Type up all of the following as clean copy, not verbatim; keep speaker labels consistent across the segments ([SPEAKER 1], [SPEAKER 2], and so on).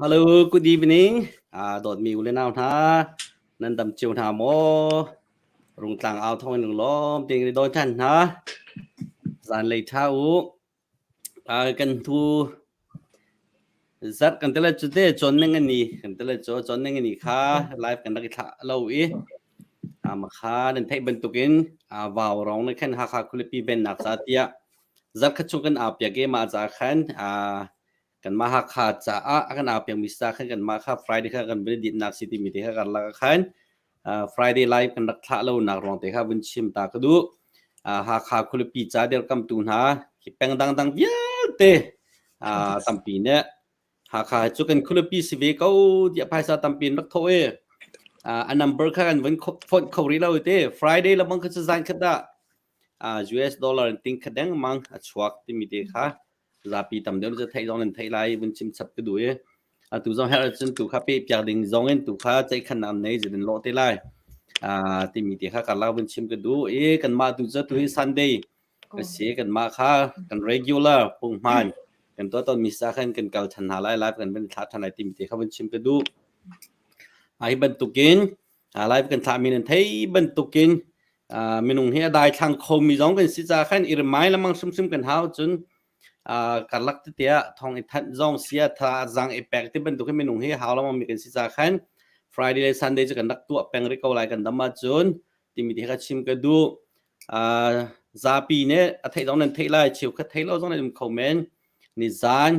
[SPEAKER 1] Hello, good evening. Ah, dawtmi u le nau hna, nan dam cio hna maw? Rungtlang au thawng in lunglawm tein kan i dawi than hna. Zanlei tha u. Ah, kan thu zarh kan tele cu te cawn ning ani kan tele cu cawn ning ani kha live kan rak i thlah lo i ah makha nan theih bantukin ah vau rong ne khan Hakha khualipi vennak ca tiah zarh khat chung kan au piak i mah ca khan ah kanmah Hakha caah a kan au piakmi sa khan kanmah kha Friday kha kan vun i dinhnak si timi te kha karlak ah khan uh, Friday live kan rak thlah lo nak ruang te kha vun chim ta ka duh. Uh, Hakha khualipi ca dirkamtu hna hi peng dangdang vialte uh, tampi nih Hakha cu kan khualipi si ve ko tiah phaisa tampi in rak thawh i uh, a number kha kan vun phone kho rih lo te Friday lamang kha cu zan khat ah uh, US dollar in ting khat dengmang a chuak timi te kha zapi tam deuh cu theih zong nan theih lai vun chim chap ka duh i atu zong herh ahcun tu kha pe piak ding zong in tu kha ceihkhan am nei zin lawh te lai timi te kha karlak vun chim ka duh i kanmah tu cu tu hi Sunday ka si kanmah kha kan regular punghman kan tuah tawn mi sa khan kan kal than hna lai live kan van thlah than lai timi te kha vun chim ka duh hi bantukin live kan thlah mi nan thei bantukin minung hi a dai thlang kho mi zong kan si ca khan i remind lamang hrimhrim kan hau cun karlak tete ah thong i thanh zong sia tha zang i pek ti bantuk hi minung hi hau lamang mi kan si ca khan Friday le Sunday cu kan rak tuah peng rih ko lai kan dam ahcun timi te kha chim ka duh. Zapi nih a theih zong nan theih lai cheukhat thei lo zong nan um kho men. Nizan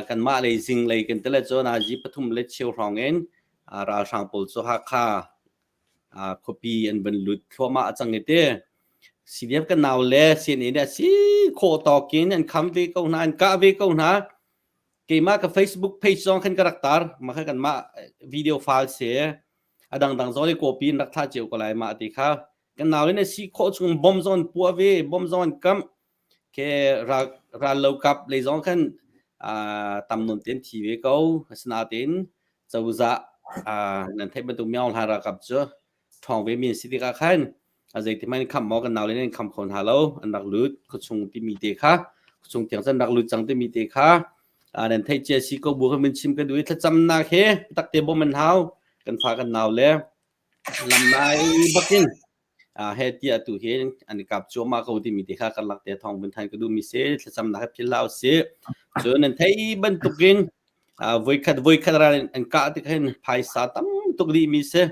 [SPEAKER 1] kanmah lei zinglei kan tile cun nazi pathum le cheu hrawng in ralhrang pawl cu Hakha khuapi an van lut thluahmah a cang i ti. CDF kan nau le CNA nih a si khawh tawk in an kham ve ko hna, an kah ve ko hna. Keimah ka Facebook page zong khan ka rak tar. Mah kha kanmah video file si. A dangdang zong i copy in rak thlah cio ko lai mah ti kha. Kan nau le nih si khawh chung bom zong an puah ve, bom zong an kamh. Ke ral ral lo kap lei zong khan tam nawn tein thi ve ko. Asinain cozah nan theih bantuk Myaung Hla ralkap cu ṭhawng ve mi an si tikah khan a zeiti hmanh in khamh maw kan naule nih an kham kho hna lo an rak lut khuachung timi te kha khuachung tiang cun rak lut cang timi te kha nan theih cia si ko bu kha min chim ka duh i thlacamnak he takte bawm an hau kan fa kan nau le lamnai bakin he tiah tu hi an i kap cuahmah ko timi te kha karlak te thawng vun than ka duhmi si thlacamnak he phil hlah usih cun nan thei bantukin voikhat voikhat ral an kah tik hin phaisa tam tuk dih mi si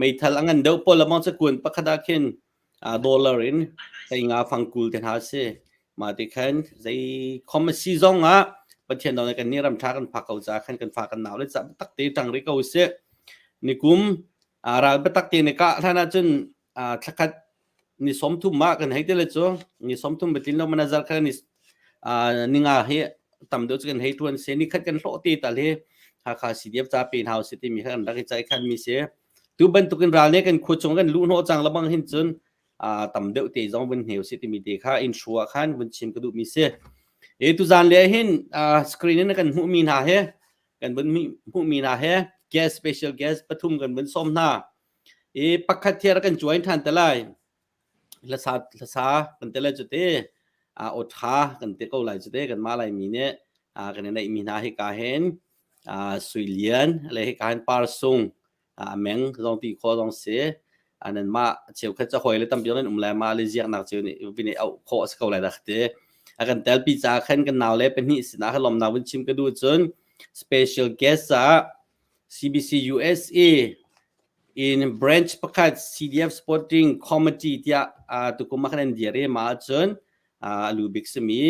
[SPEAKER 1] meithal a ngan deuh pawl lamang cu kuan pakhat ah khin dollar in thei nga fangkul te hna si mah ti khan zei khom a si zong ah Pathian dong kan ni ram tha kan phak ko ca khan kan fa kan nau le ca tak te tang ri ko si nikum ral biatak te ne kah hlan ahcun thlakhat ni 30 ah kan hei te le cu ni 30 batlin lo mana zar kha ni ninga hi tam deuh cu kan hei tuan se ni khat kan hlawh te tal hi Hakha CDF ca pe hna si timi kha kan rak i cai khan mi si tu bantukin ral ne kan khua chung kan luh hnawh cang labang hin cun tam deuh te zong vun hneu si timi te kha in hrua khan vun chim ka duh mi si e tu zan le hin screen in kan hmuh mi hna he kan vun hmuhmi hna he guest special guest pathum kan vun sawm hna i pakhat thiar kan join than te lai hlasa hlasa kan te lai cu te a aw tha kan te ko lai cu te kan ma lai mi nih a kan i neih mi hna hi ka hen a sui lian le hi ka hen par sung a meng zong ti kho zong si anan ma cheukhat ca hoi le tampi zong in um lai ma le ziaknak cheu nih vin i auh khawh a si ko lai dah te a kan telpi ca khan kan nau le pahnih sinah khan lawmnak vun chim ka duh cun special guest ah CBC USA in branch pakhat CDF Sporting Committee tiah tukum ah khan an dir i ma cun a lu bik simi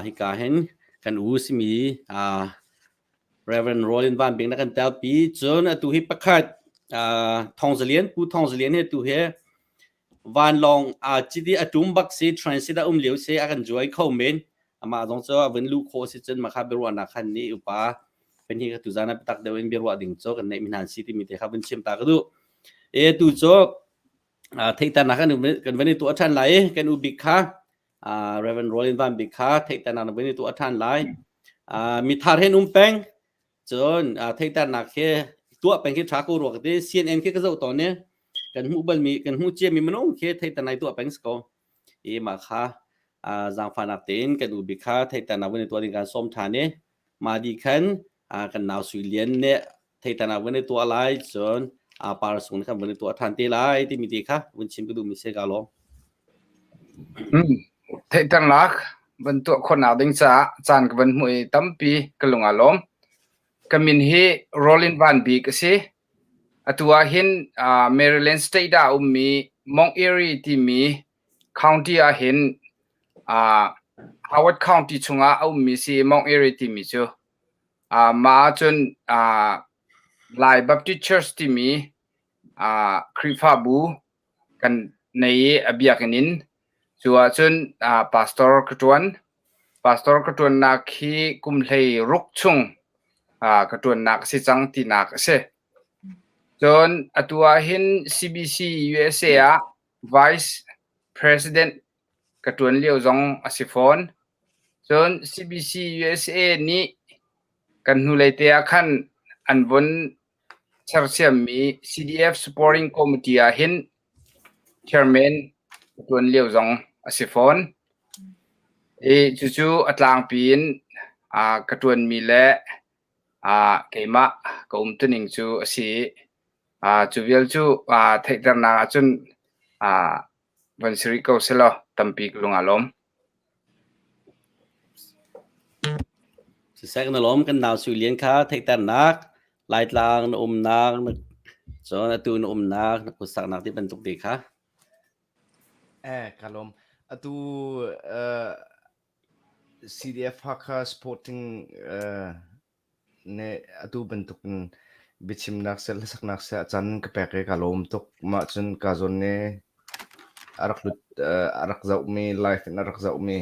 [SPEAKER 1] hika hin kan u simi Reverend Rollin Van Bik na kan telpi. Cun atu hi pakhat Thong Zalian Pu Thong Zalian hi atu hi vanlawng aa cit i a tum bak si transit a um lio si a kan juai kho men. Amah zong cu a vun luh khawh si cun mah kha biaruahnak khan nih upa pahnih kha tuzan ah biatak deuh in biaruah ding cu kan neih mi hna an si timi te kha vun chim ta ka duh. E tu cu theihternak kan kan van i tuah ṭhan lai i kan u bik kha Reverend Rollin Van Bik kha theihternak na van i tuah ṭhan lai. Mithar hen um peng cun theihternak khi tuah peng khi ṭha ko rua ka ti. CNN khi ka zoh tawn i kan hmuh balmi kan hmuh ciami minung khi theihternak i tuah peng si ko. I mah kha zaangfahnak tein kan u bik kha theihternak van i tuah ding kan sawm ṭhan i mah dih khan kan nau Sui Lian nih theihternak van i tuah lai cun par sung khan van i tuah ṭhan te lai timi te kha vun chim ka duhmi si ka lawm.
[SPEAKER 2] Theihternak van tuah khawhnak ding caah caan ka van hmuh i tampi ka lung aa lawm. Ka min hi Rollin Van Bik a si. Atu ah hin Maryland State ah a ummi Mount Airy timi county ah hin Howard County chungah a ummi si Mount Airy timi cu. Mah ahcun Lai Baptist Church timi Khrihfabu kan nei i a biakinn in cu ahcun pastor ka ṭuan. Pastor ka ṭuannak hi kum 16 chung ka ṭuannak a si cang tinak a si. Cun atu ah hin CBC USA ah Vice President ka ṭuan lio zong a si fawn. Cun CBC USA nih kan hnulei te ah khan an vun sersiammi CDF Supporting Committee ah hin chairman ka ṭuan lio zong a si fawn. I cucu a tlangpi in ka ṭuanmi le keimah ka umtuning cu a si i cu vial cu theihternak ahcun van si rih ko selaw tampi ka lung aa lawm.
[SPEAKER 1] Siseh na lawm kan nau Sui Lian kha theihternak Laitlang na umnak cun atu na umnak na khuasaknak ti bantuk te kha.
[SPEAKER 3] Eh ka lawm. Atu uh, CDF Hakha Sporting uh, Nih atu bantukin biachimnak seh, hlasaknak seh a caan ka pek i kaa lawm tuk. Mah cun kaa zawn i a rak lut, a rak zohmi, live in a rak zohmi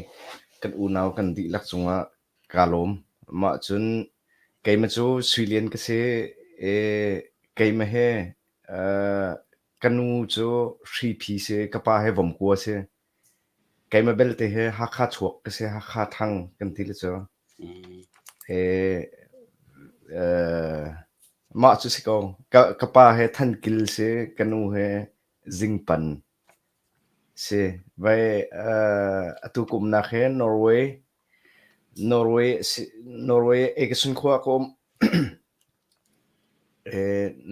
[SPEAKER 3] kan unau kan dihlak cungah kaa lawm. Mah cun keimah cu Sui Lian ka si i keimah hi ka nu cu Hriphi si, ka pa hi Vomkua si. Keimah belte hi Hakha chuak ka si, Hakha thang kan ti le cu. Mah cu si ko. Ka pa he Thankil si, ka nu he Zingpan si. Vai atu ka umnak hi Norway, Norway Norway Egersund khua ah ka um.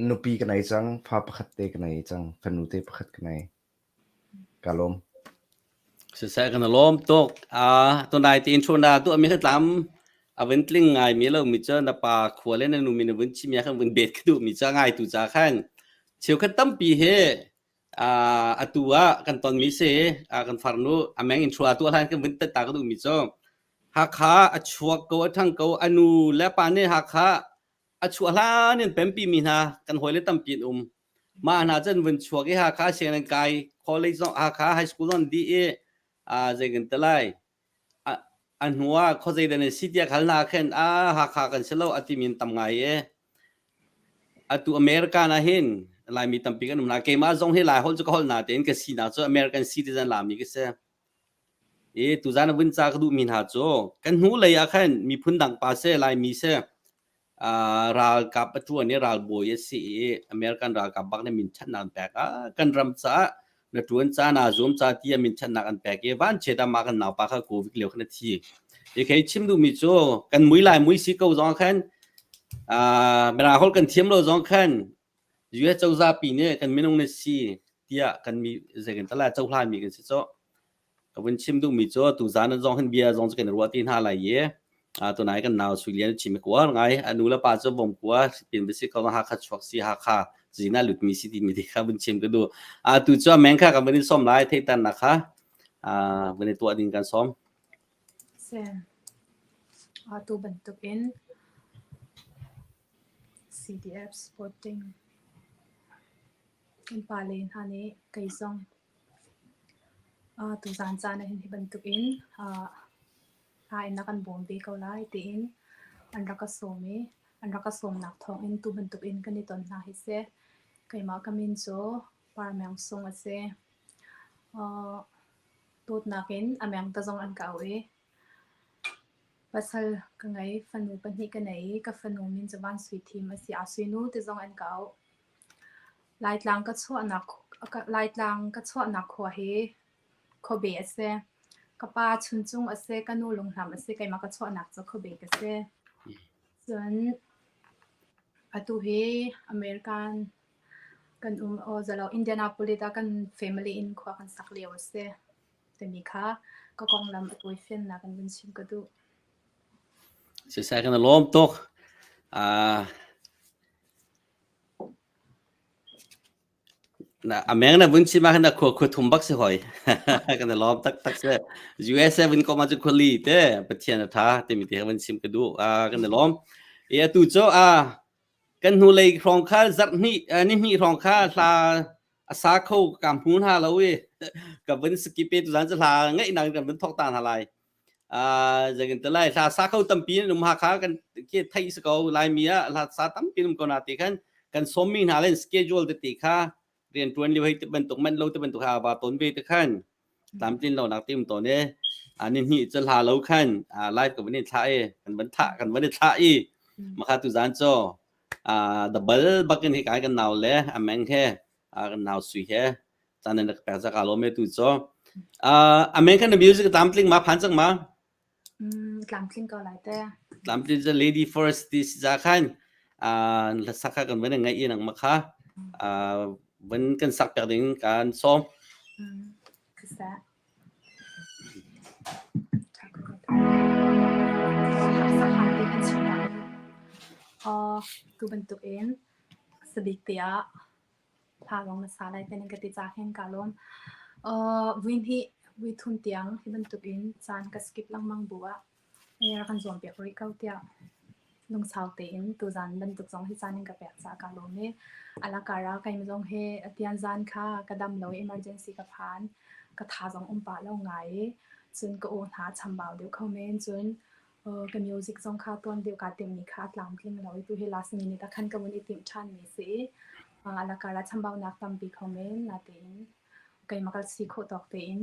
[SPEAKER 3] Nupi ka nei cang, fa pakhat te ka nei cang, fanu te pakhat ka nei. Ka lawm.
[SPEAKER 1] Siseh kan i lawm tuk. Tunai ti intro na tuahmi kha tlam a vun tling ngaimi lo mi cu na pa khua le na nu min a vun chimmi ah khan vun bet ka duhmi cu a ngaitu ca khan cheukhat tampi hi atu ah kan tonmi si kan farnu a meng intro a tuah hlan kan vun tet ta ka duhmi cu Hakha a chuak ko a ṭhang ko a nu le pa nih Hakha a chuah hlan in pempi mi hna kan hawile tampi an um. Mah hna cun vun chuak i Hakha sianginn an kai, college zong Hakha high school zong an dih i zei kan ti lai. A hnu ah khuazei dah nan si tiah hal hna khin a Hakha kan si lo a timi an tam ngai i atu America ah hin Laimi tampi kan um hna. Keimah zong hi Lai holh cu ka holh natein ka sinak cu American citizen Lami ka si. I tuzan a vun ca ka duhmi hna cu kan hnulei ah khan miphun dang pa seh Laimi seh ralkap a ṭuan i ralbawi a si i American ralkap bak nih minṭhatnak an pek. Kan ram caah na ṭuan ca naa zuam ca tiah minṭhatnak an pek i vanchiat ah mah kan naupa kha COVID lio khan a thi. Hi khei chim duhmi cu kan mui lai mui si ko zong khan Mirang holh kan thiam lo zong khan US cozah pi nih kan minung na si tiah kan mi zei kan tala cohlan mi kan si cu. Ka vun chim duhmi cu tuzan zong hin bia zong cu kan ruah ti hna lai i tunai kan nau Sui Lian chim kuar ngai a nu le pa cu vom kua pin bisi ko Hakha chuak si Hakha zina lutmi si timi ti kha vun chim ka duh. Tu cu meng kha kan vun in som lai theitan nak kha vun i tuah ding kan som.
[SPEAKER 4] Atu bantuk in CDF Sporting kan pale hna nih kei zong tuzaan caan ah hin hi bantukin Hla in na kan bawm ve ko lai tiin an rak ka sawm i an rak ka sawmnak thawngin tu bantukin kan i ton hna hi si. Keimah ka min cu Par Meng Sung a si. Dawtnak in a meng ta zong an ka auh i pasal ka ngei, fanu pahnih ka nei i ka fanu min cu Van Sui Thim a si. Aa Sui Nu ti zong an ka auh. Laitlang ka chuahnak khua hi Khuabe a si. Ka pa Chuncung a si, ka nu Lunghlam a si, keimah ka chuahnak cu Khuabe ka si. Cun atu hi American kan um aw zalo Indianapolis ah kan family in khua kan sak lio a si timi kha ka konglam a tawifiannak in vun chim ka duh.
[SPEAKER 1] Sisai kan lawm tuk. A meng na vun chim ah khan khua khua thum bak si hoi. Kan i lawm taktak si. USA vun kom ahcun khuali te Pathian a tha timi te vun chim ka duh. Kan i lawm. I atu cu kan hnulei hrawng kha zarh hnih ni hnih hrawng kha hla a sa kho ka hmu hna lo i ka vun skip i tuzan cu hla ngaihnak kan vun thawk ta hna lai. Zeitin ti lai hla sa kho tampi an um Hakha kan khi theih si ko Laimi ah hla sa tampi um ko na ti khan kan sawmmi hna len schedule tete kha rianṭuan lio hei ti bantuk manh lo ti bantuk ha va ton ve te khan tlamtlin lo nak ti um tawn e ni hnih cu hla lo khan live ka van i thlah i kan van thah kan van i thlah i makha tu zan cu double bakin hi kai kan nau le ameng he kan nau sui he caan in ka pek za ka lawm e tu cu amen kan music tlamtling ma phan cang ma?
[SPEAKER 4] Tlamtling ko lai te.
[SPEAKER 1] Tlamtling the lady first ti si za khan sak kha kan van ngai i nang ma kha van kan sak pek ding kan sawm.
[SPEAKER 4] Siseh. Tu bantuk in sabik tiah Hla lawng na sa lai te nan ka ti caah hin kaa lawm. Vui hnih, vui thum tiang hi bantukin caan ka skip lengmang bu ah rak kan zuam piak rih ko tiah lungsau tein tuzaan bantuk zong hi caan in ka pek caah kaa lawm i a lakar ah keimah zong hi atian zaan kha ka dam lo i emergency ka phan. Ka tha zong um pah lo ngai i cun ka aw hna a chambau deuh kho men. Cun Ka music zong kha tuan deuh kaa timhmi kha a tlamtling lo i tuhi last minute ah khan ka vun i timh ṭhanmi a si i a lakar ah chambaunak tampi kho men natein keimah ka si khawh tawk tein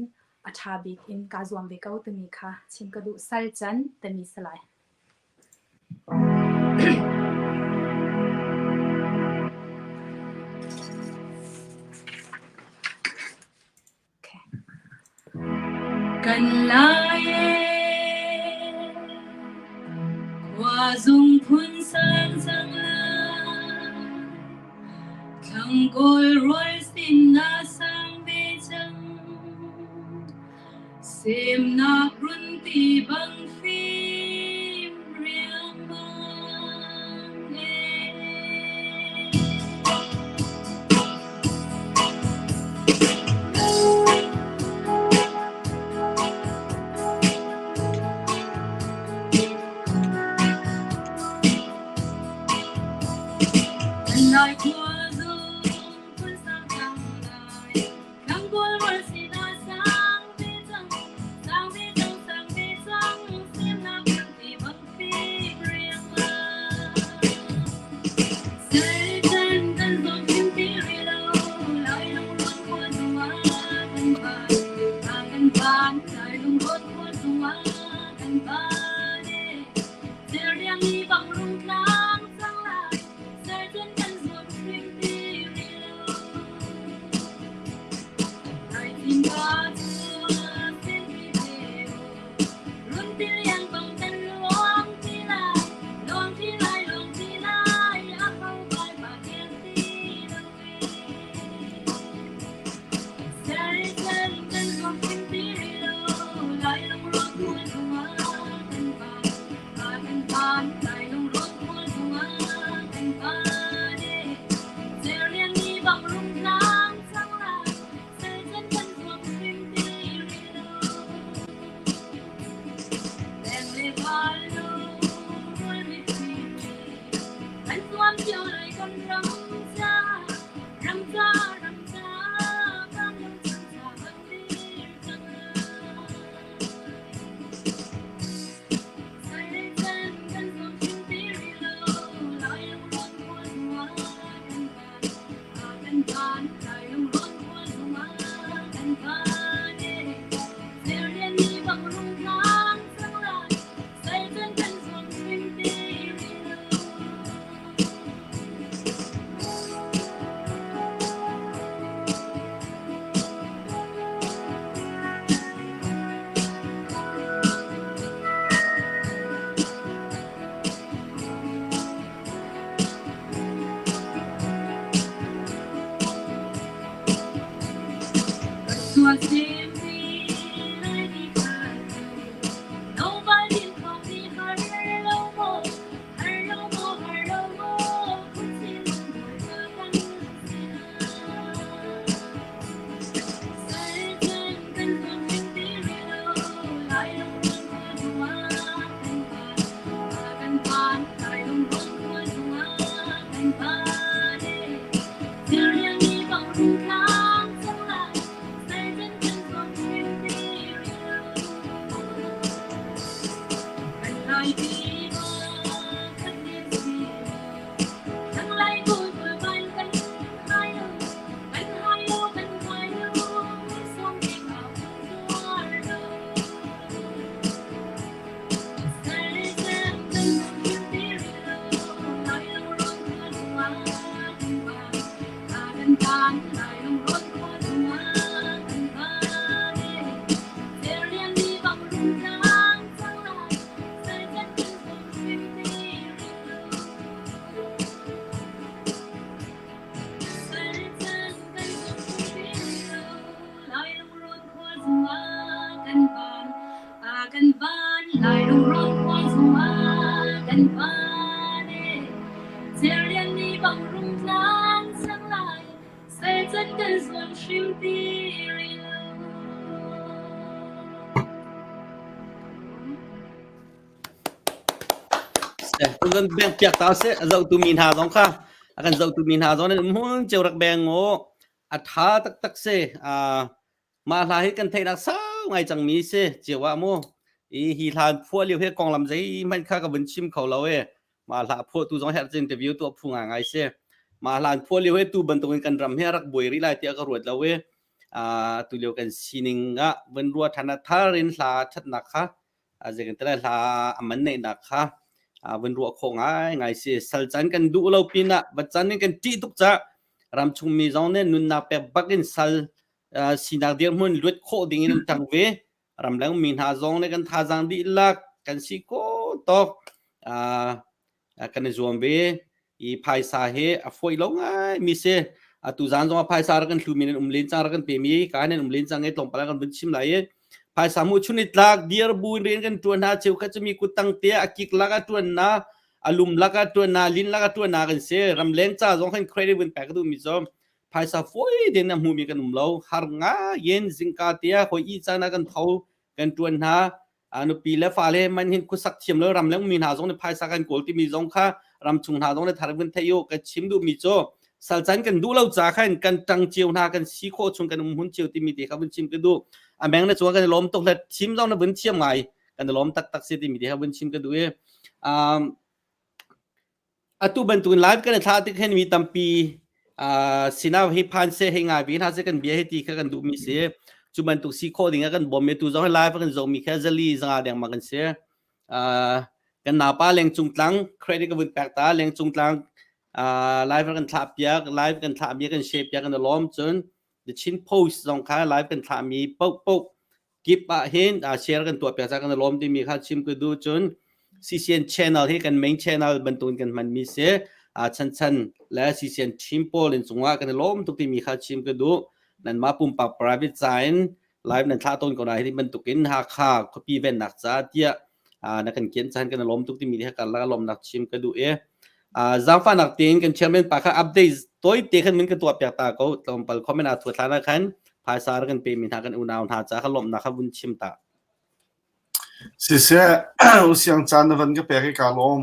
[SPEAKER 4] a ṭha bik in kaa zuam ve ko timi kha chim ka duh. Sal can timi si lai. Kan lai ee, khua zung phun sang cang lai, thlang kawl rual sin na sang ve cang, semnak run ti bang fim riangmang ee. Kan lai khua zung phun sang cang lai, thlang kawl rual sin ah sang ve cang, sang ve cang, sang ve cang, semnak run ti bang fim riangmang. Satan kan zong chim ti rih lo, lai lungrawn khua zungah kan van, kan van, lai lungrawn khua zungah kan van e. Cerliang i bang rung tlang cang lai, sercun kan zuam hrim.
[SPEAKER 1] Kan beng piak ta seh a zohtu mi hna zong kha a kan zohtu mi hna zong nan um hmun cio rak beng u a tha taktak si mah hla hi kan theihnak sau ngai cangmi si cio ah mu i hi hla phuah lio hi konglam zeihmanh kha ka vun chim kho lo e mah hla phuahtu zong herh interview tuah phu ngai ngai si mah hla phuah lio hi tu bantukin kan ram hi a rak buai rih lai tiah ka ruat lo e tu lio kan sining ah vun ruah than ah thar in hla thatnak kha zei kan ti lai hla a man neihnak kha vun ruah khawh ngai ngai si sal can kan duh lo pinah va can in kan ṭih tuk ca ramchung mi zong nih nunnak pek bak in sal sinak dirhmun luat khawh ding in an ṭang ve ramleng mi hna zong nih kan thazaang dihlak kan si ko tawk kan i zuam ve i phaisa hi a fawi lo ngai mi si atu zan zong ah phaisa rak kan hlumi nan um len cang rak kan pe mi ka nan um len cang i tlawmpal kan vun chim lai i phaisa mu chun i tlak dir bu in rian kan tuan hna cheu khat cu mi kuttang te a kik lak a tuan na a lum lak a tuan na lin lak a tuan na kan si ramleng ca zong khan credit vun pek duh mi cu phaisa fawi den a hmu mi kan um lo har nga yen zingka te hoi i cana kan tho kan tuan hna nupi le fale man hin khuasak thiam lo ram le mi hna zong nih phaisa kan kawl timi zong kha ram chung hna zong nih thar vun thei u ka chim duh mi cu salcan kan duh lo ca khan kan tang cio hna kan si khawh chung kan um hun cio timi te kha vun chim ka duh a meng na chuang kan lawm tuk le thim zong na vun thiam ngai kan lawm tak tak si timi te kha vun chim ka duh i um Atu bantukin live kan i thlah tik hin mi tampi uh, sinau hi phan se hei ngai ve hna se kan bia hi ti kha kan duhmi si. Cu bantuk si khawh ding ah kan bawm tu zong hi live kan zohmi kha zali zanga dengmang kan si. Uh, kan napa lengcung tlang credit ka vun pek ta lengcung tlang uh, live kan thlah piak live kan thlah mi kan share piak kan lawm cun The Chin Post zong kha live kan thlah mi poh poh kip ah hin share kan tuah piak ca kan lawm timi kha chim ka duh cun CCN channel hi kan main channel bantukin kan hman mi si chan chan le CCN team pawl in cungah kan lawm tuk timi kha chim ka duh nanmah pumpak private ca in live nan thlah tawn ko na hi bantukin Hakha khuapi vennak ca tiah na kan kian chan kan lawm tuk timi hi karlak lawmnak chim ka duh i zaangfahnak tein kan chairman pa kha update toi te khan min ka tuah piak ta ko tlawmpal comment a thua thlan khan phaisa kan pe mi hna kan unau hna ca kha lawmnak kha vun chim ta
[SPEAKER 5] Siseh, usiang caan na van ka pek i kaa lawm.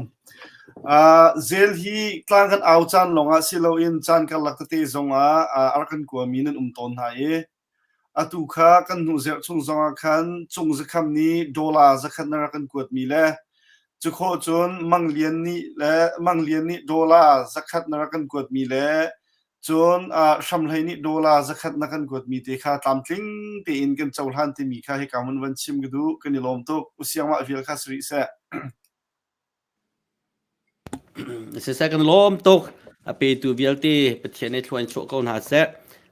[SPEAKER 5] Zel hi tlang kan au caan lawngah si loin caan karlak tete zongah a rak kan kuami nan um tawn hna i Atu kha kan hnu zerh chung zongah khan Cung Zakham nih dollar zakhat na rak kan kuatmi le cukhawh cun Mang Lian nih le Mang Lian nih dollar zakhat na rak kan kuatmi le cun Hramhlei nih dollar zakhat na kan kuatmi te kha tlamtling tein kan cohlan timi kha hika hmun van chim ka duh. Kan i lawm tuk. Usiang mah vial kha si rih seh.
[SPEAKER 1] Siseh kan lawm tuk. A petu vialte Pathian nih thlua in chuah ko hna seh.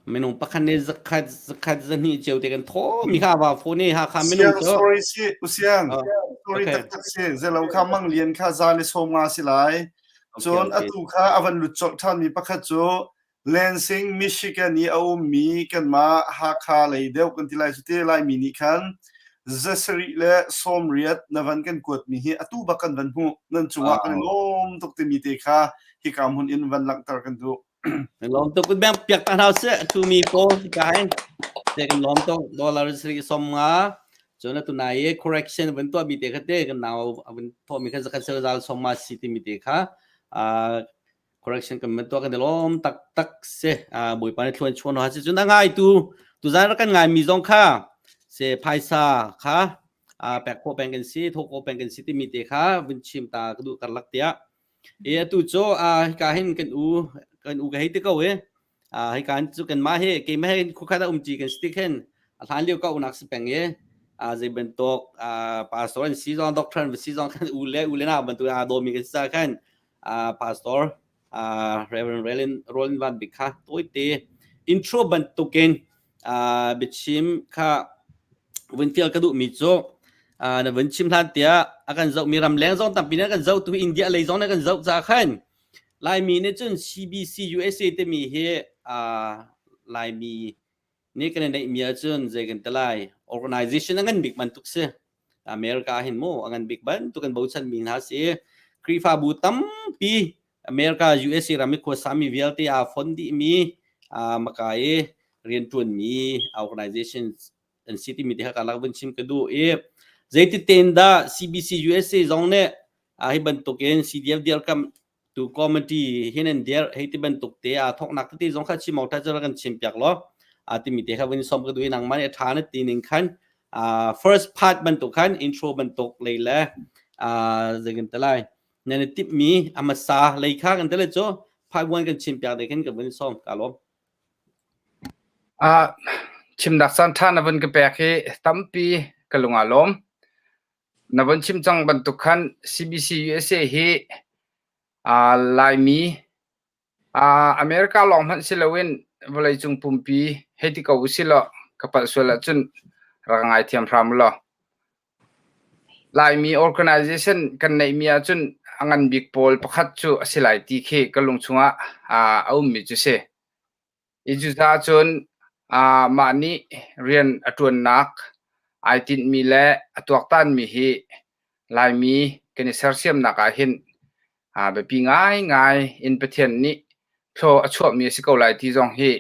[SPEAKER 1] Minung pakhat nih zakhat zakhat zahnih cio te kan thaw mi kha va phone i Hakha minung
[SPEAKER 5] Siang
[SPEAKER 1] cu.
[SPEAKER 5] sorry si usiang
[SPEAKER 1] Oh,
[SPEAKER 5] sorry
[SPEAKER 1] okay.
[SPEAKER 5] taktak si zelo kha Mang Lian kha za le sawm nga si lai
[SPEAKER 1] Okay,
[SPEAKER 5] cun
[SPEAKER 1] okay.
[SPEAKER 5] atu kha a van lut colh ṭhan mi pakhat cu Lansing, Michigan i a ummi kanmah Hakha lei deuh kan ti lai cu te Laimi nih khan zasarih le sawmriat na van kan kuatmi hi atu bak kan van hmuh. Nan cungah kan i lawm tuk timi te kha hika hmun in van langhter kan duh.
[SPEAKER 1] Kan lawm tuk bang piak ta hna seh tu mi pawl ka hin te kan lawm tuk dollar sari som nga. Cun atu nai i correction van tuahmi te kha te kan nau a vun thawhmi kha zakhat sel zal sawm ma si timi te kha correction kan van tuah kan i lawm taktak si. Bawipa nih thluan chuan ha si cun a ngaitu tuzan rak kan ngaimi zong kha se phaisa kha pek khawh peng kan si thawh khawh peng kan si timi te kha vun chim ta ka duh karlak tiah E atu cu hika hin kan u kan u ka hei ti ko i hika hin cu kanmah hi keimah he khuakhat ah umṭi kan si ti khin a hlan lio ka unak si peng i zei bantuk pastor an si zong doctor an si zong khan u le u le nau bantuk aa dawmi kan si caah khan pastor Reverend Roland Roland Van Bik kha tawite intro bantukin biachim kha vun fial ka duhmi cu na vun chim hlan tiah a kan zohmi ramleng zong tampi nih kan zoh tu India lei zong nih kan zoh ca khan Laimi nih cun CBC USA timi hi Laimi nih kan i neihmi ahcun zei kan ti lai organization a ngan bik bantuk si America hin mu a ngan bik bantuk kan bochan mi hna si Khrihfabu tampi America USA ram i khuasami vialte aa fon dihmi maka i rianṭuanmi organization an si timi te kha ka lak vun chim ka duh i zeiti tein dah CBC USA zong nih hi bantukin CDF dirkamh tu committee hin an dir hei ti bantuk te aa thoknak tete zong kha chim awk ṭha kan chim piak law a timi te kha vun som ka duh i nangmah nih a ṭha na ti ning khan first part bantuk khan intro bantuk lei le zei kan ti lai nan i timhmi a hmasa lei kha kan ti le cu part one kan chim piak ding khin ka vun sawm ka lawm.
[SPEAKER 2] Uh, chimnak caan ṭha na vun ka pek hi tampi ka lung aa lawm. Na vun chim cang bantuk khan CBC USA hi uh, Laimi uh, America lawng hmanh si loin vawleicung pumpi hei ti ko usih law ka palh sual ahcun rak ngaithiam hram law. Laimi organization kan neihmi ahcun a ngan bik pawl pakhat cu a si lai ti khi ka lung chungah a ummi cu si. I cucaah cun mah nih rian a ṭuannak ai tinhmi le a tuaktanmi hi Laimi kan i sersiamnak ahhin biapi ngaingai in Pathian nih thlaw a chuahmi a si ko lai ti zong hi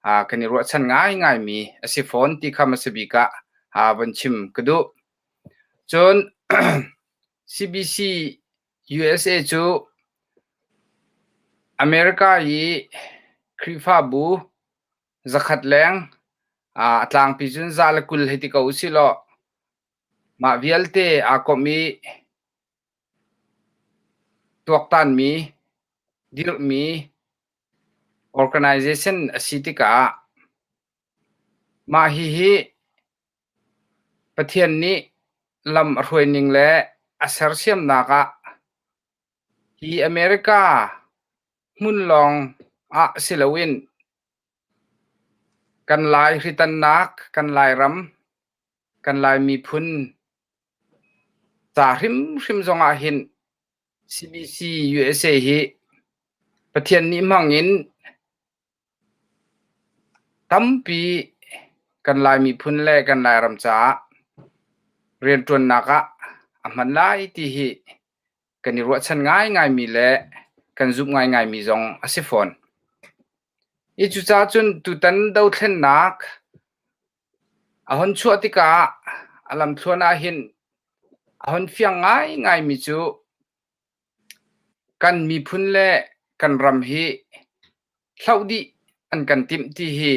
[SPEAKER 2] kan i ruahchan ngaingaimi a si fawn ti kha hmasa bik ah von chim ka duh. Cun CBC USA cu America i Khrihfabu zakhat leng a tlangpi cun 120 hei ti ko usih law mah vialte aa komh i tuaktanmi, dirhmi organization a si tikah mah hihi Pathian nih lam a hruaining le a sersiamnak ah hi America hmun lawng ah si loin kan Lai hritannak, kan Lairam, kan Lai miphun ca hrimhrim zongah hin CBC USA hi Pathian nih hmang in tampi kan Lai miphun le kan Lairam caah rianṭuannak ah a hman lai ti hi kan i ruahchan ngaingaimi le kan zumh ngaingaimi zong a si fawn. Hi cucaah cun tutan dothlennak A hon chuah tikah a lamthluan ahhin a hon fiang ngaingaimi cu kan miphun le kan ram hi hloh dih an kan timh ti hi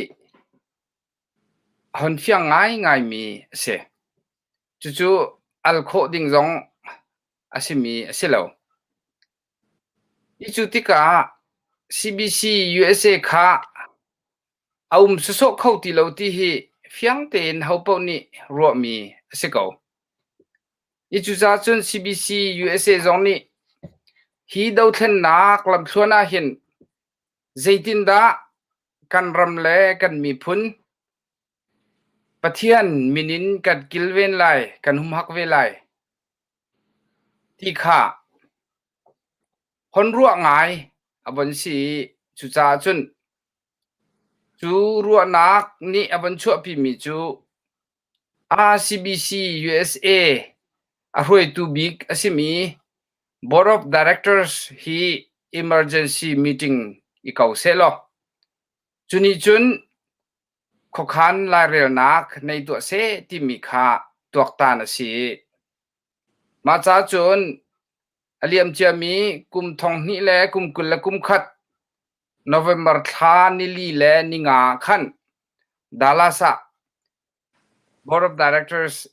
[SPEAKER 2] a hon fiang ngaingaimi a si. Cucu al khawh ding zong a simi a si lo. Hi cu tikah CBC USA kha A um sawsawh kho ti lo ti hi fiang tein hopaoh nih ruahmi a si ko. Hi cucaah cun CBC USA zong nih hi dothlennak lamthluan ahhin zeitindah kan ram le kan miphun Pathian min in kan kilven lai, kan humhak ve lai ti kha hon ruah ngai a von si i cucaah cun Cu ruahnak nih a von chuahpimi cu RCBC USA a hruaitu bik a simi Board of Directors hi emergency meeting i ko sehlaw, cu nih cun khuakhan lairelnak nei tuah seh timi kha. tuaktan a si i mah ca cun a liamciami kum 2000 le kum 21 November thla nili le ninga khan Dallas ah Board of Directors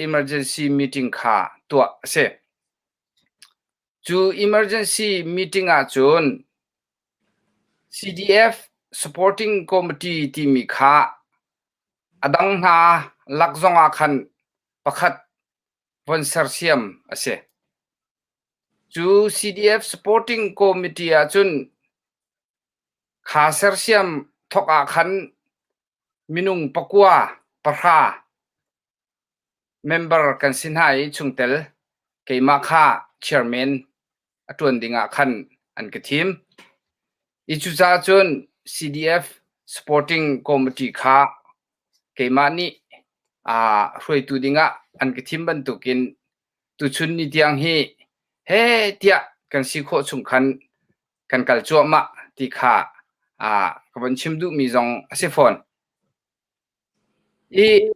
[SPEAKER 2] emergency meeting kha tuah a si. Cu emergency meeting ahcun CDF Supporting Committee timi kha a dang hna lak zongah khan pakhat von sersiam a si. Cu CDF Supporting Committee ahcun kha sersiam thawk ah khan minung pakua pahra Member kan si hna i chungtel keimah kha chairman a ṭuan dingah khan an ka thim. I cucaah cun CDF Supporting Committee kha keimah nih aa hruaitu dingah an ka thim bantukin tuchun ni tiang hi heh tiah kan si khawh chung khan kan kal cuahmah ti kha aa ka von chim duhmi zong a si fawn. I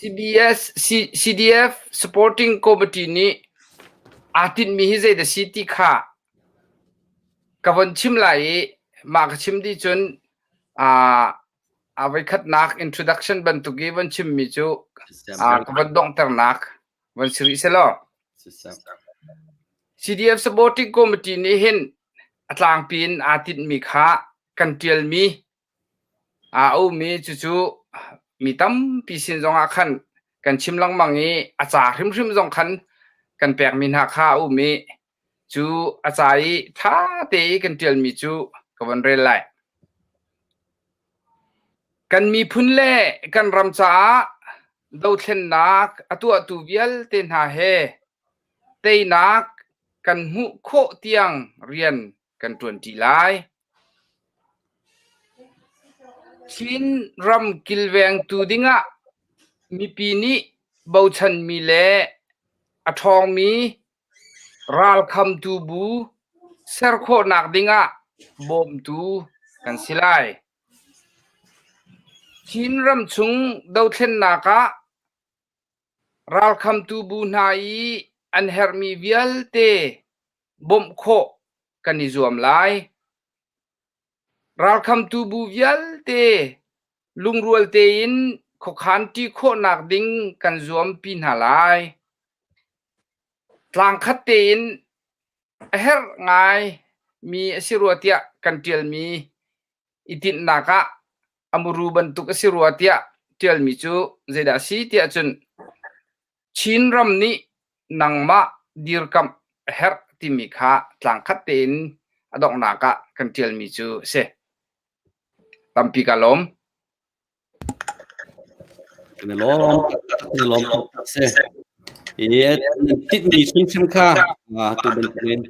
[SPEAKER 2] CBS, CDF Supporting Committee nih aa tinhmi hi zeidah si ti kha ka von chim lai i mah ka chim dih cun aa a voikhatnak introduction bantuk i von chimmi cu aa ka von donghternak von si rih selaw. CDF Supporting Committee nih hin a tlangpi in aa tinhmi kha kan ṭialmi Aa ummi cucu mi tampi sin zongah khan kan chim lengmang i a ca hrimhrim zong khan kan pekmi hna kha a um i cu a ca i ṭha te i kan ṭialmi cu ka von rel lai. Kan miphun le kan ram caah dothlennak a tuahtu vialte hna he teinak kan hmuh khawh tiang rian kan ṭuanṭi lai. Chin ram kilvengtu dingah mipi nih bochanmi le a ṭhawngmi ralkhamtu bu ser khawhnak dingah bawmtu kan si lai. Chin ramchung dothlennak ah ralkhamtu bu hna i an herhmi vialte bawmh khawh kan i zuam lai. Ralkhamtu bu vialte lungrual tein khuakhan ṭi khawhnak ding kan zuampi hna lai. Tlangkhat tein a herh ngai mi a si rua tiah kan ṭialmi i tinhnak ah a muru bantuk a si rua tiah ṭialmi cu zeidah a si tiah cun Chin ram nih nangmah dirkamh a herh timi kha tlangkhat tein a donghnak ah kan ṭialmi cu a si. Tampi ka lawm.
[SPEAKER 1] Kan i lawm kan i lawm taktak si. I titmi hrimhrim kha tu bantukin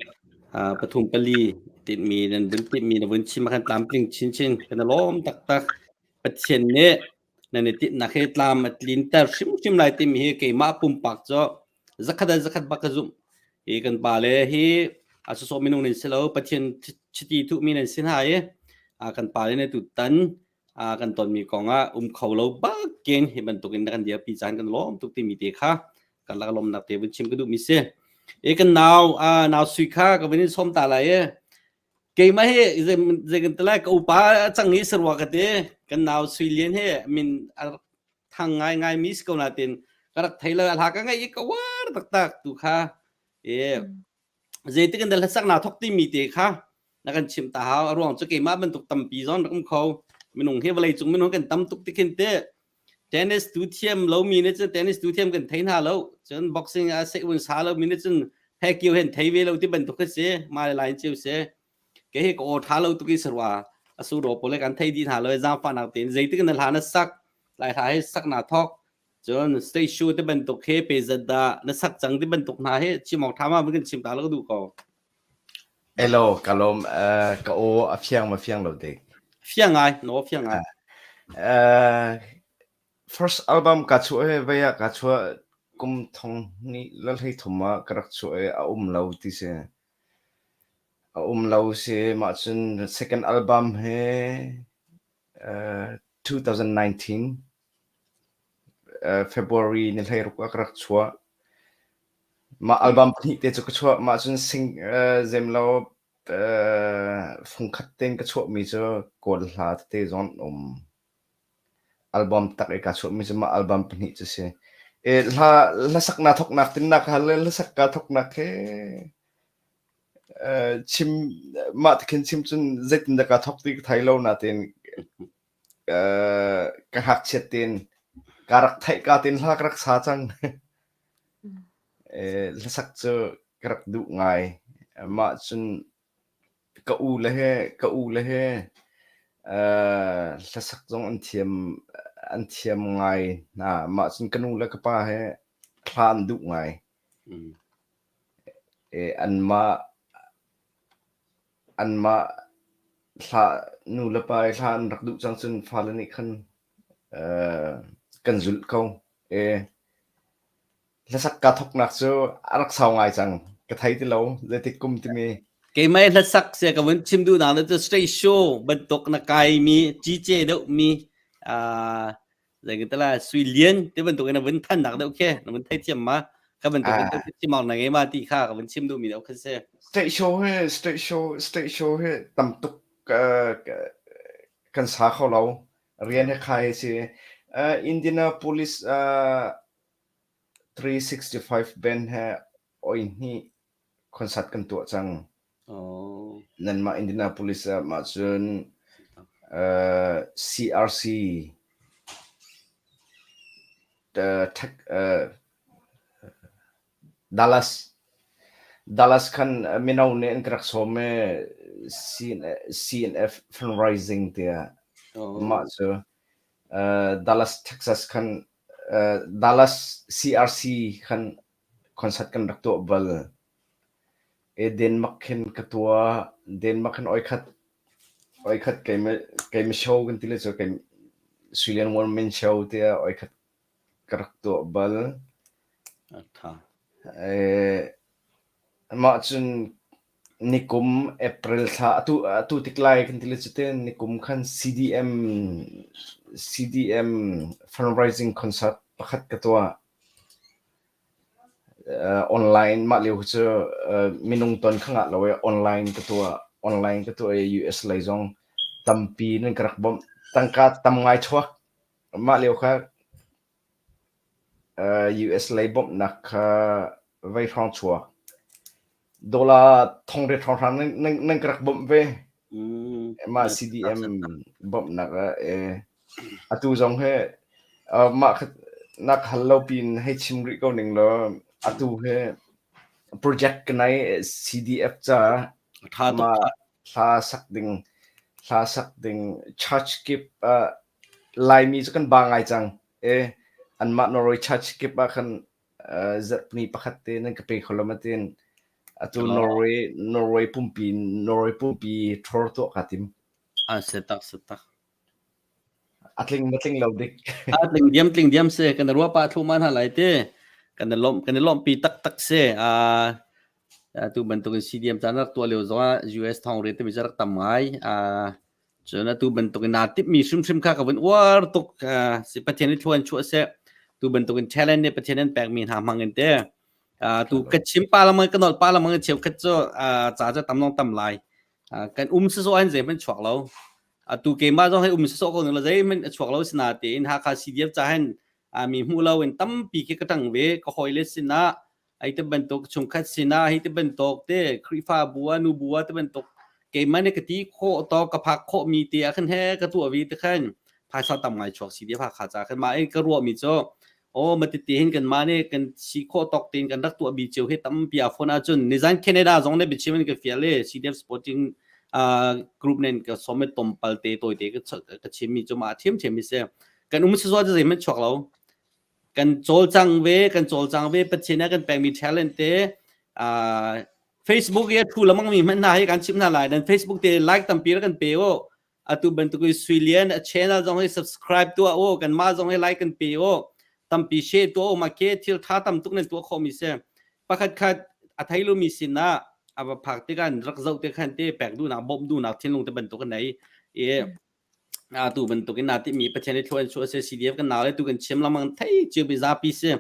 [SPEAKER 1] pathum pali titmi nan vun titmi na vun chim khan tlamtling chinchin kan i lawm taktak. Pathian nih nan i tinhnak hi tlam a tlinter hrimhrim lai timi hi keimah pumpak cu zakhat ah zakhat bak ka zumh. Hi kan pale hi a sawsawh minung nan si lo Pathian chiti thuhmi nan si hna i kan pale nih tutan kan tonmi kong ah um kho lo bakin hi bantukin na kan dirpi caan kan lawm tuk timi te kha kan lak lawmnak te vun chim ka duhmi si. E kan nau nau sui kha ka vun in sawm ta lai e Keimah hi zei kan ti lai ka upa a cang i sarua ka ti. Kan nau Sui Lian hi min a thang ngaingai mi si ko nain ka rak thei lo. A hla ka ngaih i ka uar taktak tu kha. E zeitik in dah hlasak naa thawk timi te kha na kan chimh ta hau. A ruang cu keimah bantuk tampi zong rak um kho. Minung hi vawlei cung minung kan tam tuk ti khin te tennis tu thiam lomi nih cun tennis tu thiam kan thei hna lo. Cun boxing ah seh un sa lomi nih cun phekio hen thei ve lo ti bantuk khi si. Ma le lai cio si. Ke hi ka aw tha lo tuk i sarwa asu ro pole kan thei di hna lo zaangfahnak tein zeitik na hla na sak lai hla hi sak na thok cun stage show te bantuk he pe zat dah na sak cang ti bantuk hna hi chim awk tha ma kan chim ta lo ka duh ko.
[SPEAKER 3] Hello, ka lawm. Uh, ka aw a fiang ma fiang lo dik.
[SPEAKER 1] Fiang ngai, no fiang ngai.
[SPEAKER 3] Uh, first album ka chuah he vei ah ka chuah kum thong ni la hlei thum ah ka rak chuah i a um lo ti si. A um lo si mah cun second album he uh, 2019. February ni 16 ah ka rak chuah. Mah album pahnih te cu ka chuah. Mah cun sing zemlo fungkhat tein ka chuahmi cu Kawl hla tete zong an um. Album tak i kaa chuahmi cu mah album pahnih cu si. E, hla hlasak naa thawknak tin na ka hal le hlasak kaa thawknak he chim mah ti khin chim cun zeitindah kaa thawk ti ka thei lo natein ka ngakchiat tein ka rak theih ka tein hla ka rak sa cang. Hlasak cu ka rak duh ngai. Mah cun ka u le he ka u le he hlasak zong an thiam an thiam ngai hna. Mah cun ka nu le ka pa he hla an duh ngai. Anmah anmah hla nu le pa i hla an rak duh cang cun fale nih khan kan zulh ko. Hlasak kaa thawknak cu a rak sau ngai cang. Ka thei ti lo zeitik kum timi.
[SPEAKER 1] Keimah hlasak sia ka vun chim duhnak na cu stage show bantuk na kaimi cice deuh mi zei tala sui lian te bantuk in na vun thannak deuh khi na vun thei thiam ma ka bantuk in chim awk na ngei ma ti kha ka vun chim duhmi deuh kha si.
[SPEAKER 3] Stage show he stage show stage show he tam tuk kan sa kho lo. Rian he khai si. Indianapolis 365 band he oi hnih concert kan tuah cang.
[SPEAKER 1] Oh.
[SPEAKER 3] Nanmah Indianapolis ah mah cun uh, CRC uh, tech, uh, Dallas Dallas khan mino nih an ka rak sawm i CNF fundraising tiah
[SPEAKER 1] Oh.
[SPEAKER 3] mah cu uh, Dallas Texas khan uh, Dallas CRC khan concert kan rak tuah bal. E Denmark khin ka tuah. Denmark khin oi khat oi khat keimah keimah show kan ti le cu keim Sweden One Man Show tiah oi khat ka rak tuah bal.
[SPEAKER 1] A tha.
[SPEAKER 3] E, mah cun nikum April thla atu atu tik lai kan ti le cu te nikum khan CDM CDM fundraising concert pakhat ka tuah. Online mah lio cu minung ton kha ngah lo i online ka tuah. Online ka tuah i US lei zong tampi nan ka rak bawmh. Tangka tam ngai chuak. Mah lio kha US lei bawmhnak kha vei hrawng chuak. Dollar thong riat hrawnghrang nan ka rak bawmh ve. Mah CDM bawmhnak ah atu zong hi mah kha nak hal lo pin hei chim rih ko ning law atu hi project ka nei CDF ca
[SPEAKER 1] Tha tuk.
[SPEAKER 3] mah hla sak ding hla sak ding church kip ah Laimi cu kan ba ngai cang e anmah Norway church kip ah khan zarhpini pakhat te nan ka pe kho lo ma tin atu Norway Norway pumpi Norway pumpi tour tuah ka tim.
[SPEAKER 1] A se tak se tak.
[SPEAKER 3] A tling ma tling lo dik.
[SPEAKER 1] A tling diam tling diam se kan ruah pa thlu man ha lai te kan lom kan lom pi tak tak se a tu bantuk in CDM caan rak tuah lio zong ah US thong re te mi rak tam ngai a Cun atu bantukin naa timhmi hrimhrim kha ka vun uar tuk. Si Pathian nih thluan chuah seh. Tu bantukin talent nih Pathian an pekmi hna hmang in te. Tu ka chim pa lamang ka nolh pa lamang cheukhat cu ca cu tam long tam lai. Kan um sasawh hin zeihmanh chuak lo. Atu keimah zong hei um sasawh ko ning la zeihmanh a chuak lo sina tein Hakha CDF ca hin mi hmuh lo in tampi khi ka tang ve ka hawile sinah ai te bantuk chungkhat sinah hi te bantuk te Khrihfabu ah nubu ah te bantuk keimah nih ka ti khawh to ka phak khawh mi te ah khan he ka tuah vi te khan phaisa tam ngai chuak si dia kha cha khan mah in ka ruah mi cu o ma ti ti hin kan ma nih kan si khawh tawk tin kan rak tuah bi cio hi tampi a phone ahcun nizan Canada zong ne biachim in ka fial i CDF Sporting uh, group nen ka som tom pal te toi te ka ka chim mi cu ma thiam thiam mi se kan um se zo zei men chuak lo Kan cawlcang ve, kan cawlcang ve Pathian a kan pekmi talent te uh, Facebook i a thu lamang mi hmanh hna hi kan chim hna lai. Nan Facebook te like tampi ra kan pe u. Atu bantuk i Suilian a channel zong hi subscribe tuah u. Kan mah zong hi like kan pe u. Tampi share tuah u. Ma ke thil tha tam tuk nan tuah khawh mi si. Pakhat khat a thei lo mi sin ah a va phak tikah rak zoh te khan te pek duhnak bawmh duhnak thinlung te bantuk an nei. I. Atu bantukin naa timi Pathian i thlua in chuah a si CDF kan nau le tu kan chim lengmang thei cio mi zapi si.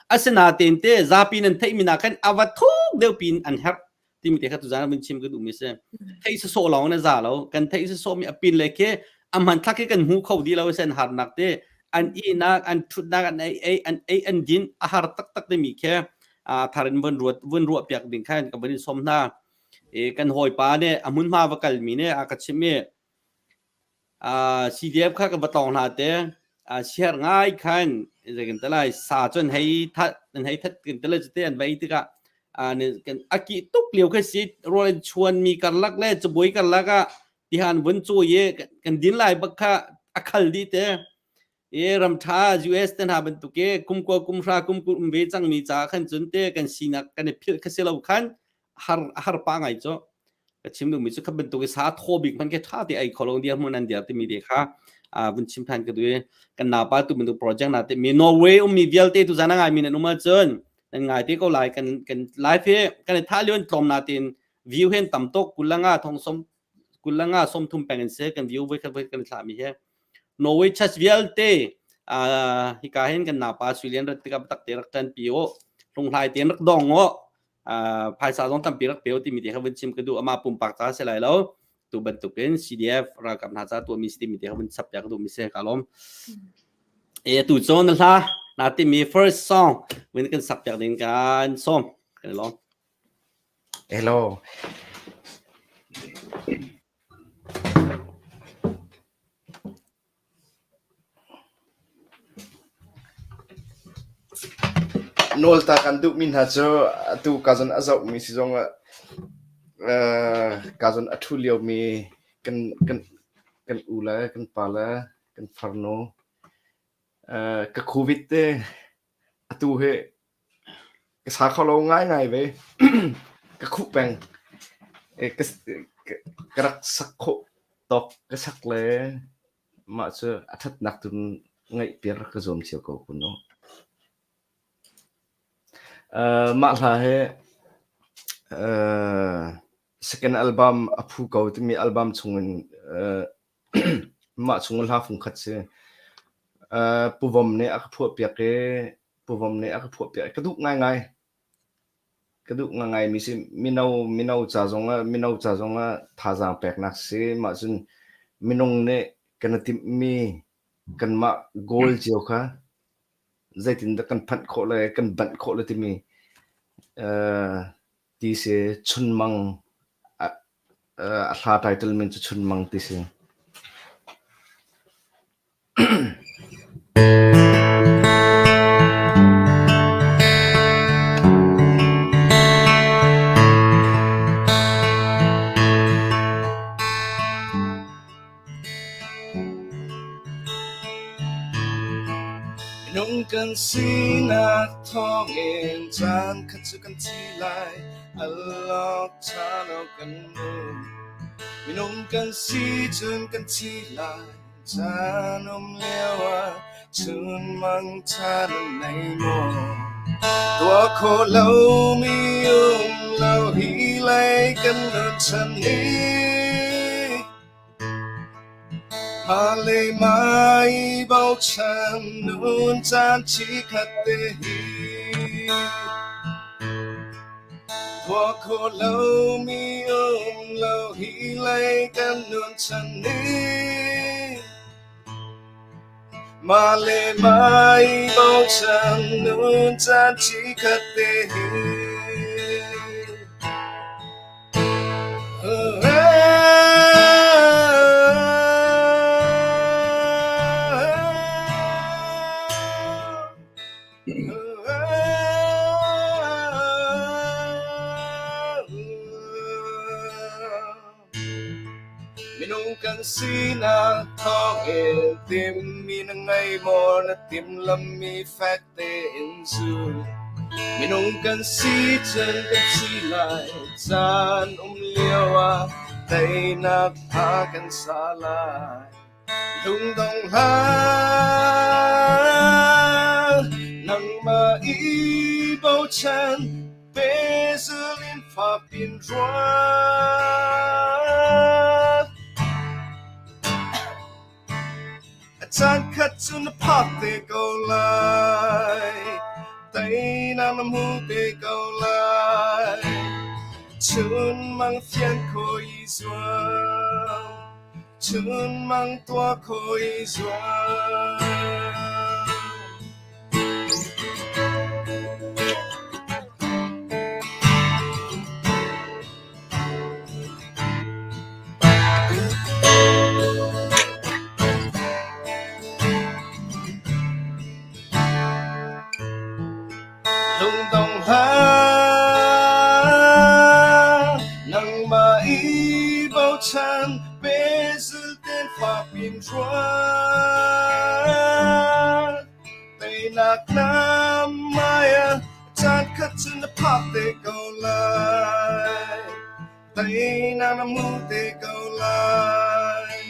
[SPEAKER 1] Asinain te zapi nan theih mi nak khan a va thuk deuh pin an herh timi te kha tuzan vun chim ka duh mi si. Theih sawsawh lawng na za lo. Kan theih sawsawh mi a pin le khi a hmanthlak khi kan hmu kho dih lo sen harnak te an ihnak an thutnak an ei ei an ei an din a har taktak timi khi a thar in vun ruat vun ruah piak ding khan ka vun in som hna. E kan hawipa nih a hmunhma va kal mi nih a ka chim i CDF kha kan va tlawng hna te siar ngai khan zei kan ti lai sa cu an hei that an hei that kan ti lai cu te an va ei tikah a kih tuk lio kha si rawl an chuan mi karlak le cabuai karlak ah tihan vun cawi i kan din lai bak kha a khal dih te i ramtha US te hna bantuk i kum kua kum hra kum kul um ve cangmi ca khan cun te kan sinak kan i philh kha si lo khan har har pa ngai cu ka chim duhmi cu kha bantuk i sa thaw bik hmanh khi tha te ei kho lo dir hmun an dir timi te kha vun chim than ka duh i kan napa tu bantuk project na te mi Norway ummi vialte tu zan ngai mi nan um ahcun nan ngai te ko lai kan kan live hi kan i tha lion tlawm na tin view hen tam tok kulanga thong som kulanga som thum peng in se kan view voi khat voi kan thla mi he Norway church vialte hika hin kan napa suilian rat tikap tak te rak tan pi o hlunghlai ten rak dong o phaisa zong tampi rak pe timi te kha vun chim ka duh ama pumpak ca si lai lo tu bantukin CDF ralkap hna ca tuahmi si timi te kha vun chap piak ka duhmi si ka lawm e tu cu na hla na timi first song vun kan sak piak ding kan sawm kan lawm
[SPEAKER 3] Hello. Nawl ta kan duhmi hna cu atu ka zawn a zohmi si zongah ka zawn a ṭhu liomi kan kan kan u le kan pa le kan farnu ka covid te atu hi ka sa kho lo ngaingai ve. Ka khuh peng. Ka rak sak khawh tawk ka sak le Mah cu a ṭhatnak tu ngaihpiar rak ka zuam cio ko kun u. Mah hla hi second album a phu ko timi album chungin mah chung hla fungkhat si. Pu Vom nih a ka phuahpiak i Pu Vom nih a ka phuahpiak i ka duh ngaingai. Ka duh ngaingaimi si mino mino ca zongah mino ca zongah thazaang peknak si. Mah cun minung nih kan i timhmi kanmah goal cio kha zeitindah kan phanh khawh le kan banh khawh le timi uh, ti si chunmang a hla title min cu chunmang ti si. Minung kan sinak thawngin caan khat cu kan thi lai, al awk ṭha lo kan nung. Minung kan si cun kan thi lai. Caan um lio ah chunmang ṭha na nei maw? Tuah khawh lomi um lo hi lei kan chan ni. Hale mai bochan nun caan chikkhat te hi. Tuah khawh lomi um lo hi lei kan nun chan ni. Mah le mah i bochan nun caan chikkhat te hi. Minung kan sinak thawngin timmi na ngei maw na timhlammi fek tein zul. Minung kan si cun kan si lai caan um lio ah teinak hla kan sa lai. Lungdong hlah, nangmah i bochan, pehzul in fak in ruat.
[SPEAKER 5] Caan khat cu na phak te ko lai. Teinak na hmu te ko lai. Chun mang fian kho i zuam. Chun mang tuah kho i zuam. Lungdong hlah, nangmah i bochan pehzulh tein fak piin ruat. Teinak lam maya caan khat cu na phak te ko lai. Teinak na hmu te ko lai.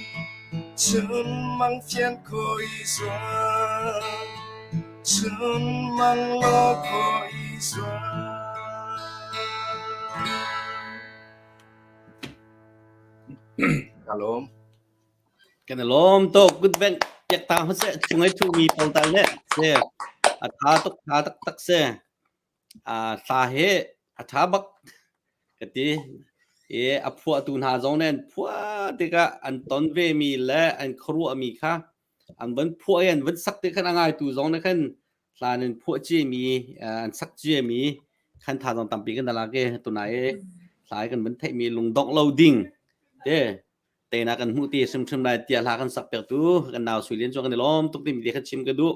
[SPEAKER 5] Chun mang fian kho i zuam. Chun mang lo kho i zuam. Ka lawm.
[SPEAKER 1] Kan i lawm tuk. Good bank piak ta hmaseh chungai thumi pol tal ne se a tha tuk tha taktak se a thla he a tha bak ka ti i a phuahtu hna zong nih an phuah tikah an ton ve mi le an khuaruah mi kha an van phuah i an van sak ti khan a ngaitu zong nih khan hlan in phuah cia mi an sak cia mi khan tha zong tampi kan lak i tunai i hlai kan van theih mi lungdongh lo ding te teinak kan hmuh ti hrimhrim lai tiah hla kan sak piaktu kan nau Sui Lian cu kan i lawm tuk timi ti kha chim ka duh.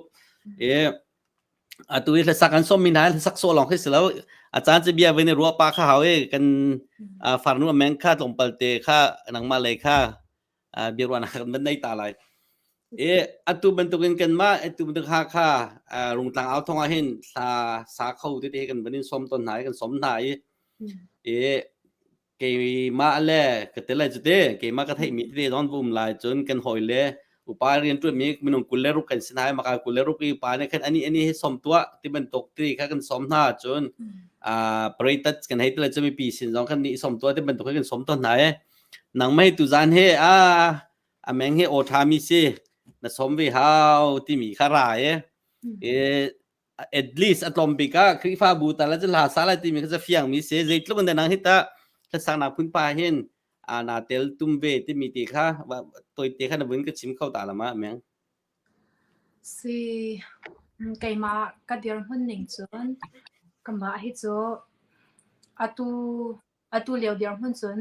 [SPEAKER 1] E atu i hlasak kan sawm mi hna hlasak sawh lawng khi si lo a caan cu bia vin i ruah pa kha hau i kan farnu ameng kha tlawmpal te kha nangmah lei kha bia ruahnak kan van nei ta lai. E atu bantukin kanmah atu bantuk Hakha Rungtlang au thong ah hin hla sa kho tete kan van in sawm tawn hna i kan sawm hna i e Keimah le ka ti lai cu te keimah ka theihmi tete zong an um lai cun kan hawile upa rianṭuanmi minung 26 kan si hna i maka 26 i upa nih khan ani ani hi sawm tuah ti bantuk ti kha kan sawm hna cun pareitat kan hei ti lai cu mipi sin zong khan nih sawm tuah ti bantuk hi kan sawm tawn hna i nangmah hi tuzaan hi a ameng hi aw ṭhami si na sawm ve hau timi kha ra i at least a tlawm bik ah Khrihfabu tal ah hla sa lai timi kha cu fiangmi si zeitluk in nang hi tah hlasaknak phunpa hin naa tel tum ve timi te kha toite kha na vun ka chim kho ta la ma meng
[SPEAKER 4] Si keimah ka dirhmun ning cun kamah hi cu atu Atu lio dirhmun cun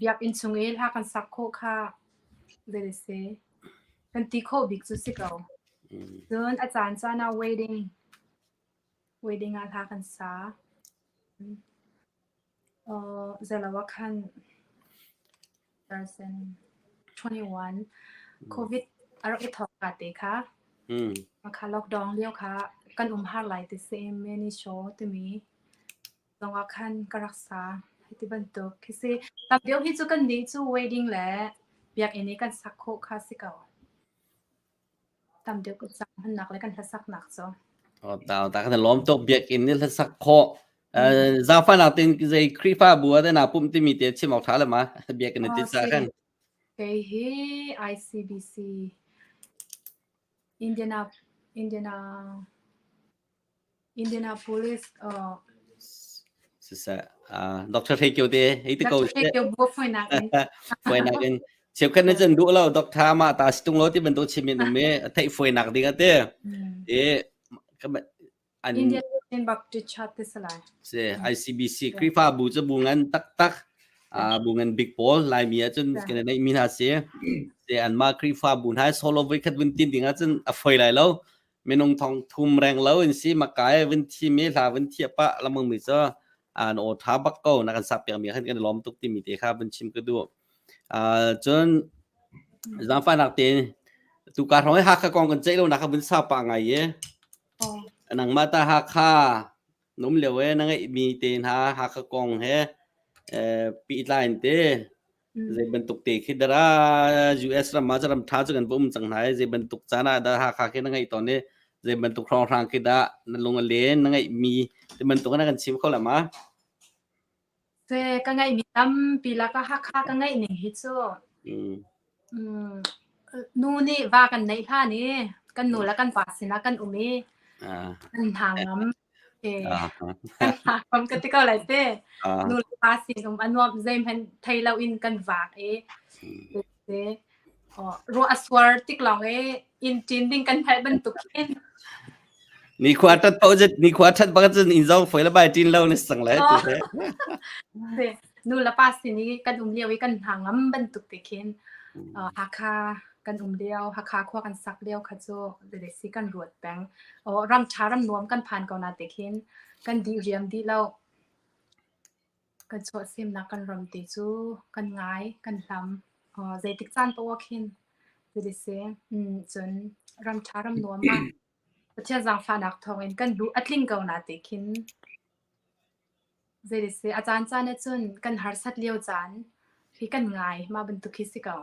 [SPEAKER 4] biakinn chung i hla kan sak khawh kha zei a si. Kan ti khawh bik cu si ko. Cun a caan caan ah wedding wedding ah hla kan sa. Uh, zeilo ah khan 2021 COVID a rak i thawk ka te kha. Kha lockdown lio kha kan um har lai ti si many show timi zongah khan ka rak sa. Hei ti bantuk khi si. Tam deuh hi cu kan nih cu wedding le biakinn i kan sak khawh kha si ko. Tam deuh kan sak hmannak le kan hlasaknak cu.
[SPEAKER 1] Oh, ta ta kan lawm tuk biakinn ni hlasak khawh. Zaangfahnak tein zei Khrihfabu ah na pumh timi te chim awk ṭha le ma biakinn ti sa khan.
[SPEAKER 4] Kei hi ICBC Indiana Indiana Indianapolis uh,
[SPEAKER 1] Siseh, uh, Dr. Hrei Kio te hei ti ko
[SPEAKER 4] Dr. Hrei Kio bu foinak in.
[SPEAKER 1] Foinak in. Cheukhat na cun duh lo Dr. ma ta situng lo ti bantuk chim in um i theih foinak ding ate. E
[SPEAKER 4] an Indian Baptist Church te salai.
[SPEAKER 1] Se ICBC Khrihfabu cu bu ngan taktak bu ngan big pawl Laimi ah cun kan nei mi hna si. Se anmah Khrihfabu hna solo voi khat vun tin ding ah cun a foi lai lo. Minung thong thum reng lo in si makai vun thim i hla vun thiah pah lamang mi cu an aw tha bak ko na kan sak piak mi khan kan lawm tuk timi te kha vun chim ka duh. Cun zaangfahnak tein tuka hrawng i Hakha kong kan ceih lo nak kha vun sau pah ngai i nangmah ta Hakha num lio e na ngeih mi te hna Hakha kong he pehtlai in te zei bantuk te khi dara US ram ah ram tha cu kan va um cang hna i zei bantuk caan ah dah Hakha khi na ngeih tawn i zei bantuk hrawnghrang khi dah na lung a len na ngeih mi ti bantuk na kan chim kho la ma?
[SPEAKER 4] Se ka ngeih mi tampi lakah Hakha ka ngeih ning hi cu. Nu nih va kan neih hlan i kan nu le kan pa sinah kan um i kan hna ngam. Kan hna ngam ka ti ko lai te. Nu le pa sin um a nuam zeihmanh thei loin kan vak i ruah a suar tik lawng i inn ṭin ding kan hngalh bantuk khin.
[SPEAKER 1] Nikhua ṭhat paoh cun nikhua ṭhat bak cun inn zong foi le bai ṭin lo na sang lai tu he.
[SPEAKER 4] Nu le pa sin i kan um lio i kan hna ngam bantuk te khin Hakha kan um lio Hakha khua kan sak lio kha cu si kan ruat peng. Ram ṭha ram nuam kan phan ko na te khin kan dih riam dih lo. Kan chuahsemnak kan ram te cu kan ngai, kan hlam. Zeitik caan paoh ah khin cuti si. Cun ram ṭha ram nuam ah Pathian zaangfahnak thawngin kan duh a tling ko na te khin zeiti si a caan caan ah cun kan harsat lio caan hi kan ngai mah bantuk khi si ko.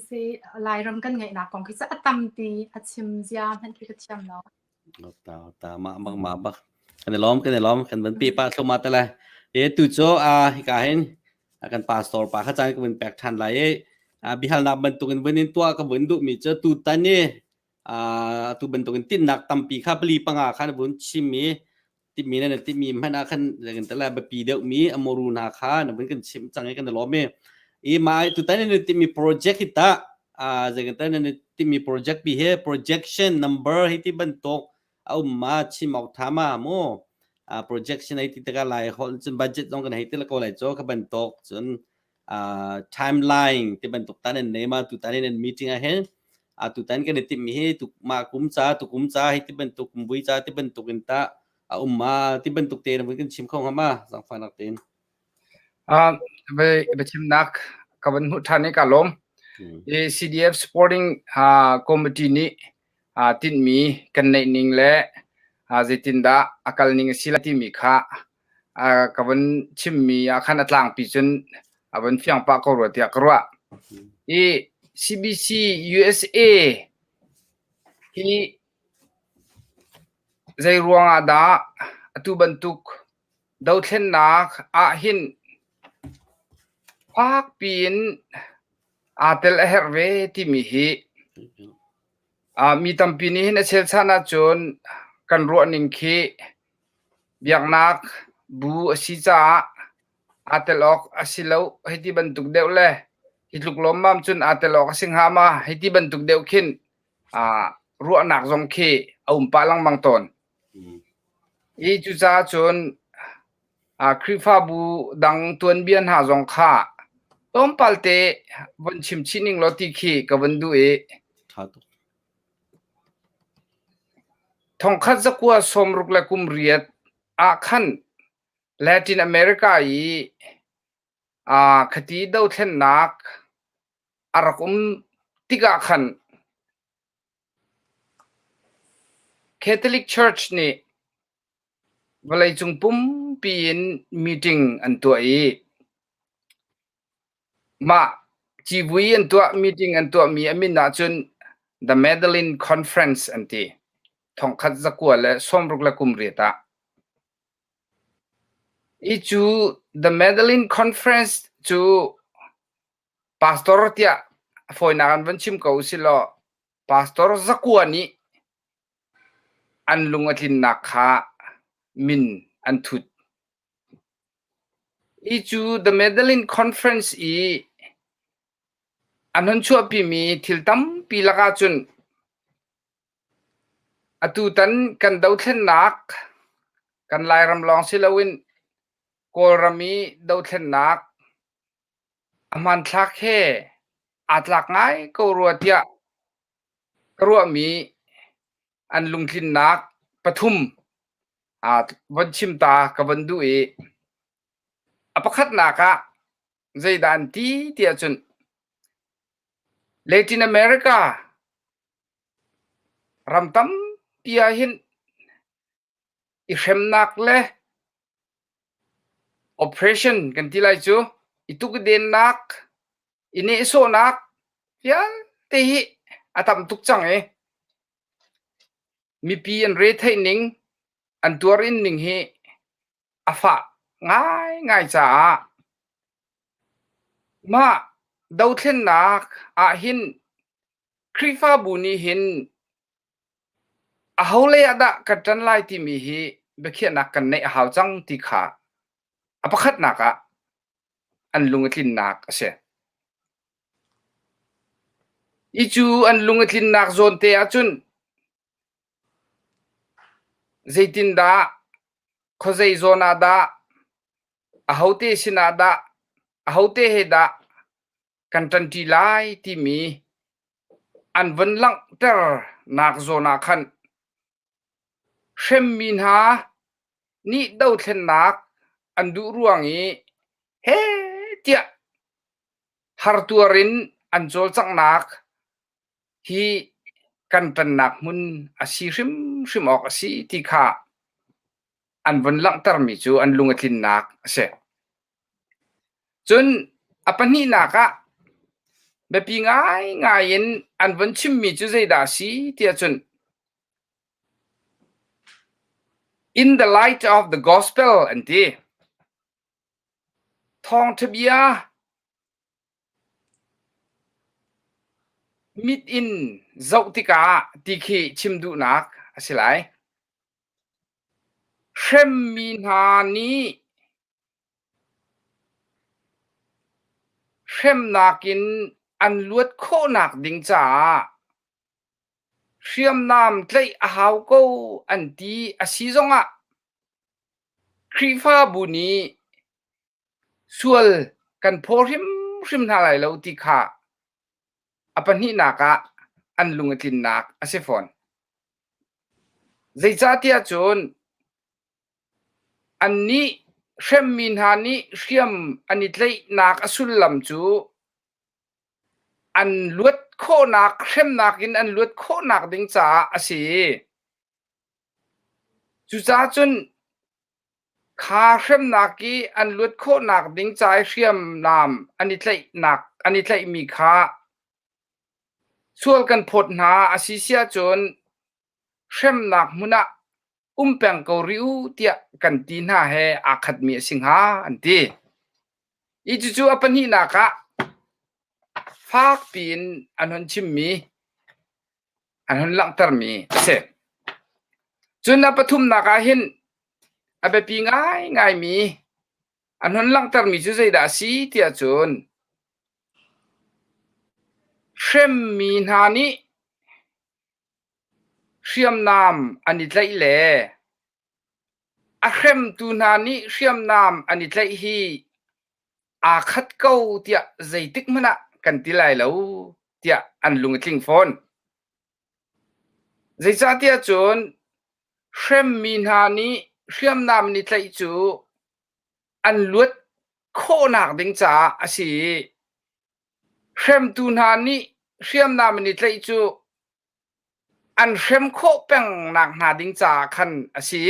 [SPEAKER 4] Si Lairam kan ngeihnak kong khi cu a tampi a chim zia hmanh khi ka thiam lo.
[SPEAKER 1] Ta ta ma bak ma bak. Kan i lawm kan i lawm kan van pe pa thloma te lai. E tu cu a hika hin kan pastor pa kha caan ka vun pek than lai i bihalnak bantukin vun in tuah ka vun duhmi cu tutan i tu bantukin tinhnak tampi kha pali panga kha na vun chim i timi na timi hmanh ah khan kan tala biapi deuhmi amoru hna kha na vun kan chim cang i kan i lawm i i ma tutan na timi project hi ta zei kan ta na timi project pi he projection number hi ti bantuk a um ma chim awk tha ma mu projection ai ti taka lai hol cun budget zong kan hei ti la ko lai cho ka bantuk cun timeline ti bantuk tan an nei ma tu tan in meeting a hen a tu tan kan i tim hi tu ma kum cha tu kum cha hi ti bantuk kum vui cha ti bantuk in ta a um ma ti bantuk te na kan chim kho ma zangfa nak ten
[SPEAKER 2] Biachimnak ka van hmuh ṭhan i ka lawm. I CDF Supporting Committee nih tinhmi kan neih ning le zeitindah a kal ning a si lai timi kha ka van chimmi ah khan a tlangpi cun a van fiang pah ko rua tiah ka ruah. I CBC USA hi zei ruang ah dah atu bantuk Dothlennak ahhin fakpi in aa tel a herh ve timi hi mi tampi nih hin a chelchan ahcun kan ruahning khi biaknak bu a si caah aa tel awk a si lo hei ti bantuk deuh le hi tluk lawmmam cun aa tel awk a si hnga ma hei ti bantuk deuh khin ruahnak zong khi a um pah lengmang tawn. Hi cucaah cun Khrihfabu dang tuanbia hna zong kha tlawmpal te von chim chih ning law ti khi ka von duh i thongkhat zakua sawmruk le kum riat ah khan Latin America i khati dothlennak a rak um tikah khan Catholic Church nih vawleicung pumpi in meeting an tuah i mah civui an tuah meeting an tuahmi a min ahcun The Medellin Conference an ti. Thongkhat zakua le sawmruk le kum riat ah. Hi cu The Medellin Conference cu Pastor tiah a fawinak in van chim ko usilaw pastor zakua nih an lung a tlinnak kha min an thut. Hi cu The Medellin Conference i an hun chuahpimi thil tampi lakah cun atutan kan dothlennak kan Lairam lawng si loin Kawlram i dothlennak A hmanthlak he aa tlak ngai ko rua tiah ka ruahmi an lungtlinnak pathum von chim ta ka von duh i a pakhatnak ah zeidah an ti tiah cun Latin America ram tampi ah hin i hremnak le Operation kan ti lai cu i tukdennak, i nehsawhnak vialte hi a tam tuk cang i mipi an retheih ning, an tuarin ning hi a fah ngaingai caah mah. dothlennak ah hin Khrihfabu nih hin aho lei ah dah kan ṭan lai timi hi biakhiahnak kan neih a hau cang ti kha a pakhatnak ah an lung a tlinnak a si. I cu an lung a tlinnak zawn te ahcun zeitindah khuazei zawn ah dah ahote sinah dah ahote he dah kan ṭanṭi lai timi an vun langhternak zawn ah khan hremmi hna nih dothlennak an duh ruang i heh tiah hartuar in an cawlcanghnak hi kan ṭannak hmun a si hrimhrim awk a si ti kha an vun langhtermi cu an lung a tlinnak a si. Cun a pahnihnak ah biapi ngaingai in an vun chimmi cu zeidah a si tiah cun In the light of the gospel an ti. Thawngṭha bia mit in zoh tikah ti khi chim duhnak a si lai. Hremmi hna nih Hremnak in an luat khawhnak ding caah hriamnam tlaih a hau ko an ti a si zongah Khrihfabu nih sual kan phaw hrimhrim hna lai lo ti kha a pahnihnak ah an lung a tlinnak a si fawn. Zeicahtiah cun Annih hremmi hna nih hriam an i tlaihnak a sullam cu an luat khawhnak hremnak in an luat khawhnak ding caah a si. Cucaah cun kha hremnak i an luat khawhnak ding ca i hriamnam an i tlaihnak an i tlaihmi kha sual kan phawt hna a si si ahcun hremnak hmun ah um peng ko rih u tiah kan ti hna he aa khatmi a si hnga an ti. Hi cucu a pahnihnak ah fak piin an hun chimmi an hun langhtermi a si. Cun a pathumnak ah hin a biapi ngaingaimi an hun langhtermi cu zeidah a si tiah cun hremmi hna nih Hriamnam an i tlaih le a hremtu hna nih hriamnam an i tlaih hi aa khat ko tiah zeitik hmanh ah kan ti lai lo tiah an lung a tling fawn. Zeicahtiah cun hremmi hna nih hriamnam an i tlaih cu an luat khawhnak ding caah a si i Hremtu hna nih hriamnam an i tlaih cu an hrem khawh pengnak hna ding caah khan a si.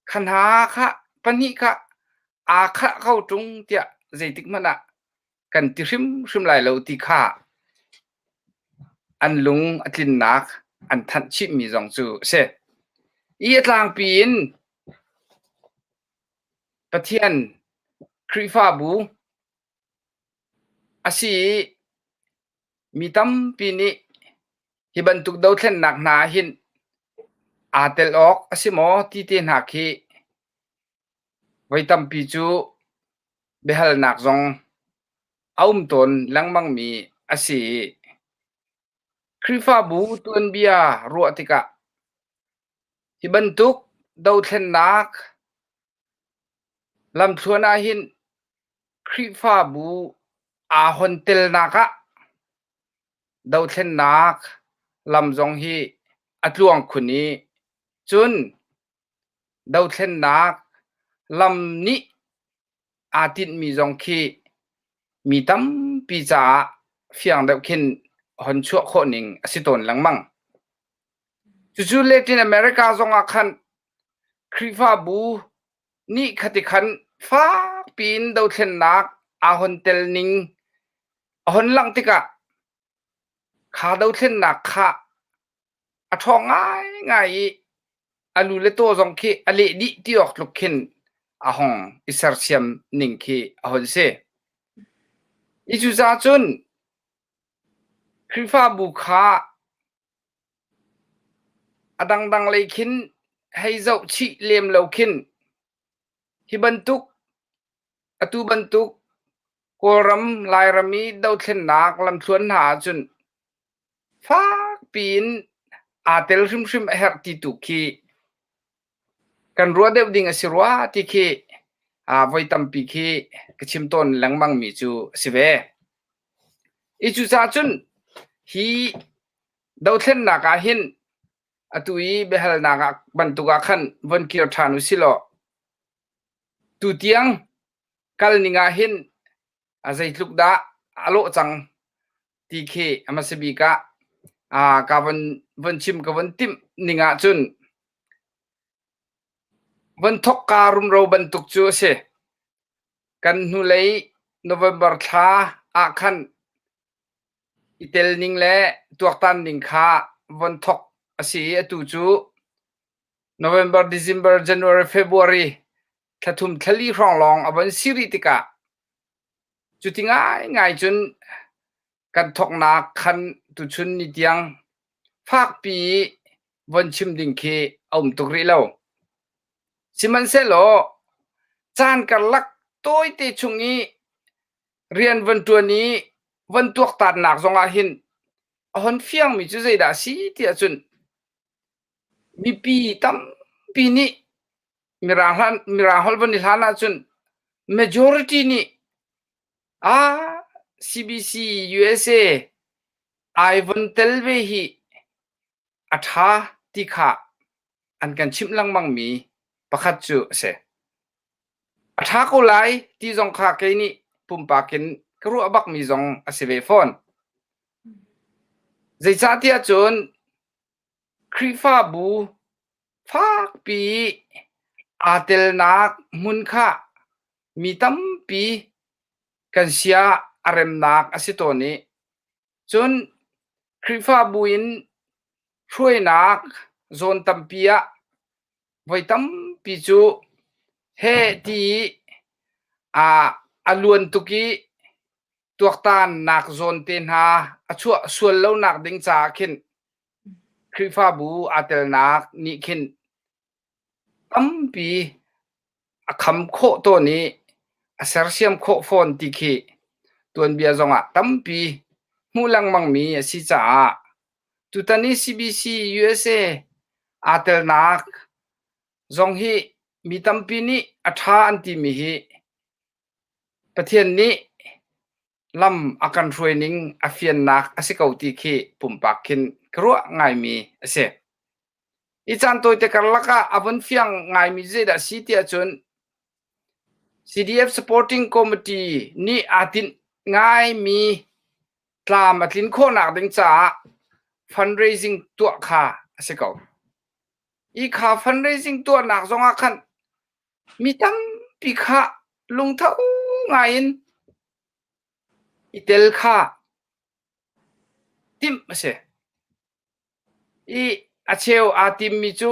[SPEAKER 2] Kha hna kha pahnih kha aa khah kho ṭung tiah zeitik hmanh ah kan ti hrimhrim lai lo ti kha an lung a tlinnak an thanh chihmi zong cu a si. I a tlangpi in Pathian Khrihfabu A si i mi tampi nih hi bantuk dothlennak hna ah hin aa tel awk a si maw ti te hna khi voi tampi cu biahalnak zong a um tawn lengmangmi a si i Khrihfabu tuanbia ruah tikah hi bantuk dothlennak Lamthluan ahhin Khrihfabu aa hon telnak ah dothlennak lam zong hi a tluang khun i cun dothlennak lam nih aa tinhmi zong khi mi tampi caah fiang deuh khin hon chuah khawh ning a si tawn lengmang. Cucu Latin America zongah khan Khrihfabu nih khati khan fakpi in dothlennak aa hon tel ning a hon langh tikah kha dothlennak kha a ṭhawng ngaingai i a lu le taw zong khi a leh dih ti awk tluk khin a hong i sersiam ning khi a hon si. I cucaah cun Khrihfabu kha a dangdang lei khin hei zoh chih lem lo khin hi bantuk atu bantuk Kawlram Lairam i dothlennak lamthluan hna ahcun fakpi in aa tel hrimhrim a herh ti tu khi kan ruah deuh ding a si rua ti khi voi tampi khi ka chim tawn lengmang mi cu a si ve. I cucaah cun hi dothlennak ah hin atu i biahalnak ah bantuk ah khan von kir ṭhan u si law tutiang kal ning ah hin a zeitluk dah a lawh cang ti khi a hmasa bik ah ka von von chim ka von timh ning ah cun von thokka rumro bantuk cu a si. Kan hnulei November thla ah khan i tel ning le tuaktan ning kha von thok a si i atu cu November, December, January, February thla thum thla li hrawng lawng a von si rih tikah cuti ngaingai cun kan thoknak khan tuchun ni tiang fakpi i von chim ding khi a um tuk rih lo. Sihmanhsehlaw caan karlak tawite chung i rian von ṭuan i von tuaktannak zongah hin a hon fiangmi cu zeidah a si tiah cun mipi tampi nih Mirang hlan Mirang holh von i hlan ahcun majority nih ah CBC USA ai von tel ve hi a ṭha ti kha an kan chimh lengmangmi pakhat cu a si. A ṭha ko lai ti zong kha kei nih pumpak in ka ruah bakmi zong a si ve fawn. Zeicahtiah cun Khrihfabu fakpi aa telnak hmun kha mi tampi kan sia a remnak a si tawn i cun Khrihfabu in hruainak zawn tampi ah voi tampi cu heh ti i a luan tuk i tuaktannak zawn te hna a chuah sual lonak ding caah khin Khrihfabu aa telnak nih khin tampi a kham khawh tawn i a sersiam khawh fawn ti khi tuanbia zongah tampi hmuh lengmangmi a si caah tutan i CBC USA aa telnak zong hi mi tampi nih a ṭha an timi hi Pathian nih lam a kan hruai ning a fiannak a si ko ti khi pumpak khin ka ruah ngaimi a si. Hi caan tawite karlak ah a vun fiang ngaimi zeidah a si tiah cun CDF Supporting Committee nih aa tinh ngaimi tlam a tlin khawhnak ding caah fundraising tuah kha a si ko. Hi kha fundraising tuahnak zongah khan mi tampi kha lungtho ngai in i tel kha timh a si. I a cheu aa timmi cu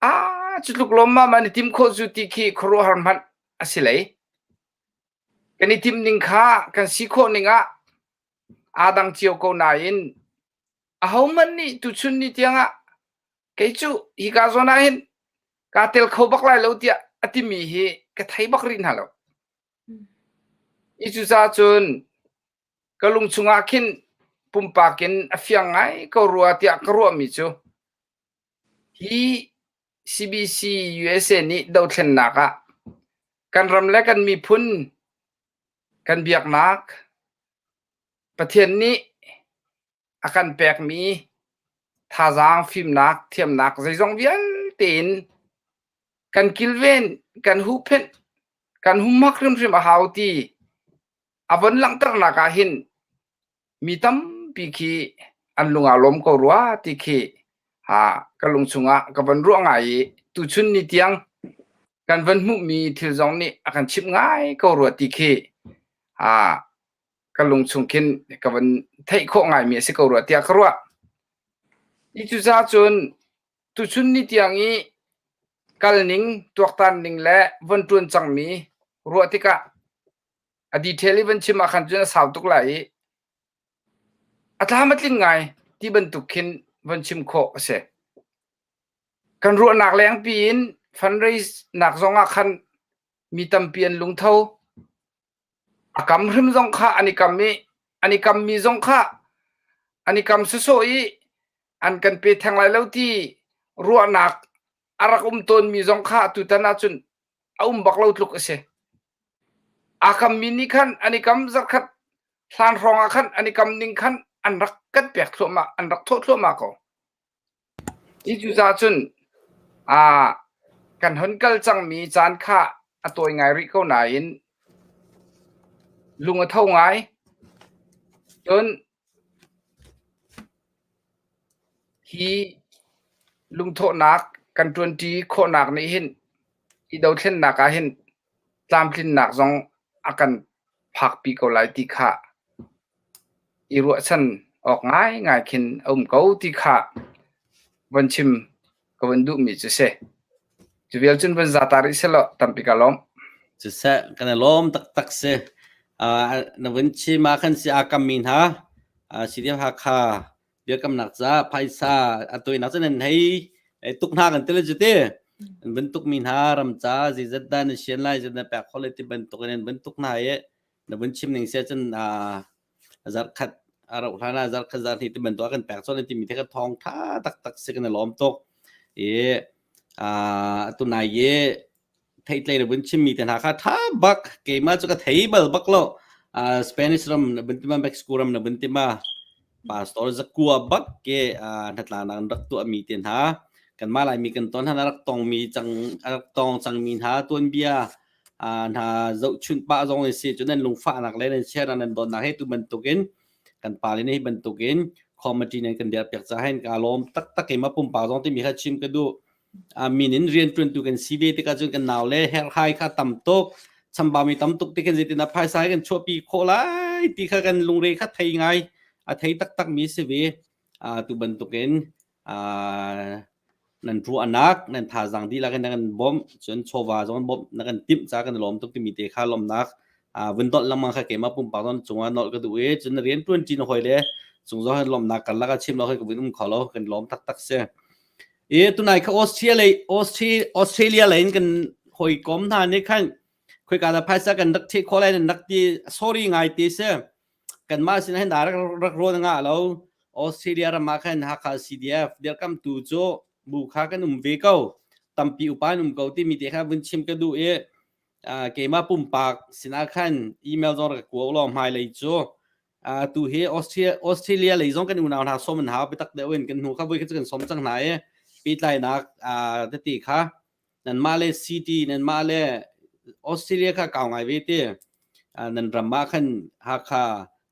[SPEAKER 2] aa cu tluk lawmmam an i tim khawh cu ti khi khuaruahhar hmanh a si lei. Kan i timh ning kha kan si khawh ning ah aa dang cio ko nain ahohmanh nih tuchun ni tiangah kei cu hika zawn ah hin kaa tel kho bak lai lo tiah a timi hi ka thei bak rih hna lo. I cucaah cun ka lung chungah khin pumpak in a fiang ngai ko rua tiah ka ruahmi cu hi CBC USA nih dothlennak ah kan ram le kan miphun kan biaknak Pathian nih a kan pekmi thazaang fimnak thiamnak zeizong vialte in kan kilven kan huhphenh kan humhak hrimhrim a hau ti a von langhternak ah hin mi tampi khi an lung aa lawm ko rua ti khi ha ka lung chungah ka von ruah ngai i tuchun ni tiang kan von hmuhmi thil zong nih a kan chimh ngai ko rua ti khi ha ka lung chung khin ka von theih khawh ngaimi a si ko rua tiah ka ruah. I cucaah cun tuchun ni tiang i kal ning tuaktan ning le von ṭuan cangmi ruah tikah. A detail i van chim ah khan cun a sau tuk lai i a tlam a tling ngai ti bantuk khin van chim khawh a si. Kan ruahnak lengpi in fundraise nak zong ah khan mi tampi an lungtho. A kam hrim zong kha an i kam i an i kammi zong kha an i kam sawsawh i an kan pe theng lai lo ti ruahnak a rak um tawnmi zong kha tutan ahcun a um bak lo tluk a si. Aa kammi nih khan an i kam zarhkhat hlan hrawng ah khan an i kam ning khan an rak kan pek thluahmah, an rak thawh thluahmah ko. Hi cucaah cun aa kan hun kal cangmi caan kha a tawi ngai rih ko nain lung a tho ngai. Cun hi lungthawhnak kan ṭuanṭi khawhnak nih hin hi dothlennak ah hin tlamtlinnak zong a kan phakpi ko lai ti kha i ruahchan awk ngaingai khin a um ko ti kha von chim ka von duhmi cu si. Cu vial cun von za ta rih selaw tampi ka lawm.
[SPEAKER 1] Siseh, kan i lawm taktak si. Uh, na vun chim ah khan si aa kammi hna, uh, CDF Hakha biakamnak ca phaisa a toinak cu nan hei tuk hna kan ti le cu ti. An vun tukmi hna ram ca zeizat dah na sian lai zeizat na pek khawh lai ti bantuk in an vun tuk hna i na vun chim ning sia cun uh, zarkhat a rauh hlan ah zarkhat zarhnih ti bantuk a kan pek cawlh timi te kha thawng tha taktak si kan i lawm tuk i tunai i theitlei na vun chimmi te hna kha tha bak keimah cu ka thei bal bak lo Spanish ram na vun tima Mexico ram na vun tima pastor zakua bak ke hnatlanak an rak tuahmi te hna kanmah Laimi kan ton hna rak tongmi cang rak tong cangmi hna tuanbia hna zohchunh pah zong an si cu nan lungfahnak le nan sianak nan dawtnak he tu bantukin kan pa le hi bantukin committee nan kan dirpiak caah hin ka lawm taktak keimah pumpak zong timi kha chim ka duh min in rian ṭuantu kan si ve tikah cun kan nau le herhhai kha tam tuk chambami tam tuk ti kan zeitin ah phaisa kan chuahpi khawh lai ti kha kan lungre kha thei ngai a thei taktak mi si ve tu bantukin nan ruahnak nan thazaang dihlak in na kan bawmh cun chawva zong bawmh na kan timh ca kan lawm tuk timi te kha lawmnak vun dolh lengmang kha keimah pumpak zong cungah nolh ka duh i cun na rian ṭuan ṭi na hawi le cung zong hin lawmnak karlak ah chim lo khi ka vun um kho lo kan lawm taktak si i tunai kha Australia Australia lei in kan hawikom hna nih khan khoika dah phaisa kan rak theh khawh lai nan rak ti sorry ngai ti si kanmah sin hin rak rak rawn nga lo Australia ram ah khan Hakha CDF dirkamtu cu bu kha kan um ve ko tampi upa an um ko timi te kha vun chim ka duh i keimah pumpak sinah khan email zong rak ka kuo law hmailei cu tu hi Austria Australia lei zong kan unau hna som an hau biatak deuh in kan hnu kha voi kha cu kan som cang hna i pehtlainak tete kha nanmah le city nanmah le Australia kha kau ngai ve te nan ram ah khan Hakha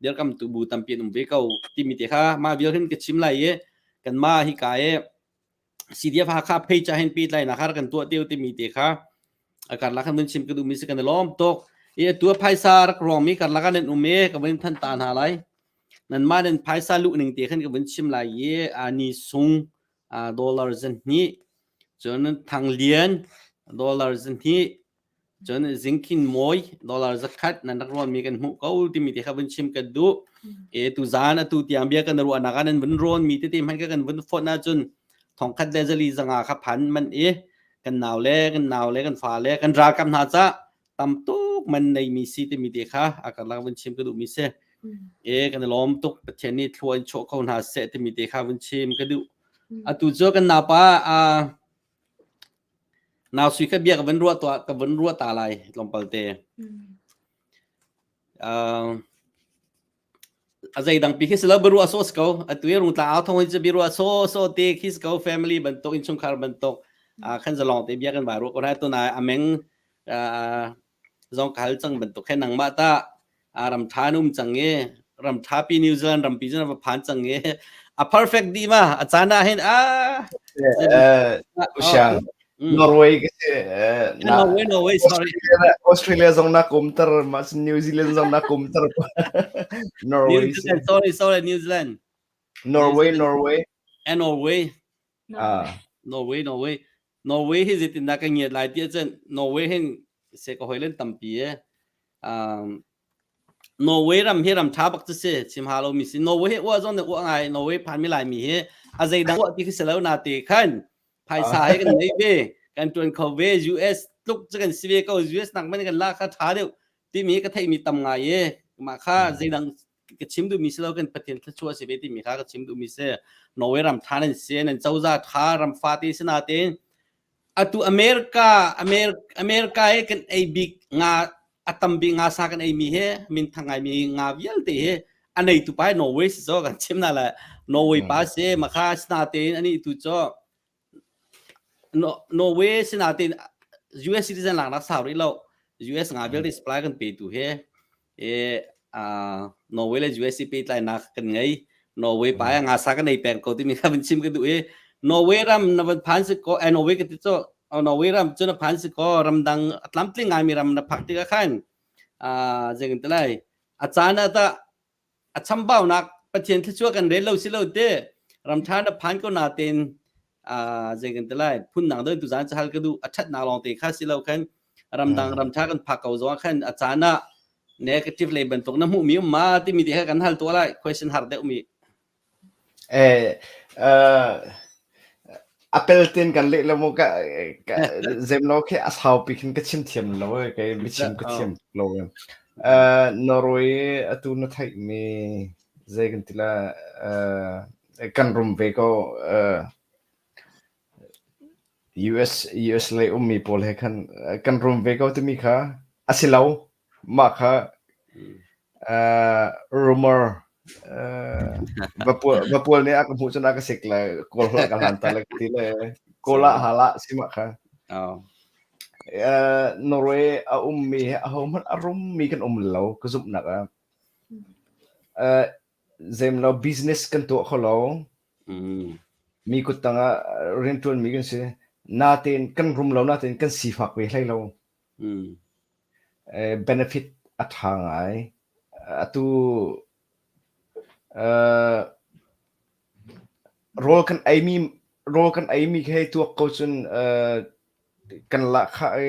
[SPEAKER 1] dirkamtu bu tampi an um ve ko timi te kha mah vial hin ka chim lai i kanmah hi ka i CDF Hakha page ah hin pehtlainak kha kan tuah teo timi te kha a karlak khan vun chim ka duhmi si kan i lawm tuk i atu a phaisa rak ruangmi karlak ah nan um i ka vun than ta hna lai nanmah nan phaisa luh ning te khan ka vun chim lai i ni sung dollar zahnih cun Thang Lian dollar zahnih cun Zingkhin Mawi dollar zakhat nan rak rawnmi kan hmuh ko timi te kha vun chim kan duh e tu zan atu tiang bia kan ruahnak ah nan vun rawnmi tete hmanh ka kan vun fonh ahcun thongkhat le zali zanga kha phan man i kan nau le kan nau le kan fa le kan ralkap hna ca tam tuk man neimi si timi te kha a karlak vun chim ka duhmi si e kan i lawm tuk Pathian nih thlua in chuah ko hna seh timi te kha vun chim ka duh atu cu kan naupa a nau sui kha bia ka vun ruah tuah ka vun ruah ta lai tlawmpal te a zeidang pi khi si lo biaruah sawh si ko atu i rungtlang au thong hi cu biaruah sawh sawh te khi si ko family bantuk innchungkhar bantuk khan zalong te bia kan vai ruah ko hna tunai ameng zong ka hal cang bantuk he nangmah ta ram tha an um cang i ram tha pi New Zealand rampi cun va phan cang i a perfect dih ma a caan ah hin a
[SPEAKER 3] Usiang Norway ka si.
[SPEAKER 1] Norway, Norway, sorry.
[SPEAKER 3] Australia zong na kumter, mas New Zealand zong na kumter.
[SPEAKER 1] Norway. New Zealand, sorry, sorry, New Zealand.
[SPEAKER 3] Norway, Norway.
[SPEAKER 1] And Norway. Ah. Norway, Norway. Norway hi zeitin dah ka ngiat lai ti ahcun Norway hin se ka hoi len tampi e. Um, Norway ram hi ram ṭha bak cu si chim ha lomi si Norway hi uah zong nih uah ngai Norway phanmi Laimi hi a zeidang uah ti khi si lo na te khan phaisa he kan nei ve kan ṭuan kho ve US tluk cu kan si ve ko US nak man kan la kha ṭha deuh timi ka theihmi tam ngai i mah kha zeidang ka chim duhmi si lo kan Pathian thluachuah si ve timi kha ka chim duhmi si Norway ram ṭha nan si nan cozah ṭha ram fate si natein atu America America he kan ei bik nga a tam bik nga sa kan ei mi he min thang ngai mi nga vialte he a nei tu pa Norway si zo kan chim na la Norway pa se makha sna tein ani tu cho Norway sina tein US citizen lak nak sau rih lo US nga vialte supply kan pe tu he e Norway le US pehtlainak kan ngei. Norway pa nga sa kan ei peng ko timi kha van chim ka duh i Norway ram na van phan si ko eh Norway ka ti cho Norway ram cu na phan si ko ramdang a tlamtling ngaimi ram na phak tikah khan zei kan ti lai a caan ah tah a chambaunak Pathian thluachuah kan rel lo si lo te ramtha na phan ko na ten zei kan ti lai phundang deuh tu zan hal ka duh a thatnak lawng te kha si lo khan ramdang ramtha kan phak ko zong khan a caan ah negative lei bantuk na hmuh mi um ma timi te kha kan hal tuah lai question har deuh mi
[SPEAKER 3] Eh, uh, apel tin kan leh lo mu ka ka zem lo khi a sau pi khin ka chim thiam lo e kai mi chim ka thiam lo e. Uh, Norway atu na theih mi zei kan ti la uh, kan rum ve ko uh, US US lei ummi pawl he khan kan rum ve ko timi kha a si lo mah kha uh, rumor uh, vapual nih a ka hmuh cun a ka sik le kawl holh ka hlan ta le ti le kawl ah hala si mah kha
[SPEAKER 1] oh.
[SPEAKER 3] uh, Norway a ummi he ahohmanh a rummi kan um lo ka zumhnak ah uh, zemlo business kan tuah kho lo Mi kuttang ah rianṭuanmi kan si. Natein kan rum lo natein kan sifak ve hlei lo. Benefit a ṭha ngai. Atu rawl kan eimi rawl kan eimi khi hei tuak ko cun kan lahkhah i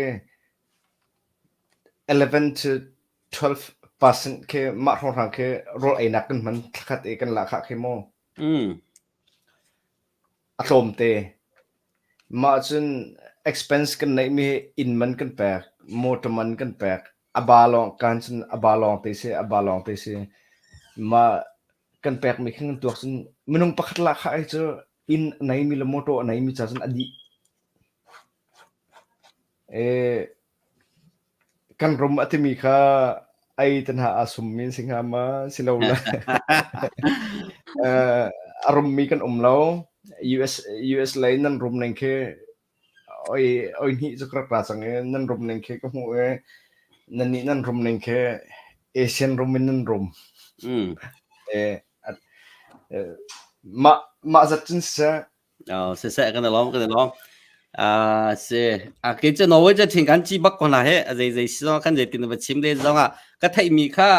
[SPEAKER 3] 11 to 12% khi mah hrawnghrang khi rawl einak kan hman thlakhat i kan lahkhah khi mu. A tlawmte. Mah cun expense kan neihmi hi inn man kan pek, motor man kan pek, a ba lawng kaan cun a ba lawng te si, a ba lawng te si. Mah kan pekmi khan kan tuak cun minung pakhat lahkhah hi cu inn a neimi le motor a neimi ca cun a dih. Kan rum a timi kha ei te hna aa summi an si hnga ma? Si lo le a rummi kan um lo. US, US lei nan rum ning khi oi, oi hnih cu ka rak ra cang i nan rum ning khi ka hmuh i nan nih nan rum ning khi Asian rum in nan rum. Eh, mah, mah zat cun siseh
[SPEAKER 1] Oh, siseh kan i lawm kan i lawm. Ah si a ke cu Norway cu thin kan ci bak ko hna he zei zei si zong kan zeitin va chim le zong ah ka theih mi kha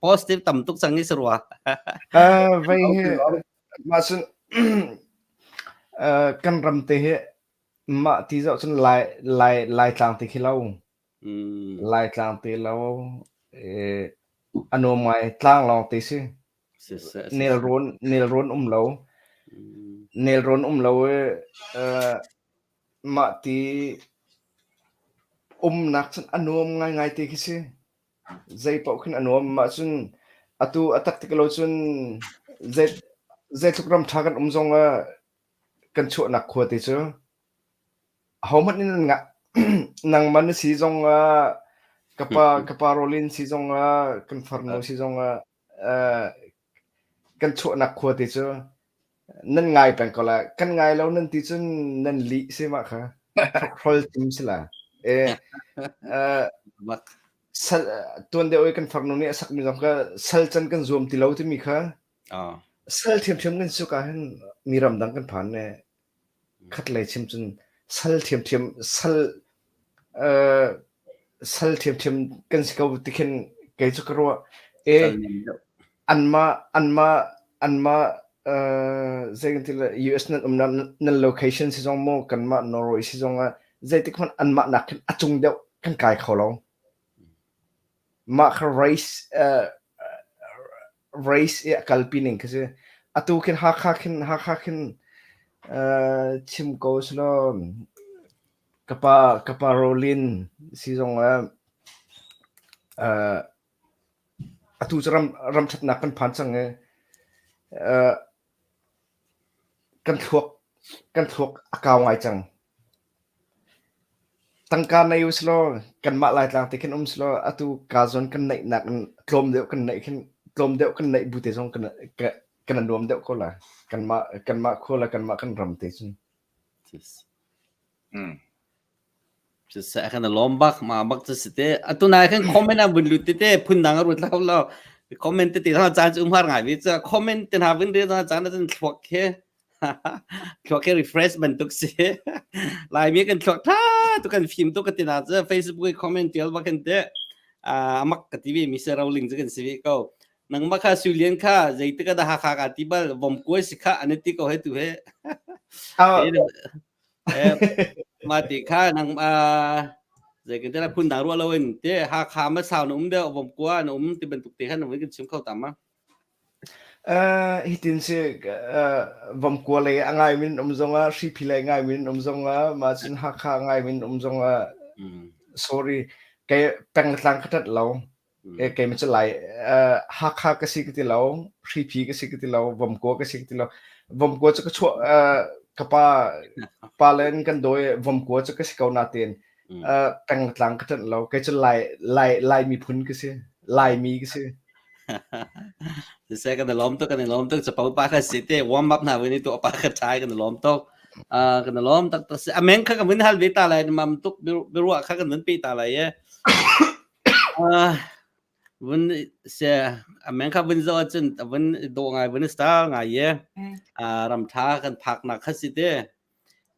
[SPEAKER 1] positive tam tuk cang i si rua.
[SPEAKER 3] Uh, vei hi mah cun uh, kan ram te hi mah ti zoh cun lai lai laitlang te khi lo
[SPEAKER 1] Mm.
[SPEAKER 3] laitlang te lo eh, a nuam ngai tlang lawng te si Nelrawn nelrawn um lo. Nelrawn um lo i uh, mah ti umnak cun a nuam ngaingai te khi si. Zei paoh khin a nuam. Mah cun atu a tak tik lo cun zei zeitluk ram ṭha kan um zong ah kan chuahnak khua te cu ahohmanh nih nan ngah. Nangmah na si zong ah ka pa ka pa Rolin si zong ah kan farnu si zong ah kan chuahnak khua te cu nan ngai peng ko lai. Kan ngai lo nan ti cun nan lih si mah kha. Hrol tim si la. E, sal tuan deuh i kan farnu nih a sakmi zong kha sal can kan zuam ti lo timi kha sal ṭhiamṭhiam kan suk ah hin mi ramdang kan phan ne. Khatlei chim cun sal ṭhiamṭhiam sal uh, sal ṭhiamṭhiam kan si ko ti khin kei cu ka ruah. E anmah anmah anmah uh, zei kan ti le US nan umnak nan location si zong maw kanmah Norway si zong ah zeitik hmanh anmah nak khin a cung deuh kan kai kho lo. Mah kha race uh, race i a kalpi ning khi si. Atu khin Hakha khin Hakha khin uh, chim ko selaw kapa kapa Rolin si zong ah uh, atu cu ram ram ṭhatnak kan phan cang i uh, kan thluak kan thluak a kau ngai cang. Tangka nei usilaw kanmah Laitlang te khin um selaw atu ka zawn kan neihnak in tlawm deuh kan neih khin tlawm deuh kan neih bu te zong kan kan a nuam deuh ko lai. Kanmah kanmah khua le kanmah kan ram te cun.
[SPEAKER 2] Mm.
[SPEAKER 1] Siseh kan lawm bak ma bak cu si te atu nai khan comment an vun lut tete phun dang a rut lo lo comment tete ha caan cu umhar ngai vi ca comment te hna vun re caan caan thluak he Thluak hi refresh bantuk si. Laimi kan thluak tha tu kan fim tu ka tina cu Facebook i comment tial bak hin te amak ka ti ve mi se roling cu kan si ve ko. Nangmah kha Sulian kha zeitik ah dah Hakha ka ti bal vom kuai si kha an ti ko he tu he. Ma ti kha nang zei kan te phun dang ruah lo in te Hakha ma sau na um deuh vom kua na um ti bantuk te khan na kan chim kho tam ma.
[SPEAKER 3] Uh, hitin si uh, vomkua lei a ngaimi an um zongah hriphi lei ngaimi an um zongah mah cun Hakha ngaimi an um zongah
[SPEAKER 1] Mm.
[SPEAKER 3] sorry kei peng le tlang ka ṭanh lo
[SPEAKER 1] Mm.
[SPEAKER 3] ke keimah cu lai uh, Hakha ka si ka ti lo hriphi ka si ka ti lo vomkua ka si ka ti lo vomkua cu ka chuah uh, ka pa pa le in kan dawi vomkua cu ka si ko natin
[SPEAKER 1] Mm.
[SPEAKER 3] uh, peng le tlang ka ṭanh lo kei cu lai lai lai miphun ka si Laimi ka si
[SPEAKER 1] Siseh kan i lawm tuk kan i lawm tuk capo pa kha si te warm up hna vun i tuah pa kha ṭhai kan i lawm tuk. Uh, kan i lawm tak tak si. A meng kha kan vun hal ve ta lai mam tuk biaruah kha kan vun pe ta lai e. Uh, vun se a meng kha vun zo ahcun a vun dawh ngai vun star ngai ye. Uh, ram ṭha kan phak nak kha si te.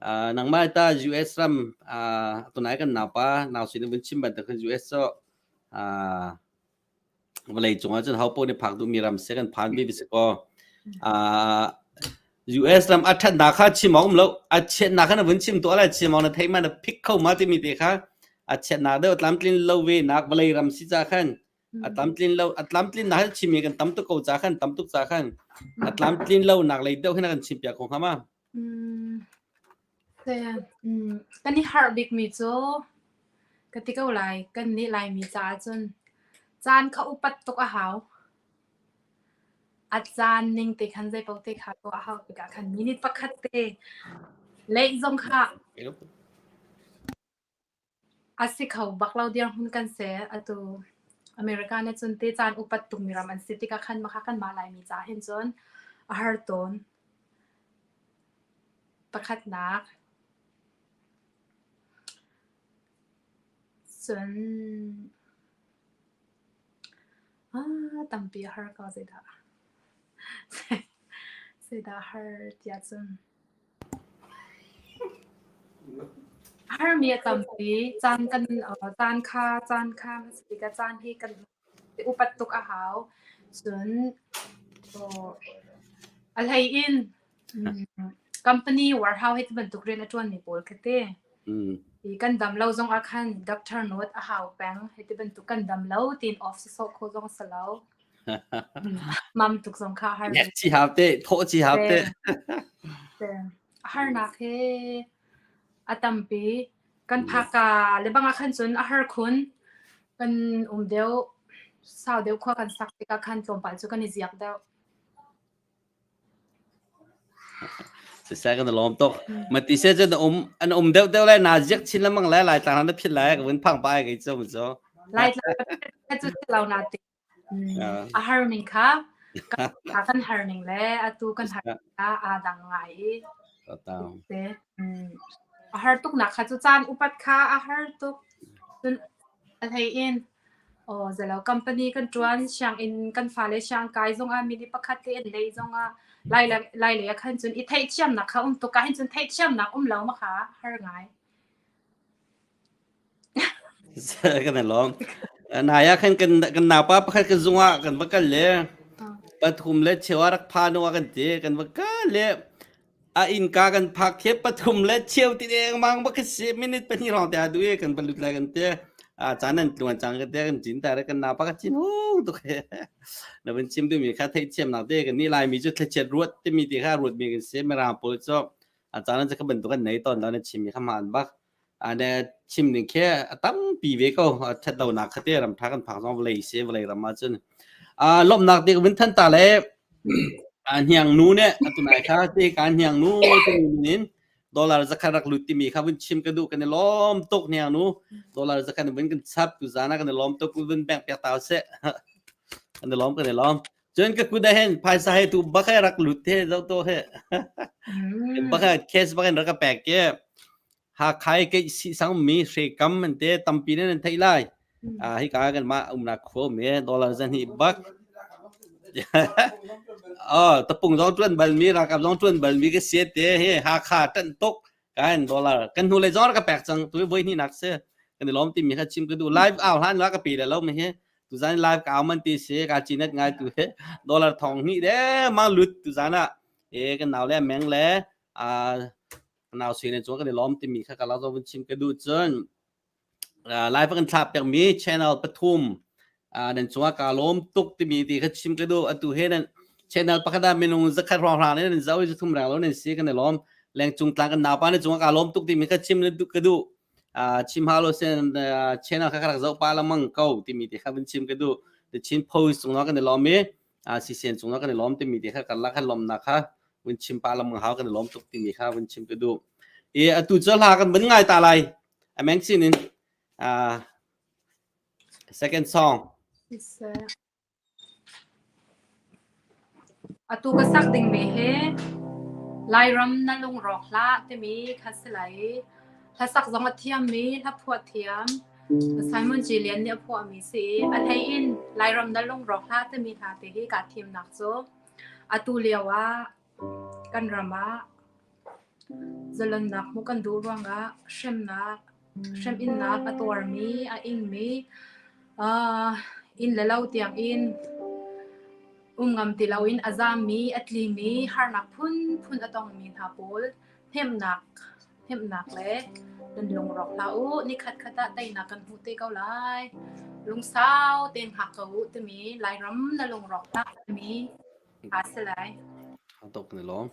[SPEAKER 1] Uh, nangmah ta US ram uh, tunai kan naupa nau sin vun chim bantuk khan US so uh, Vawlei cung ah cun ho paoh nih phak duhmi ram si kan phan ve si kaw. Uh, US ram a ṭhatnak kha chim awk um lo. A chiatnak kha na vun chim tuah lai chim awk na theih ma na phik kho ma timi te kha a chiatnak deuh tlamtlin lo ve nak vawlei ram si ca khan a tlamtlin lo a tlamtlin nak chimi kan tam tuk ko ca khan tam tuk ca khan a tlamtlin lo nak lei deuh hin kan chim piak ko hnga ma.
[SPEAKER 4] Mm. Kan i harh bikmi cu ka ti ko lai. Kannih Laimi caah cun caan kha upat tuk a hau. A caan ning te khan zeipaoh te kha tuah a hau tikah khan minute pakhat te late zong kha A si kho bak lo dirhmun kan si. Atu America nih cun te caan upat tukmi ram an si tikah khan makha kanmah Laimi caah hin cun a har tawn. Pakhatnak. Cun ah, tampi a har ko zeidah. Zeidah har tiah cun. A harmi a tampi. Caan kan caan kha caan kha hmasabik ah caan hi kan upat tuk a hau. Cun a hlei in company warehouse hi ti bantuk rian a ṭuanmi pawl kha ti. Kan dam lo zong ah khan doctor note a hau peng. Hi ti bantuk kan dam lo tiin off sawsawh khawh zong a si lo. Mam tuk zong kha har.
[SPEAKER 1] Nek chi hau te, thawh chi hau te.
[SPEAKER 4] Harnak he a tampi. Kan phaka le bang ah khan cun a har khun. Kan um deuh sau deuh khua kan sak tikah khan tlawmpal cu kan i ziak deuh.
[SPEAKER 1] Siseh kan i lawm tuk. Mati se cu na um an um deuh deuh lai naa ziak chin lengmang lai lai tlang na phit lai ka vun phang pa ai kei cu cu.
[SPEAKER 4] Lai tlang cu lo na te. A har ning kha kan har ning le atu kan har kha aa dang ngai i. A har tuk nak kha cu caan upat kha a har tuk. Cun a hlei in Aw zalo company kan ṭuan sianginn kan fale siangkai zongah minute pakhat te an lei zongah lai lai lei ah khan cun i theihthiamnak kha um tuk ah hin cun theihthiamnak um lo ma kha har ngai.
[SPEAKER 1] Kan i lawm. Nai ah khan kan kan naupa pakhat kan zung ah kan va kal le pathum le cheu ah rak pha nu ah kan ti kan va kal le A innka kan phak khi pathum le cheu ti dengmang bak khi si minute pahnih hrawng te a duh i kan va lut lai kan ti. A caan nan tluan cang ka te kan cin ta re kan napa ka cin hung tuk he. Na van chim duhmi kha theihthiamnak te kan nih Laimi cu thlachiat ruat timi ti kha ruatmi kan si. Mirang pawl cu a caan an ka bantuk an nei tawn lo na chimmi kha hmaan bak. Ane chim ning khi a tampi ve ko. A ṭhat lonak kha te ram ṭha kan phak zong vawlei si vawlei ram ahcun. Lawmhnak te ka vun than ta le hniang nu nih atu nai kha te ka hniang nu timi min in dollar zakhat rak lut timi kha vun chim ka duh kan i lawm tuk hniang nu dollar zakhat vun kan chap tu zan ah kan i lawm tuk vun bank piak ta seh kan i lawm kan i lawm cun ka kut ah hin phaisa he tu bak he rak lut he zo to he bak he cash bak in rak ka pek ke Hakha i keih sih sang mi hre kam an te tampi nan theih lai hi ka kan mah umnak khua mi dollar zan hi bak oh tapung zong tuan bal mi ralkap zong tuan bal mi ka sia te hi Hakha tan tuk kan dollar kan hnu le zong ka pek cang tu voi hnih nak se kan i lawm ti mi kha chim ka du live au hlan la ka pe le lo mi hi tu zan live ka au man ti si ka chinat ngai tu he dollar thong hnih de ma lut tu zan ah e kan nau le meng le a nau sui ne cu kan i lawm timi kha ka la zo vun chim ka duh cun live kan thlah pekmi channel pathum nan cungah ka lawm tuk timi ti kha chim ka duh atu he nan channel pakhat ah minung zakhat hrawng hrang ne nan zau i thum reng lo nan si kan i lawm lengcung tlang kan naupa ne cungah ka lawm tuk timi kha chim ka duh chim halo sen channel kha ka rak zoh pa lamang ko timi ti kha vun chim ka duh the Chin Post cungah kan i lawm i sisen cungah kan i lawm timi ti kha karlak khan lawmnak kha vun chim pa lam hau kan i lawm tuk timi kha vun chim ka duh i atu cu hla kan vun ngai ta lai ameng sin in second song.
[SPEAKER 4] Atu ka sak dingmi hi Lairam na lungrawk hlah timi kha si lai. Hlasak zong a thiammi hlaphuah thiam Simon G. Lian nih a phuahmi si i a hlei in Lairam na lungrawk hlah timi hla te hi kaa thimnak cu atu lio ah kan ram ah zalonnak hmuh kan duh ruangah hremnak hrem-innak a tuarmi a ingmi inn le lo tiangin um ngam ti loin a zaammi a tlimi harnak phunphun a tongmi hna pawl hnemhnak hnemhnak le nan lungrawk hlah u nikhat khat ah teinak kan hmuh te ko lai lungsau tein hngak ko u timi Lairam na lungrawk hlah timi aa si lai.
[SPEAKER 1] Tok ni lawm.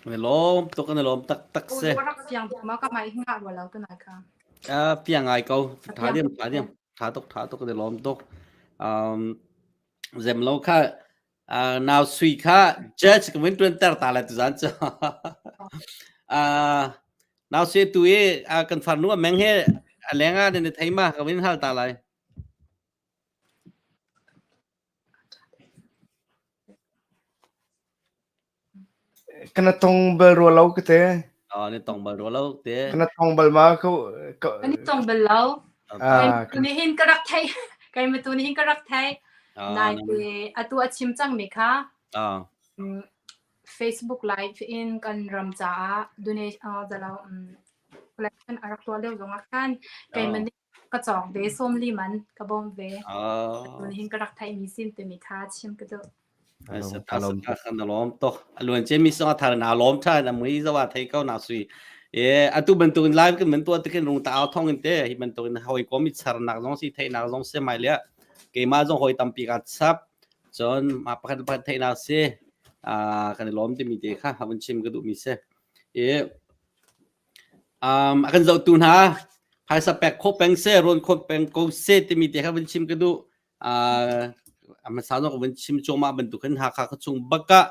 [SPEAKER 1] Kan i lawm tuk kan i lawm taktak si.
[SPEAKER 4] Fiang tuk ma ka mai hinga rua lo tu nai kha.
[SPEAKER 1] Uh, fiang ngai ko. Tha diam tha diam. Tha tuk tha tuk kan i lawm tuk. Um zem lo kha uh, nau sui kha judge ka vun tuan ter ta lai tu zan chu. Uh, nau sui tu i uh, kan farnu a meng he a lenga ne thei ma ka vun hal ta lai.
[SPEAKER 3] Kana tong bal rua lo ka te.
[SPEAKER 1] Oh, ni tong bal rua lo te.
[SPEAKER 3] Kana tong bal ma ko.
[SPEAKER 4] Kan tong bal lo.
[SPEAKER 3] Ah,
[SPEAKER 4] ni hin ka rak thei. Kai ma tu ni hin ka rak thei. Nai te atu a chim cang mi kha.
[SPEAKER 1] Ah.
[SPEAKER 4] Facebook live in kan ram caah donate zalo collection a rak tuah lio zong ah khan kei man ka cawk ve sawmli man ka bawm ve.
[SPEAKER 1] Ah.
[SPEAKER 4] Hin ka rak theih mi sin timi kha chim ka duh.
[SPEAKER 1] Kan lawm tuk. A luan che mi song thar na lawm tha na mui zawa thei ko na sui. E atu bantuk in live kan man tua tikin rung ta au thong in te hi bantuk in hoi ko mi char nak zong si thei nak zong se mai le keima zong hoi tampi ka chap cun ma pakhat pakhat thei nak si a kan lawm ti mi te kha havun chim ka duh mi se e Um, a kan zohtu hna phaisa pek kho peng seh, rawn kho peng ko seh timi te kha vun chim ka duh. Uh, a hmasa zong ka vun chim cuahmah bantuk hin Hakha khuachung bak ah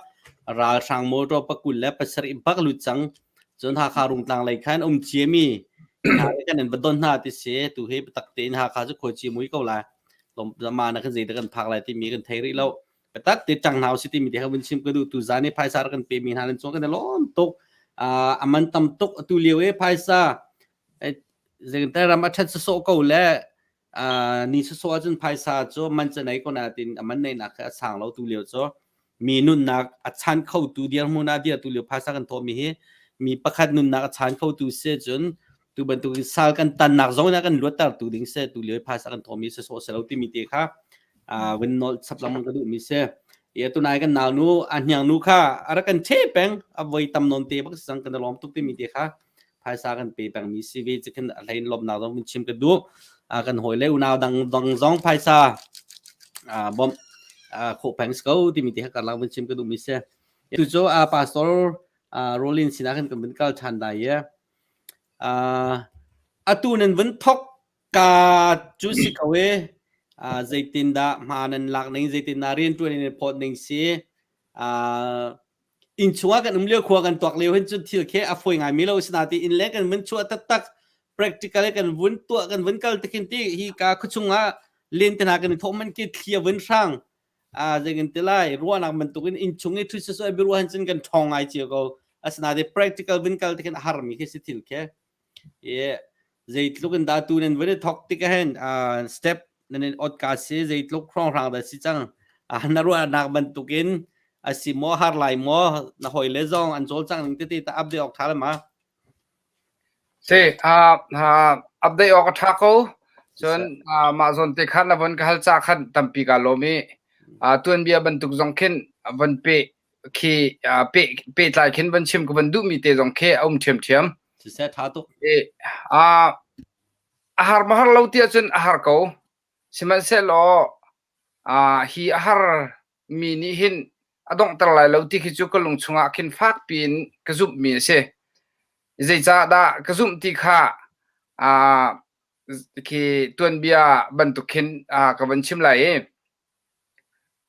[SPEAKER 1] ralhrang motor pakul le pasarih bak lut cang. Cun Hakha Rungtlang lei khan um ciami hna le kan in va don hna ti si. Tu hi biatak tein Hakha cu khuaci mui ko lai. Lom zama na kan zeidah kan phak lai timi kan thei rih lo. Biatak te ṭang hna usih timi te kha vun chim ka duh. Tuzaan i phaisa rak kan pemi hna nan cung kan i lawm tuk. Uh, a man tam tuk atu lio i phaisa zeitin ram a ṭhat sawsawh ko le uh, ni sawsawh ahcun phaisa cu man cu nei ko na tin a man neihnak kha a sang lo tu lio cu mi nunnak a chan khotu dirhmun ah dir tu lio phaisa kan thawhmi hi mi pakhat nunnak a chan khotu si cun tu bantuk in sal kan tannak zong in a kan luatter tu ding si tu lio i phaisa kan thawhmi sawsawh si lo timi te kha vun nol chap lengmang ka duhmi si. I tunai kan nau nu a hniang nu kha a rak kan che peng a voi tam non te bak sang kan lawm tuk timi te kha phaisa kan pe peng mi si ve chikin a hlein lawmnak zong vun chim ka duh. Kan hawi le unau dang dang zong phaisa bawmh khawh peng si ko timi te kha karlak vun chim ka duh mi si. Tu cu pastor Rolin sinah khan kan vun kal ṭhan lai i atu nan vun thok Ka cu si ko e. Uh, zeitindah hma nan lak ning, zeitindah rianṭuan in nan phawt ning si. Uh, inn chungah kan um lio khua kan tuak lio hin cun thil khi a fawi ngai mi lo sinain inn leng kan vun chuah taktak practical kan vun tuah kan vun kal tikin ti hi ka khuachung ah len te hna kan i thawh man ki thli a vun hrang a zeitin ti lai ruahnak bantukin inn chung i thu sasoi biaruah hin cun kan ṭhawng ngai cio ko asinain practical vun kal tikin a har mi khi si thil khi I zeitluk in dah tu nan vun i thawk tik ahhin step nan in ot ka si zeitluk hrawnghrang dah si cang na ruahnak bantukin a si maw har lai maw na hawi le zong an cawlcang ning tete ta update awk ṭha le ma?
[SPEAKER 2] Si, update awk a ṭha ko. Cun mah zawn te khan na von ka hal ca khan tampi kaa lawm i tuanbia bantuk zong khin von pe khi pe pehtlai khin van chim ka van duhmi te zong khi a um ṭhiamṭhiam.
[SPEAKER 1] Siseh ṭha tuk.
[SPEAKER 2] A a har ma har lo ti ahcun a har ko. Sihmanhsehlaw hi a har mi nih hin a donghter lai lo ti khi cu ka lung chungah khin fak piin ka zumhmi a si. Zeicahdah ka zumh ti kha khi tuanbia bantuk khin ka van chim lai i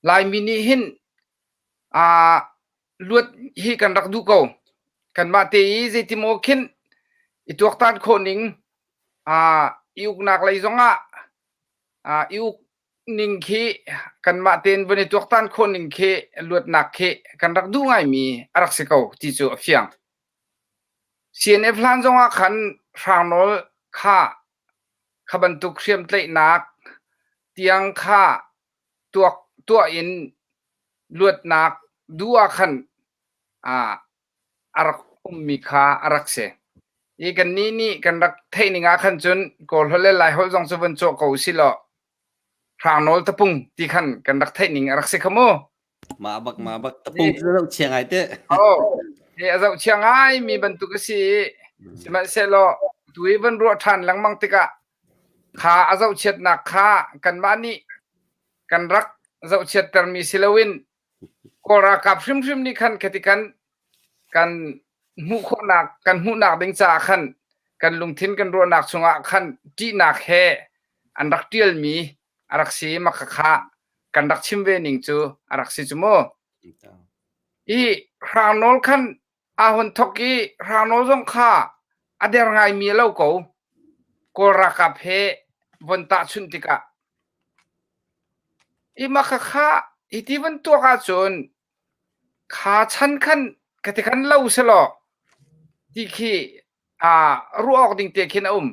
[SPEAKER 2] Laimi nih hin luat hi kan rak duh ko. Kanmah te i zeitimaw khin i tuaktan khawh ning, i uknak lei zongah i uk ning khi kanmah tein vun i tuaktan khawh ning khi luatnak khi kan rak duh ngaimi a rak si ko ti cu a fiang. CNF hlan zongah khan Hrangnawl kha kha bantuk hriamtlaihnak tiang kha tuak tuah in luatnak duh ah khan a rak ummi kha a rak si. I kannih nih kan rak theih ning ah khan cun Kawl holh le Lai holh zong cu vun cawh ko usih law Hrangnawl tapung ti khan kan rak theih ning a rak si kha mu.
[SPEAKER 1] Mah bak mah bak tapung cu zoh chia ngai te.
[SPEAKER 2] Oh, hi a zoh chia ngai mi bantuk a si i sihmanhsehlaw tu i van ruah ṭhan lengmang tikah kha a zohchiatnak kha kanmah nih kan rak zohchiattermi si loin Kawl ralkap hrimhrim nih khan khati kan. Kan hmuh khawhnak kan hmuhnak ding caah khan kan lungthin kan ruahnak chungah khan ṭihnak he an rak ṭialmi a rak si i makhakha kan rak chim ve ning cu a rak si cu mu. I Hrang Nawl khan aa hun thawk i Hrang Nawl zong kha a der ngaimi a lo ko. Kawl ralkap he von tahchunh tikah. I makhakha hiti von tuak ahcun kha chan khan ka ti khan lo selaw ti khi aa ruah awk ding te khin a um.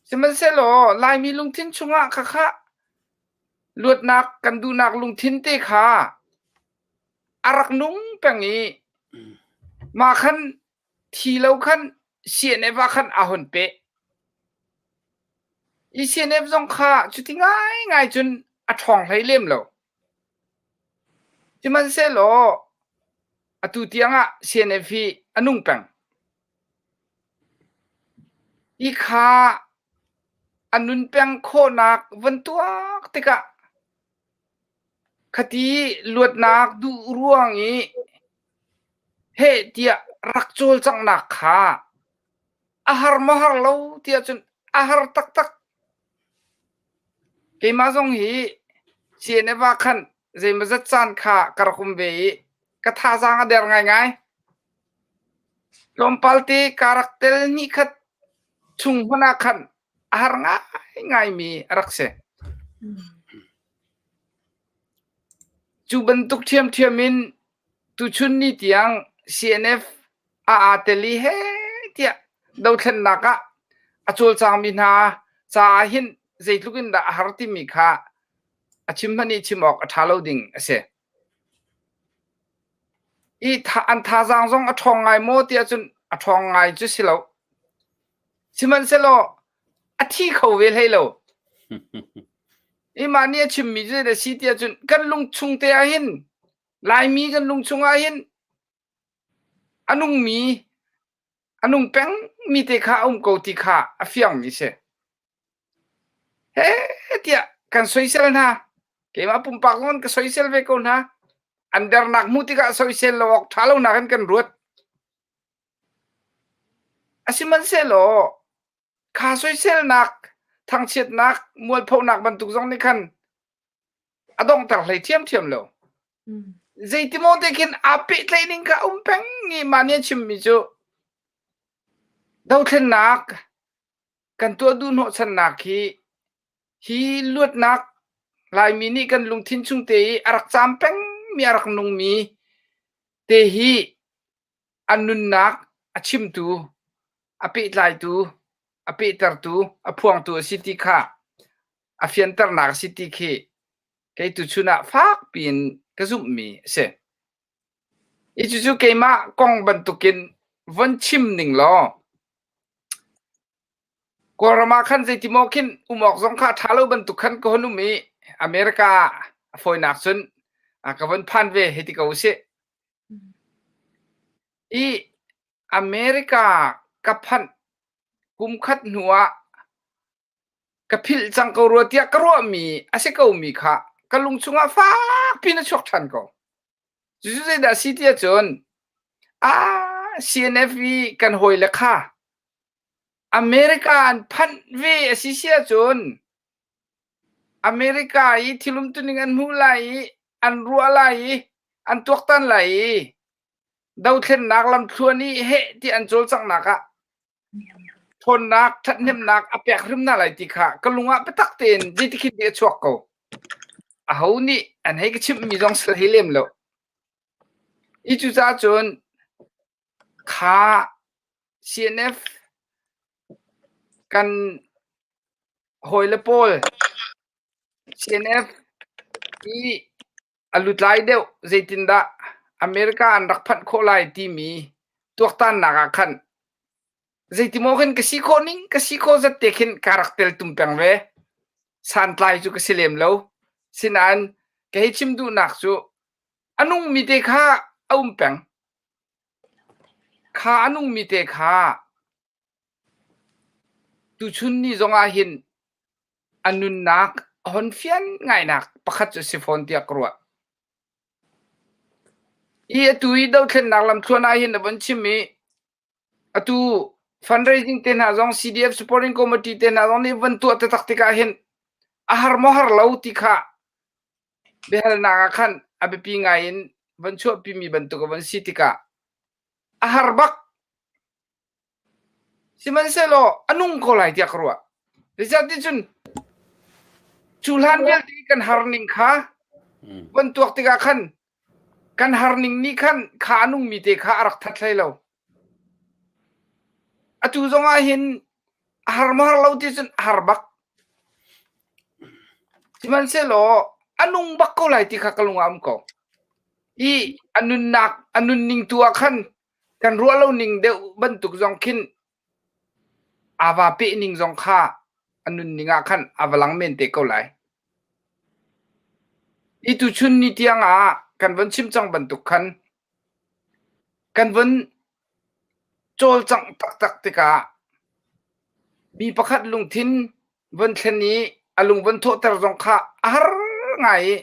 [SPEAKER 2] Sihmanhsehlaw Laimi lungthin chungah khakha luatnak kan duhnak lungthin te kha a rak nung peng i mah khan thi lo khan CNF ah khan a hun peh. I CNF zong kha cuti ngaingai cun a ṭhawng hlei lem lo. Sihmanhsehlaw atu tiangah CNF hi a nung peng. Hi kha a nun peng khawhnak von tuak tikah khati luatnak duh ruang i heh tiah rak cawlcanghnak kha a har maw har lo tiah cun a har taktak. Keimah zong hi CNF ah khan zeimawzat caan kha ka rak um ve i ka thazaang a der ngaingai. Tlawmpal te ka rak tel hnihkhat chung hmanh ah khan a har ngaingaimi a rak si. Cu bantuk ṭhiamṭhiam in tuchun ni tiang CNF a aa tel i heh tiah dothlennak ah a cawlcangmi hna caah hin zeitluk in dah a har timi kha a chim hmanh i chim awk a ṭha lo ding a si. I an thazaang zong a ṭhawng ngai maw tiah cun a ṭhawng ngai cu si lo. Sihmanhsehlaw a thi kho ve hlei lo. I mah nih a chimmi cu zeidah a si tiah cun kan lungchung te ah hin Laimi kan lungchung ah hin a nungmi a nung pengmi te kha a um ko ti kha a fiangmi si. He tiah kan soisel hna. Keimah pumpak zong ka soisel ve ko hna. An dernak hmuh tikah soisel lo awk ṭha lo nak in kan ruat. Asihmanhsehlaw kha soiselnak, thangchiatnak, mualphonak bantuk zong nih khan a donghter hlei ṭhiamṭhiam lo. Zeitimaw te khin aa pehtlaih ning kha a um peng i mah nih a chimmi cu dothlennak kan tuah duh hnawhchannak hi hi luatnak Laimi nih kan lungthin chung te i a rak caam pengmi a rak nungmi te hi a nunnak a chimtu a pehtlaitu a pehtertu a phuangtu a si ti kha a fianternak a si ti khi kei tuchun ah fak piin ka zumhmi a si. I cucu keimah kong bantukin von chim ning law Kawlram ah khan zeitimaw khin um awk zong kha a ṭha lo bantuk khan ka hun um i America ah a fawinak cun ka von phan ve hei ti ko usih. I America ka phanh kum khat hnu ah Ka philh cang ko rua tiah ka ruahmi a si komi kha ka lung chungah fakpi in a chuak ṭhan ko. Cucu zeidah a si ti ahcun ah CNF i kan hawile kha America an phanh ve a si si ahcun America i thil umtuning an hmuh lai i an ruah lai i an tuaktan lai i dothlennak lamthluan i heh ti an cawlcanghnak ah Ṭhawnnak, ṭhathnemnak a pek hrim hna lai ti kha ka lung ah biatak tein zeitikhin ti a chuak ko. Aho nih an hei ka chimhmi zong si hlei lem lo. I cucaah cun kha CNF kan hawile pawl CNF i a lutlai deuh zeitindah America an rak phanh khawh lai timi tuaktannak ah khan zeitimaw khin ka si khawh ning ka si khawh zat te khin ka rak tel tum peng ve. Santlai cu ka si lem lo. Sinain ka hei chim duhnak cu a nungmi te kha a um peng. Kha a nungmi te kha Tuchun ni zongah hin a nunnak a hon fian ngainak pakhat cu a si fawn tiah ka ruah. I atu i dothlennak lamthluan ah hin na von chim i atu fundraising te hna zong CDF supporting committee te hna zong nih von tuah taktak tikah hin a har maw har lo ti kha biahalnak ah khan a biapi ngai in von chuahpimi bantuk a von si tikah a har bak. Sihmanhsehlaw a nung ko lai tiah ka ruah. Zeicahtiah cun cu hlan vialte i kan har ning kha von tuak tikah khan kan har ning nih khan kha a nungmi te kha a rak that hlei lo. Atu zongah hin a har maw har lo ti cun a har bak. Sihmanhsehlaw a nung bak ko lai ti kha ka lung ah a um ko. I a nunnak a nunning tu ah khan kan ruah lo ning deuh bantuk zong khin aa va peh ning zong kha a nunning ah khan a va lang men te ko lai. Hi tuchun ni tiang ah kan von chim cang bantuk khan kan von cawlcangh taktak tikah mi pakhat lungthin von thlen i a lung von thawhter zong kha a har ngai i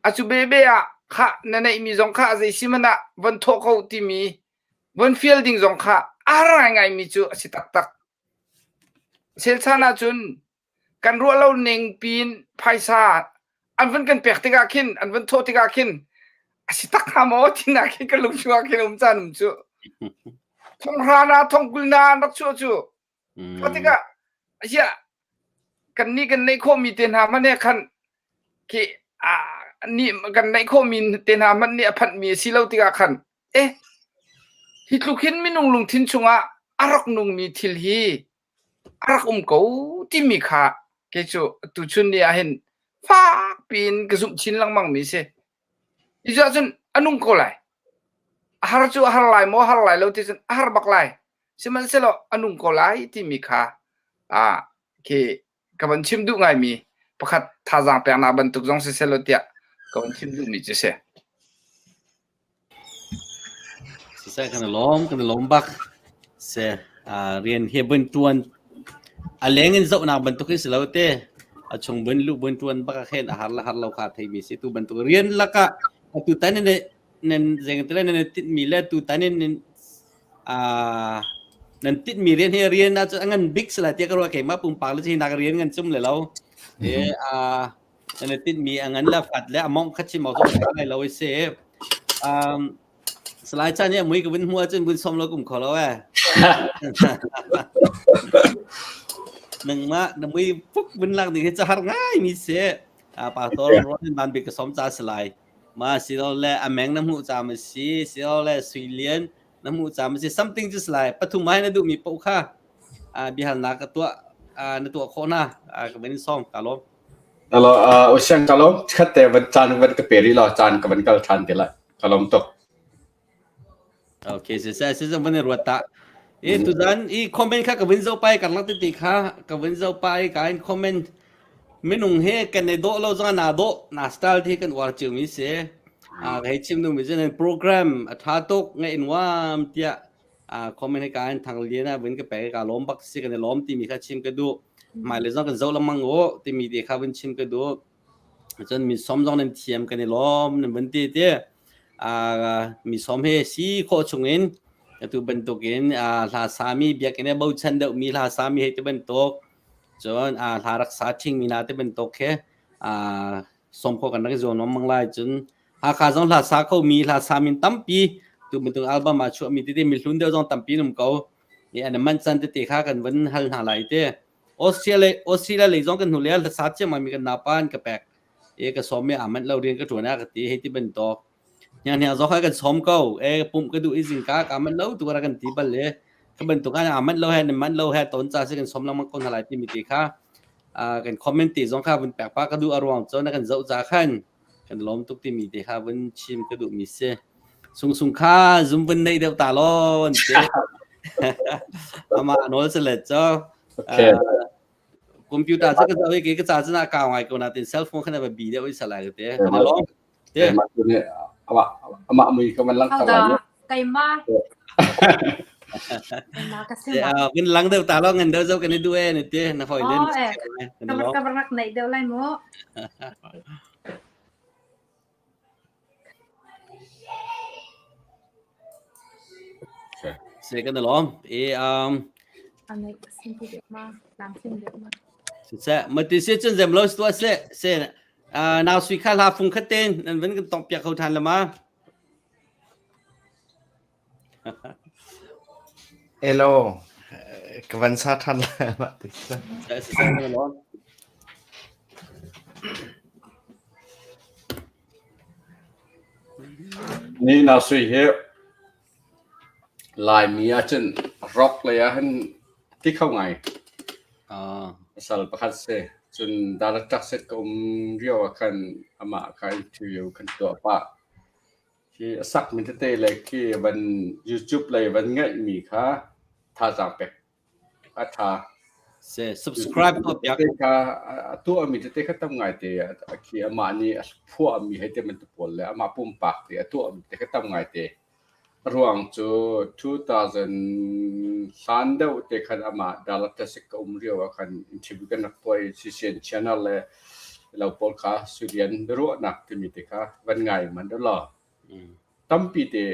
[SPEAKER 2] A cu bebe ah khah na neihmi zong kha a zei si hmanh ah von thawh ko timi von fial ding zong kha a har ngaingaimi cu a si taktak. Selchan ahcun kan ruah lo ning piin phaisa an van kan pek tikah khin an van thawh tikah khin a si tak hnga maw tinak khi ka lung chungah khin um caan um cu. Thonghra na thongkul na an rak chuah cu. Kha tikah aziah kannih kan neih khawhmi te hna hmanh he khan khi nih kan neih khawhmi te hna hmanh nih a phanhmi a si lo tikah khan eh hi tluk hin minung lungthin chungah a rak nungmi thil hi a rak um ko timi kha kei cu tuchun ni ah hin fak piin ka zumh chin lengmang mi si. Hi cu ahcun a nung ko lai. A har cu a har lai maw har lai lo ti cun a har bak lai. Sihmanhsehlaw a nung ko lai timi kha ah khi ka van chim duh ngaimi pakhat thazaang peknak bantuk zong si selaw tiah ka van chim duhmi cu si.
[SPEAKER 1] Siseh kan i lawm, kan i lawm bak. Se rian hi vun ṭuan a leng in zohnak bantuk hi si lo te. A chung vun luh vun ṭuan bak ah khin a har le har lo kha theimi si. Tu bantuk rian lakah atutan in nan zengtele nan i tinhmi le tutan in nan nan tinhmi rian hi rian ah cun a ngan bik si lai tiah ka ruah keimah pumpak le hi nak rian ngan cum le lo. E nan i tinhmi a ngan le fat le a mongh kha chim awk cu ka lai lo i si. Um, Salai chan hi mui ka vun hmu ahcun vun som lo kum kho lo eh. Nangmah na mui puk vun lak ding hi ca har ngai mi si. A pastor Ron ban bik ka som ca salai. Ma si lo le a meng na hmuh ca ma si, si lo le sui lian na hmuh ca ma si something just lai pathum ai na duh mi poh kha biahalnak ka tuah na tuah khawh na ka van in som ka lawm.
[SPEAKER 6] Alo, uh, usiang ka lawm khat te van caan van ka pe rih law caan ka van kal ṭhan te lai. Ka lawm tuk.
[SPEAKER 1] Okay, si se si van ruat ta. E tuzan i comment kha ka vin zo pai karlak te ti kha ka vin zo pai ka in comment minung he kan i dawh lo zong na dawh na style thi kan uar cio mi si. A hei chim nu mi zen program a tha tuk ngai in wam tiah a comment ka in thang lian a vin ka pe ka lawm bak si kan i lawm timi kha chim ka duh. Mai le zong kan zo lengmang u timi te kha vin chim ka duh. Cun mi som zong nan thiam kan i lawm nan vun ti ti. Mi som he si khawh chungin atu bantukin hla sami biakinn i bochan deuhmi hla sami hei ti bantuk cun hla rak sa ṭhingmi hna ti bantuk khi som khawh kan rak i zuam lengmang lai. Cun Hakha zong hla sa khomi hla sami tampi tu bantuk album ah chuahmi tete mihlun deuh zong tampi an um ko. I an manh can tete kha kan vun hal hna lai te. Australia Australia lei zong kan hnu le hlasa ciammam mi kan napa an ka pek. E ka sawm i aa manh lo rian ka ṭuan ah ka ti hei ti bantuk. Hniang hniang zong kha kan sawm ko. E pumh ka duh i zingka ka manh lo tu kan ti bal le ka bantuk ah aa manh lo he nan manh lo he ton ca si kan sawm lengmang ko hna lai timi ti kha kan comment ti zong kha vun pek pa ka duh a ruang cu na kan zoh ca khan kan lawm tuk timi te kha vun chim ka duh mi si. Sung sung kha zum vun neih deuh ta law an ti. Amah nawl se let cho.
[SPEAKER 6] Okay.
[SPEAKER 1] Computer cu ka zoh i ke ka ca cun a kau ngai ko natin cell phone khan a va bi deuh i salai ka te. Kan i lawm. Te.
[SPEAKER 6] Amah amah mui ka man lang
[SPEAKER 4] ta lai. Keimah. Keimah ka si.
[SPEAKER 1] Vun lang deuh ta law ngan deuh zo kan i duh e ni te na hoi len.
[SPEAKER 4] Ka rak neih deuh lai mu.
[SPEAKER 1] Se kan lawm. E um Siseh mati si cun zem lo tua se se nau sui kha hla fung khat ten nan van kan tong piak kho than lama.
[SPEAKER 3] Hello ka van sa than la ma ti.
[SPEAKER 1] Se se kan lawm.
[SPEAKER 6] Ni nau sui hi Laimi ahcun rock lei ah hin a ti kho ngai. Pasal pakhat si. Cun Dalatak ka um lio ah khan amah kha interview kan tuah pah. Khi a sakmi tete le khi van YouTube lei van ngaihmi kha thazaang pek a ṭha.
[SPEAKER 1] Se subscribe tuah piak.
[SPEAKER 6] Kha a tuahmi tete kha tam ngai te khi amah nih a phuahmi hei ti bantuk pawl le amah pumpak te a tuahmi te kha tam ngai te. A ruang cu 2000 hlan deuh te khan amah Dallas ka um lio ah khan interview kan rak tuah i CCN channel le lo pawl kha Sulian biaruahnak timi te kha van ngai man law. Tampi te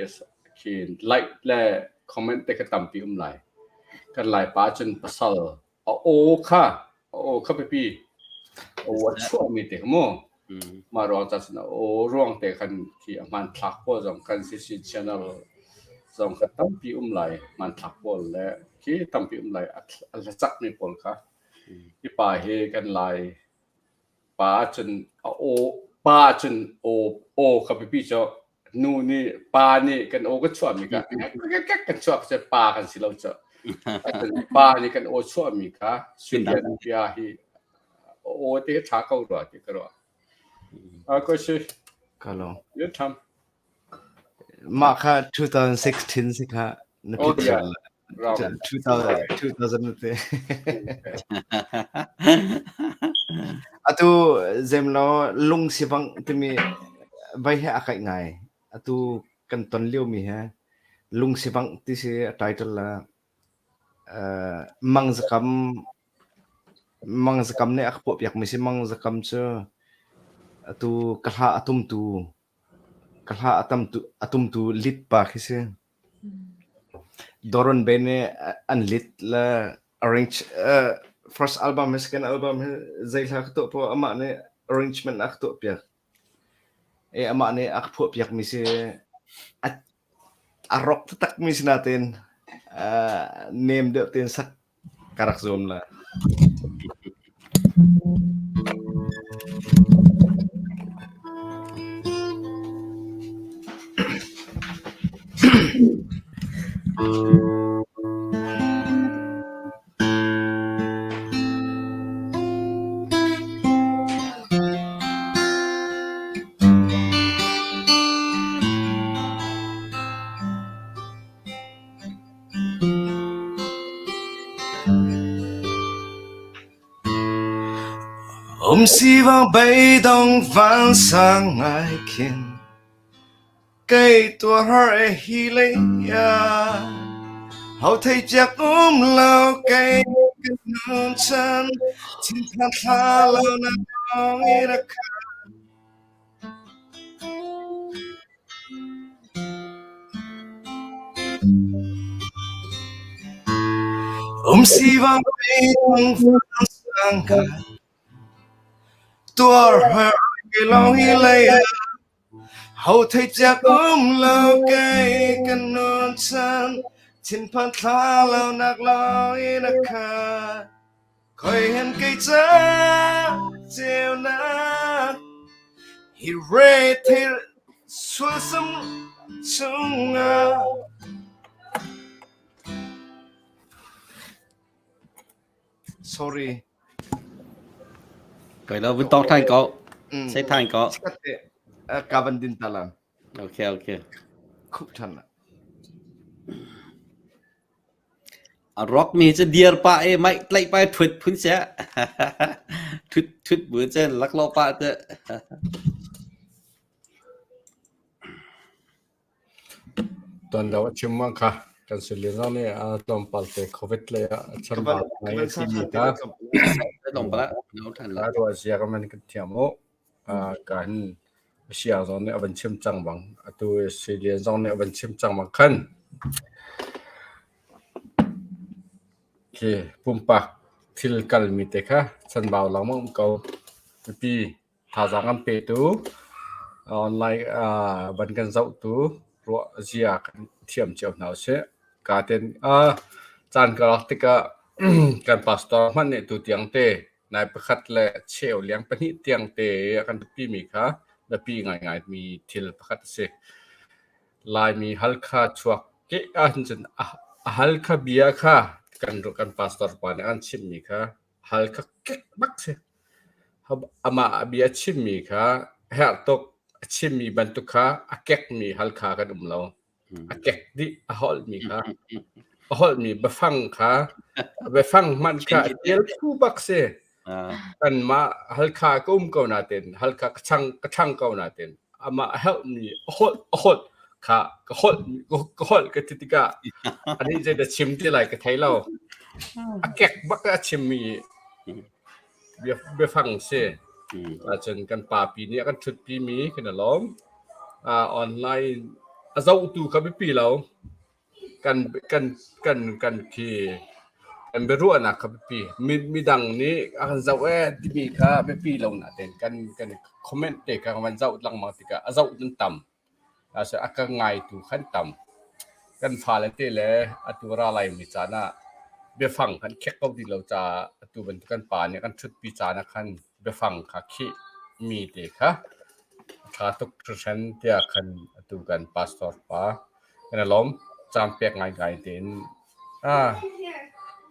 [SPEAKER 6] khin like le comment te kha tampi um lai. Kan Laipa cun pasal a aw kha a aw kha biapi aw a chuahmi te kha mu. Mah ruang ca cun a aw ruang te khan khi a hmanthlak pawl zong kan CC channel zong kha tampi um lai hmanthlak pawl le khi tampi um lai a hlacakmi pawl kha. Hi pa hi kan Lai Pa ahcun a aw pa ahcun aw aw kha biapi cu nu nih pa nih kan aw kan chuahmi kha kan chuah cu pa kan si lo cu. Pa nih kan aw chuahmi kha Sulian bia hi aw te hi ṭha ko rua ti ka ruah. A ko si.
[SPEAKER 3] Ka lawm.
[SPEAKER 6] Yun tham.
[SPEAKER 3] Mah kha 2016 si kha na
[SPEAKER 6] Oh,
[SPEAKER 3] phit
[SPEAKER 6] yeah.
[SPEAKER 3] sual.
[SPEAKER 6] Wrong.
[SPEAKER 3] 2000 2000 te. Atu zemlo lung sivang timi vai he a kaih ngai. Atu kan ton lio mi he lung sivang ti si a title la uh, mangzakam mangzakam nih a ka puah piak mi si mangzakam cu atu ka hla a tumtu Ka hla a tumtu lit pa khi si. Doron Ben nih an lit le arrange first album he second album he zei hla ka tuah poah amah nih arrangement a ka tuah piak. I amah nih a ka phuah piak mi si. A rock taktak mi si nain nem deuh tein sak Ka rak zuam lai. Um sivang beidong vansang ngai khin kei tuar e hi lei ya hau thei ciak um lo kei kan nun chan thinphan thla lo na dong in a kha Um sivang beidong vansang ngai Tuar har kei lawng hi lei ah ho thei ciak um lo kei kan nun chan thinphan thla lo nak lawng in a khat khoi hen kei ca ceunak hi re thei sulsam chungah Sorry.
[SPEAKER 1] Kai lo vun tong than ko. Sei than ko.
[SPEAKER 3] Chikat te ka van din ta la.
[SPEAKER 1] Okay okay.
[SPEAKER 3] Khup than la.
[SPEAKER 1] A rock mi cu dir pa e mai tlaih pa thut phun sia. Thut thut bu chen lak lo pa te.
[SPEAKER 6] Tuan lo a chim bang kha kan Sui zong nih a tlawmpal te COVID lei ah a chambau ngai a timi kha ruah zia kan van kan thiam u. Kan Sia zong nih a van chim cang bang atu Sui Lian zong nih a van chim cang bang khan. Khi pumpak thil kalmi te kha chanbau lengmang um ko. Mipi thazaang an petu, online van kan zohtu ruah zia kan thiam cio hna usih. Ka ten caan ka lak tikah kan pastor hmanh nih tutiang te nai pakhat le cheu liang pahnih tiang te a kan pimi kha biapi ngaingai mi thil pakhat a si. Laimi Halkha chuak ke ahcun a Halkha bia kha kan kan pastor pa nih an chimmi kha Halkha kek bak si. Amah a bia chimmi kha herh tuk a chimmi bantuk kha a kekmi Halkha kan um lo. A kek dih a holhmi kha a holhmi biafang kha biafang hmanh kha a tial phu bak si. Kanmah Halkha ka um ko nain Halkha ka chang ka thlang ko nain amah a helhmi a holh a holh kha ka holh ka holh ka ti tikah anih zeidah chim ti lai ka thei lo. A kek bak a chimmi biafang si. Ahcun kan papi nih a kan ṭhutpimi kan i lawm. Online a zohtu kha biapi lo. Kan kan kan kan khi kan biaruahnak kha biapi. Midang nih a kan zoh ee timi kha biapi lo nain kan kan comment te kha kan van zoh lengmang tikah a zoh nan tam. A ka ngaitu khan tam. Kan fale te le atu ra laimi caan ah biafang kan khek ko ti lo caah atu bantuk kan pa nih kan ṭhutpi caan ah khan biafang kha khih mi te kha a ṭha tuk hringhran tiah khan atu kan pastor pa kan i lawm. Caan pek ngaingai tein ah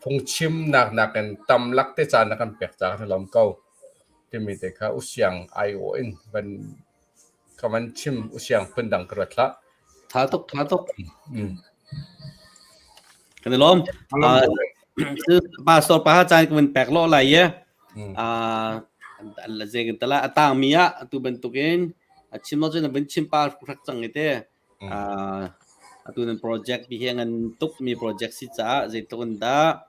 [SPEAKER 6] phungchimnak nakin tam lak te caan na kan pek caah kan i lawm ko timi te kha usiang aiawh in van Ka van chim usiang phundang ka ruat hlah.
[SPEAKER 1] Tha tuk, tha tuk. Mm. Kan i lawm. Pastor pa caan ka van pek lo lai ye. Ah zei kan tala atang mi ah atu bantukin a chim lo cun a van chim pa rak cang i te. Atu nan project bi hi ngan tuk mi project si caah zeitluk in dah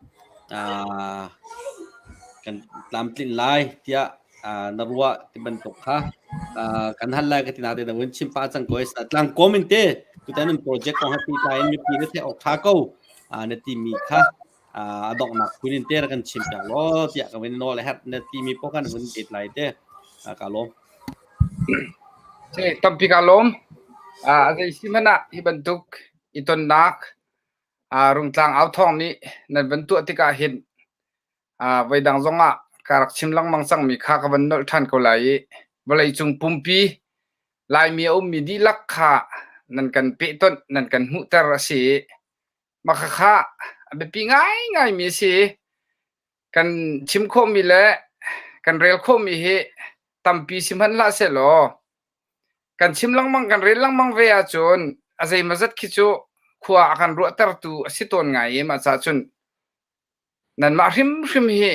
[SPEAKER 1] kan tlamtlinh lai tiah na ruah ti bantuk kha kan hal lai ka ti nain na vun chim pah cang ko tlangkawm in te tutan nan project kong he pehtlai in mipi na theih awk ṭha ko na timi kha a donghnak phun in te rak kan chim piak law tiah ka vun nawl herh na timi poh kan vun pet lai te ka lawm.
[SPEAKER 2] Tampi ka lawm. A zei si hmanh ah hi bantuk i tonnak Rungtlang au thawng nih nan van tuah tikah hin voidang zong ah ka rak chim lengmang cangmi kha ka van nolh ṭhan ko lai i vawleicung pumpi Laimi a ummi dihlak kha nan kan pehtonh nan kan hmuhter a si i Mah khakha a biapi ngaingaimi a si. Kan chim khawhmi le kan rel khawhmi hi tampi si hmanh hlah sehlaw kan chim lengmang kan rel lengmang ve ahcun a zeimawzat khi cu khua a kan ruahtertu a si tawn ngai i mah caah cun nanmah hrimhrim hi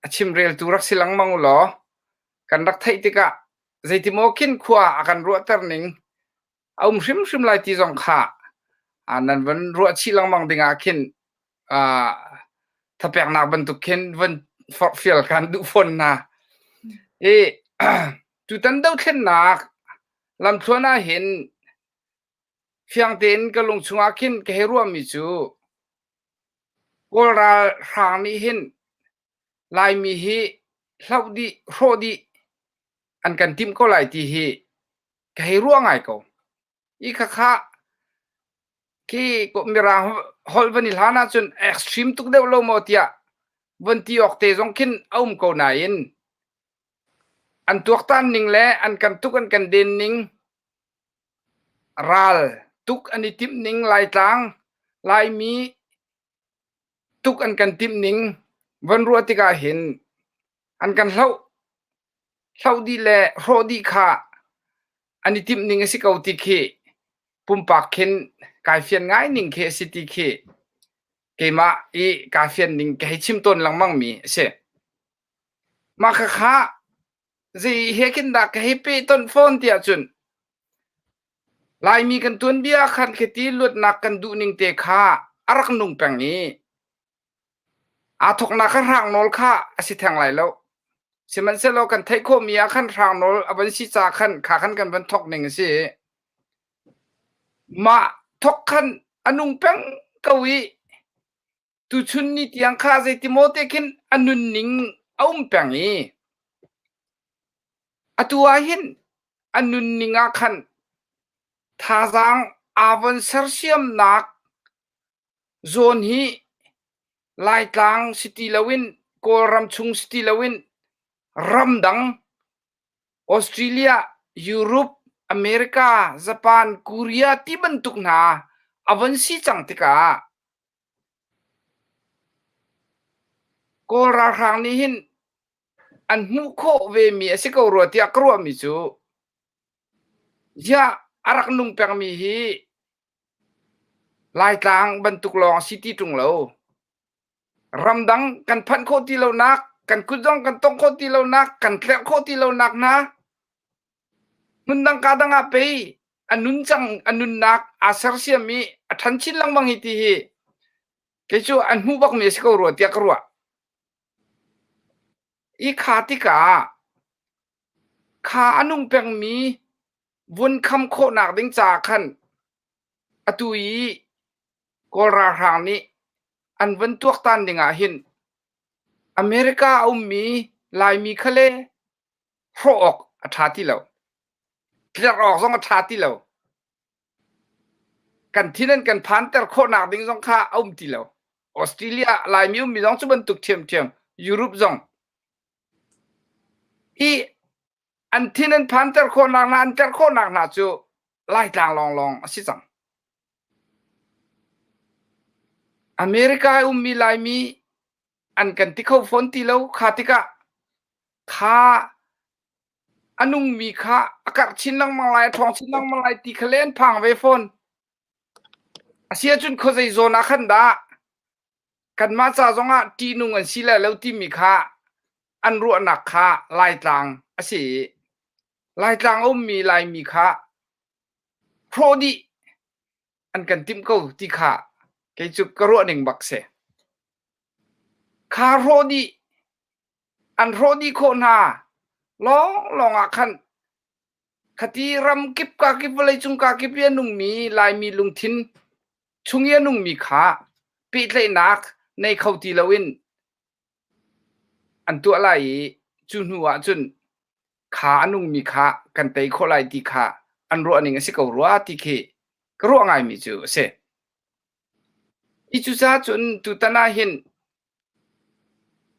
[SPEAKER 2] a chimreltu rak si lengmang u law kan rak theih tikah zeitimaw khin khua a kan ruahter ning a um hrimhrim lai ti zong kha nan van ruah chih lengmang dingah khin thapeknak bantuk khin van forhfial kan duh fawn hna. I tutan dothlennak lamthluan ah hin fiang tein ka lung chungah khin ka hei ruahmi cu Kawl ralhrang nih hin Laimi hi hloh dih, hrawh dih an kan timh ko lai ti hi ka hei ruah ngai ko. I khakha khi Mirang holh van i hlan ahcun extreme tuk deuh lo maw tiah von ti awk te zong khin a um ko nain an tuaktan ning le an kan tuk an kan den ning ral tuk an i timh ning Laitlang Laimi tuk an kan timh ning von ruah tikah hin an kan hloh hloh dih le hrawh dih kha an i timh ning a si ko ti khi pumpak khin kai fian ngai ning khi a si ti khi keimah i kaa fian ning ka hei chim tawn lengmang mi a si. Mah khakha zei he khin dah ka hei peh ton fawn tiah cun Laimi kan tuanbia khan khiti luatnak kan duh ning te kha a rak nung peng i Aa thawknak kha hrang nawl kha a si theng lai lo. Sihmanhsehlaw kan theih khawhmi ah khan hrang nawl a van si ca khan kha khan kan van thawk ning a si. Mah thawk khan a nung peng ko i. Tuchun ni tiang kha zeitimaw te khin a nunning a um peng i atu ah hin a nunning ah khan thazaang aa von sersiamnak zawn hi Laitlang si ti loin Kawlram chung si ti loin ramdang Australia, Europe, America, Japan, Korea ti bantuk hna a von si cang tikah Kawl ralhrang nih hin an hmuh khawh vemi a si ko rua tiah ka ruahmi cu ziah a rak nung pengmi hi Laitlang bantuk lawng a si ti ṭung lo. Ramdang kan phanh khawh ti lonak, kan kut zong kan tongh khawh ti lonak, kan tlerh khawh ti lonak hna hmundang ka dang ah pei a nuncang a nunnak aa sersiam i a ṭhan chin lengmang hi ti hi kei cu an hmuh bakmi a si ko rua tiah ka ruah. I kha tikah kha a nung pengmi vun kham khawhnak ding caah khan atu i Kawl ralhrang nih an van tuaktan ding ah hin America a ummi Laimi kha le hrawh awk a ṭha ti lo. Tlerh awk zong a ṭha ti lo. Kan thin an kan phanter khawhnak ding zong kha a um ti lo. Australia Laimi ummi zong cu bantuk ṭhiamṭhiam, Europe zong. Hi an thin an phanter khawhnak hna, an tlerh khawhnak hna cu Laitlang lawnglawng a si cang. America i ummi Laimi an kan ti kho fawn ti lo. Kha tikah kha a nungmi kha a karh chin lengmang lai, a ṭhawng chin lengmang lai ti kha le an phang ve fawn. Asiahcun khuazei zawn ah khan dah kanmah ca zongah ṭihnung an si lai lo timi kha an ruahnak kha Laitlang a si i Laitlang a ummi Laimi kha hrawh dih an kan timh ko ti kha kei cu ka ruah ning bak si. Kha hrawh dih an hrawh dih khawh hna lawnglawng ah khan khati ram kip ka kip vawleicung ka kip i a nungmi Laimi lungthin chung i a nungmi kha pehtlaihnak nei kho ti loin an tuah lai i cu hnu ah cun kha a nungmi kha kan tei khawh lai ti kha an ruah ning a si ko rua ti khi ka ruah ngaimi cu a si. Hi cucaah cun tutan ah hin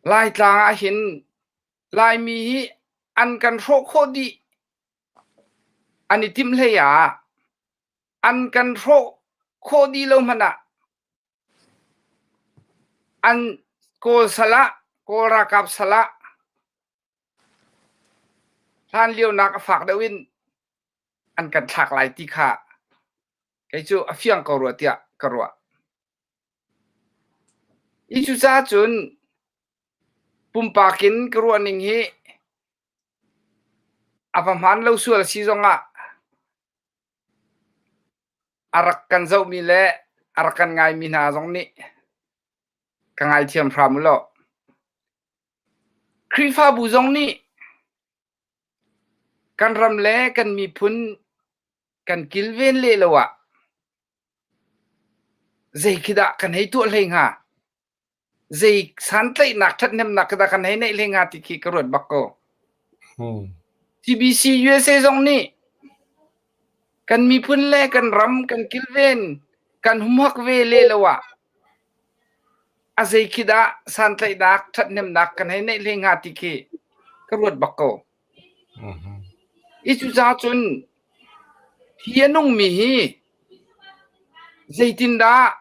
[SPEAKER 2] Laitlang ah hin Laimi hi an kan hrawh khawh dih an i timh hlei ah an kan hrawh khawh dih lo hmanh ah an Kawl sal ah Kawl ralkap sal ah hlan lionak a fak deuh in an kan thlak lai ti kha kei cu a fiang ko rua tiah ka ruah. Hi cucaah cun pumpak in ka ruah ning hi a va hmaan lo sual si zongah a rak kan zohmi le a rak kan ngaimi hna zong nih ka ngaithiam hram u law. Khrihfabu zong nih kan ram le kan miphun kan kilven leh lo ah zei khi dah kan hei tuah hlei hnga? Zei santlaihnak ṭhathnemnak khi dah kan hei neih hlei hnga ti khi ka ruat bak ko. CBC USA zong nih kan miphun le kan ram kan kilven kan humhak ve leh lo ah a zei khi dah santlaihnak ṭhathnemnak kan hei neih hlei hnga ti khi ka ruat bak ko. Hi cucaah cun hi a nungmi hi zeitindah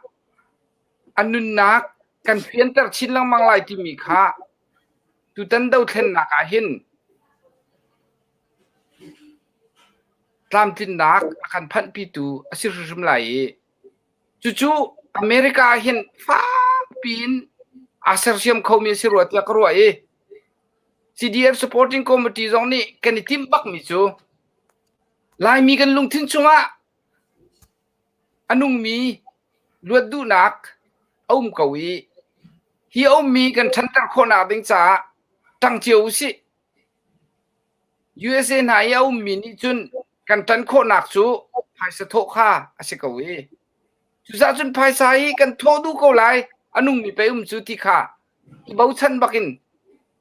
[SPEAKER 2] a nunnak kan fianter chin lengmang lai timi kha tutan dothlennak ah hin tlamtlinnak a kan phanhpitu a si hrimhrim lai i cucu America ah hin fakpi in aa sersiam khomi a si rua tiah ka ruah i CDF Supporting Committee zong nih kan i timh bakmi cu Laimi kan lungthin chungah a nungmi luat duhnak a um ko i hi a ummi kan ṭhanter khawhnak ding caah ṭang cio usih. USA hna i a ummi nih cun kan ṭan khawhnak cu phaisa thawh kha a si ko i cucaah cun phaisa hi kan thawh duh ko lai. A nungmi pei um cu ti kha i bochan bakin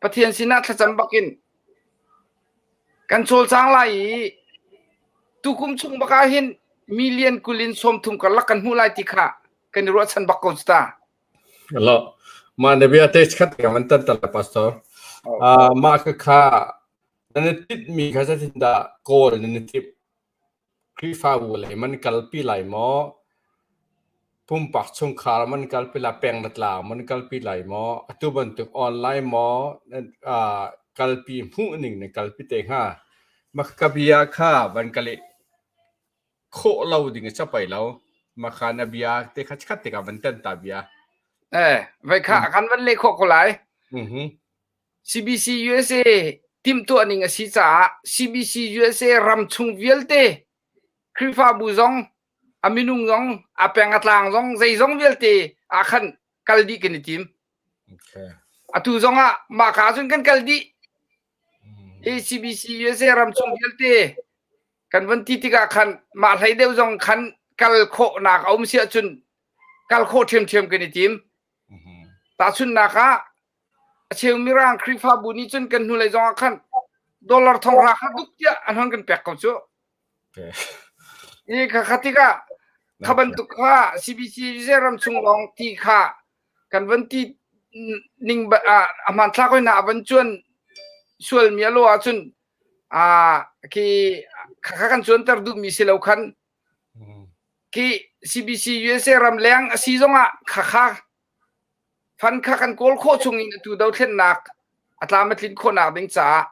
[SPEAKER 2] Pathian sinah thlacam bakin kan cawlcang lai i tukum chung bak ah hin million 20 in 30 karlak kan hmuh lai ti kha kan i ruahchan bak ko cu ta.
[SPEAKER 6] Lo mah na bia te khat ka man tan tal pastor. Ah mah ka kha nan i tinh mi kha zeitin dah kawl nan i timh? Khrihfabu lei man kalpi lai maw? Pumpak chungkhar man kalpi lai, peng le tlang man kalpi lai maw? Atu bantuk online maw uh, kalpi hmuh ning na kalpi te hnga? Mah ka bia kha van ka leh khawh lo ding a capai lo. Mah kha na bia te kha khat te ka van tan ta bia.
[SPEAKER 2] Eh, vai kha kan van leh khawh ko lai.
[SPEAKER 6] Mhm.
[SPEAKER 2] CBC USA timhtuah ning a si caah CBC USA ram chung vialte Khrihfabu zong a minung zong a peng a tlang zong zeizong vialte ah khan kal dih kan i tim.
[SPEAKER 6] Okay.
[SPEAKER 2] Atu zong ah mah ka cun kan kal dih. Hi CBC USA ram chung vialte kan van ti tikah khan mah hlei deuh zong khan kal khawhnak a um si ahcun kal khawh ṭhiamṭhiam kan i tim. Tahchunhnak ah A cheu Mirang Khrihfabu nih cun kan hnulei zong ah khan dollar thonghra kha duk tiah an hon kan pek ko cu. I kha kha tikah kha bantuk kha CBC ram chung lawng ti kha kan van ti ning a hmanthlak hoi na a van cuan sual mi a lo ahcun a khi kha kha kan cuanter duhmi si lo khan khi CBC USA ram leng a si zongah kha kha Fund kha kan kawl khawh chung in atu dothlennak a tlam a tlin khawhnak ding caah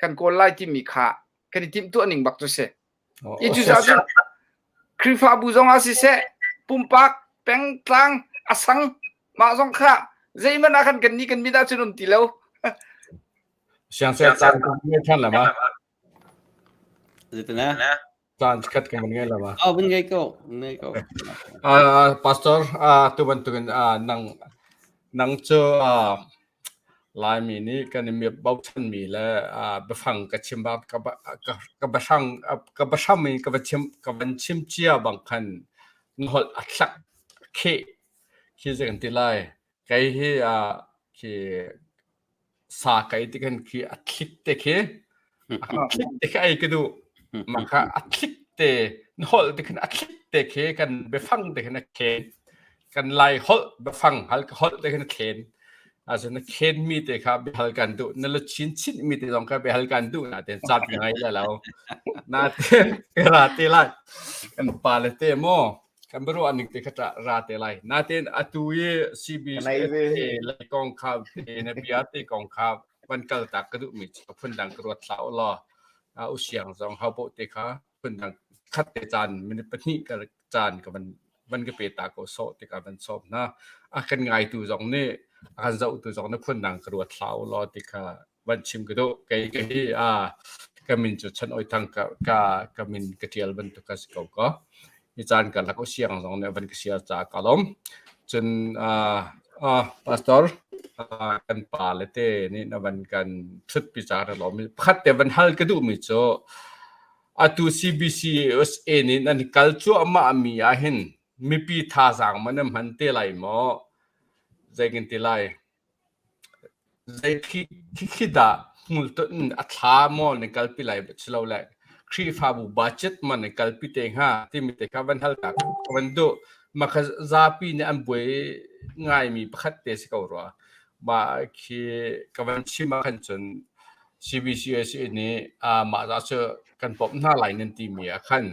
[SPEAKER 2] kan kawl lai timi kha kan i timhtuah ning bak cu si. I cucaah cun Khrihfabu zong ah siseh pumpak pengtlang a sang mah zong kha zeihmanh ah khan kan nih kan mit ahcun um ti lo.
[SPEAKER 6] Siang siang caan kan ngei than la ma?
[SPEAKER 1] Zeitin eh?
[SPEAKER 6] Caan khat kan ngei la ma?
[SPEAKER 1] Oh, vun ngei ko, ngei ko.
[SPEAKER 6] Uh, pastor, uh, tu bantukin uh, nang nang cu uh, Laimi nih kan i miap bochanmi le uh, biafang ka chim ba ka ka ka bahrang ka bahram in ka va chim ka van chim cia bang khan na holh a thlak kheh khi zei kan ti lai kei hi uh, khi sa kai ti khan khi a thlik te khi a thlik te khi ei ka duh mah kha a thlik te na holh te khan a thlik te khi kan biafang te khan a khen kan lai holh biafang hal ka holh te khan a khen ahcun na khen mi te kha biahal kan duh na la chin chin mi te zong kha biahal kan duh na ten chat ngai la lo na ten ra te lai kan pa le te mo Kan biaruah ning te kha ra te lai. Natin atu i CBC lei kong kha te na bia te kong kha van kal tak ka duhmi cu phundang ka ruat hlah u law u siang zong haupoh te kha phundang khat te caan minute pahnih ka caan ka van van ka pe ta ko sawh te ka van sawm hna. A kan ngaitu zong nih a kan zohtu zong nih phundang ka ruat hlah u law ti kha van chim ka duh. Kei ka hi a ka min cu Chan Oi Thang ka ka ka min ka ṭial bantuk ka si ko ko. Hi caan karlak u siang zong nih van ka siar caah ka lawm. Cun uh, uh, pastor uh, kan pa le te nih na van kan ṭhutpi caah ka lawm. Pakhat te van hal ka duhmi cu atu CBC USA nih nan kal cuahmah mi ah hin mipi thazaang man nan hman te lai maw? Zei kan ti lai? Zei khi dah hmultonh in a thla maw na kalpi lai silole Khrihfabu budget maw na kalpi te hnga timi te kha van hal ta ka van duh. Mah kha zapi nih an buai ngaimi pakhat te si ko rua. Mah khi ka van chim ah khan cun CBCUSA nih mah zah cu kan bawmh hna lai nan timi ah khan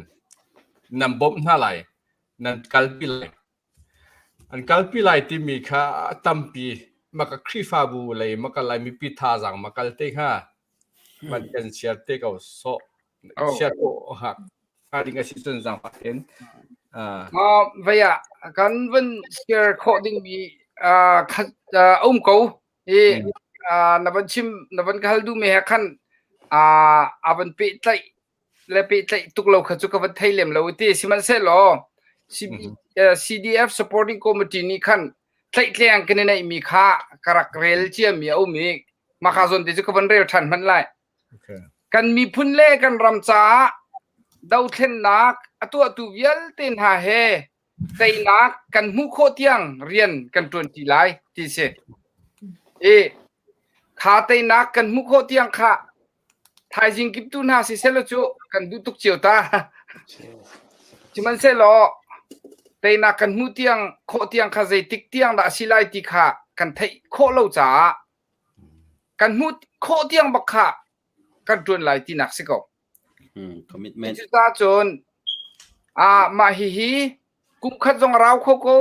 [SPEAKER 6] nan bawmh hna lai, nan kalpi lai. An kalpi lai timi kha a tampi. Mah ka Khrihfabu lei mah ka Lai mipi thazaang ma kal te hnga. Man kan share te ko sawh. Share ko hak. Hnga ding a si cun zaangfah tein.
[SPEAKER 2] Uh, vei ah kan van share khawh dingmi uh, khat uh, um ko i uh, na van chim na van ka hal duh mi he khan uh, a van pehtlaih le pehtlaih tuk lo kha cu ka van thei lem lo ti sihmanhsehlaw CDF supporting committee nih khan tlaihtleng kan i neih mi kha ka rak rel cia mi a um i mah kha zawn te cu ka van rel ṭhan hmanh lai kan miphun le kan ram caah dothlennak a tuahtu vialte hna he. Teinak kan hmuh khawh tiang rian kan ṭuanṭi lai ti si. I kha teinak kan hmuh khawh tiang kha thaizing kiptu hna siselaw cu kan duh tuk cio ta. Sihmanhsehlaw teinak kan hmuh tiang khawh tiang kha zeitik tiang dah a si lai ti kha kan theih khawh lo caah kan hmuh khawh tiang bak kha kan ṭuan lai tinak si ko.
[SPEAKER 1] Commitment.
[SPEAKER 2] Cucaah cun ah mah hihi kum khat zong a rau kho ko.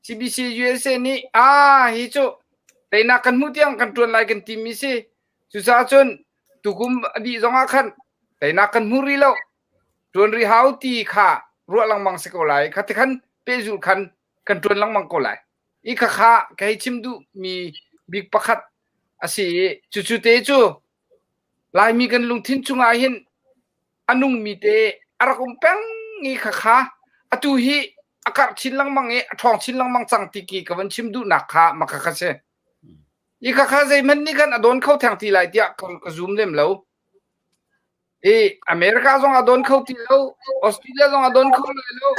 [SPEAKER 2] CBC USA nih ah hi cu teinak kan hmuh tiang kan ṭuan lai kan timi si. Cucaah cun tukum a dih zong ah khan teinak kan hmu rih lo. Ṭuan rih hau ti kha ruah lengmang si ko lai. Kha ti khan pehzulh khan kan ṭuan lengmang ko lai. I khakha ka hei chim duhmi bik pakhat a si i cucu te cu Laimi kan lungthin chungah hin a nungmi te a rak um peng i khakha atu hi a karh chin lengmang i a ṭhawng chin lengmang cang ti ki ka van chim duhnak kha maka kha si. I khakha zeihmanh nih khan a dawn kho theng ti lai tiah ka, ka zum lem lo. I America zong a dawn kho ti lo, Australia zong a dawn kho lai lo.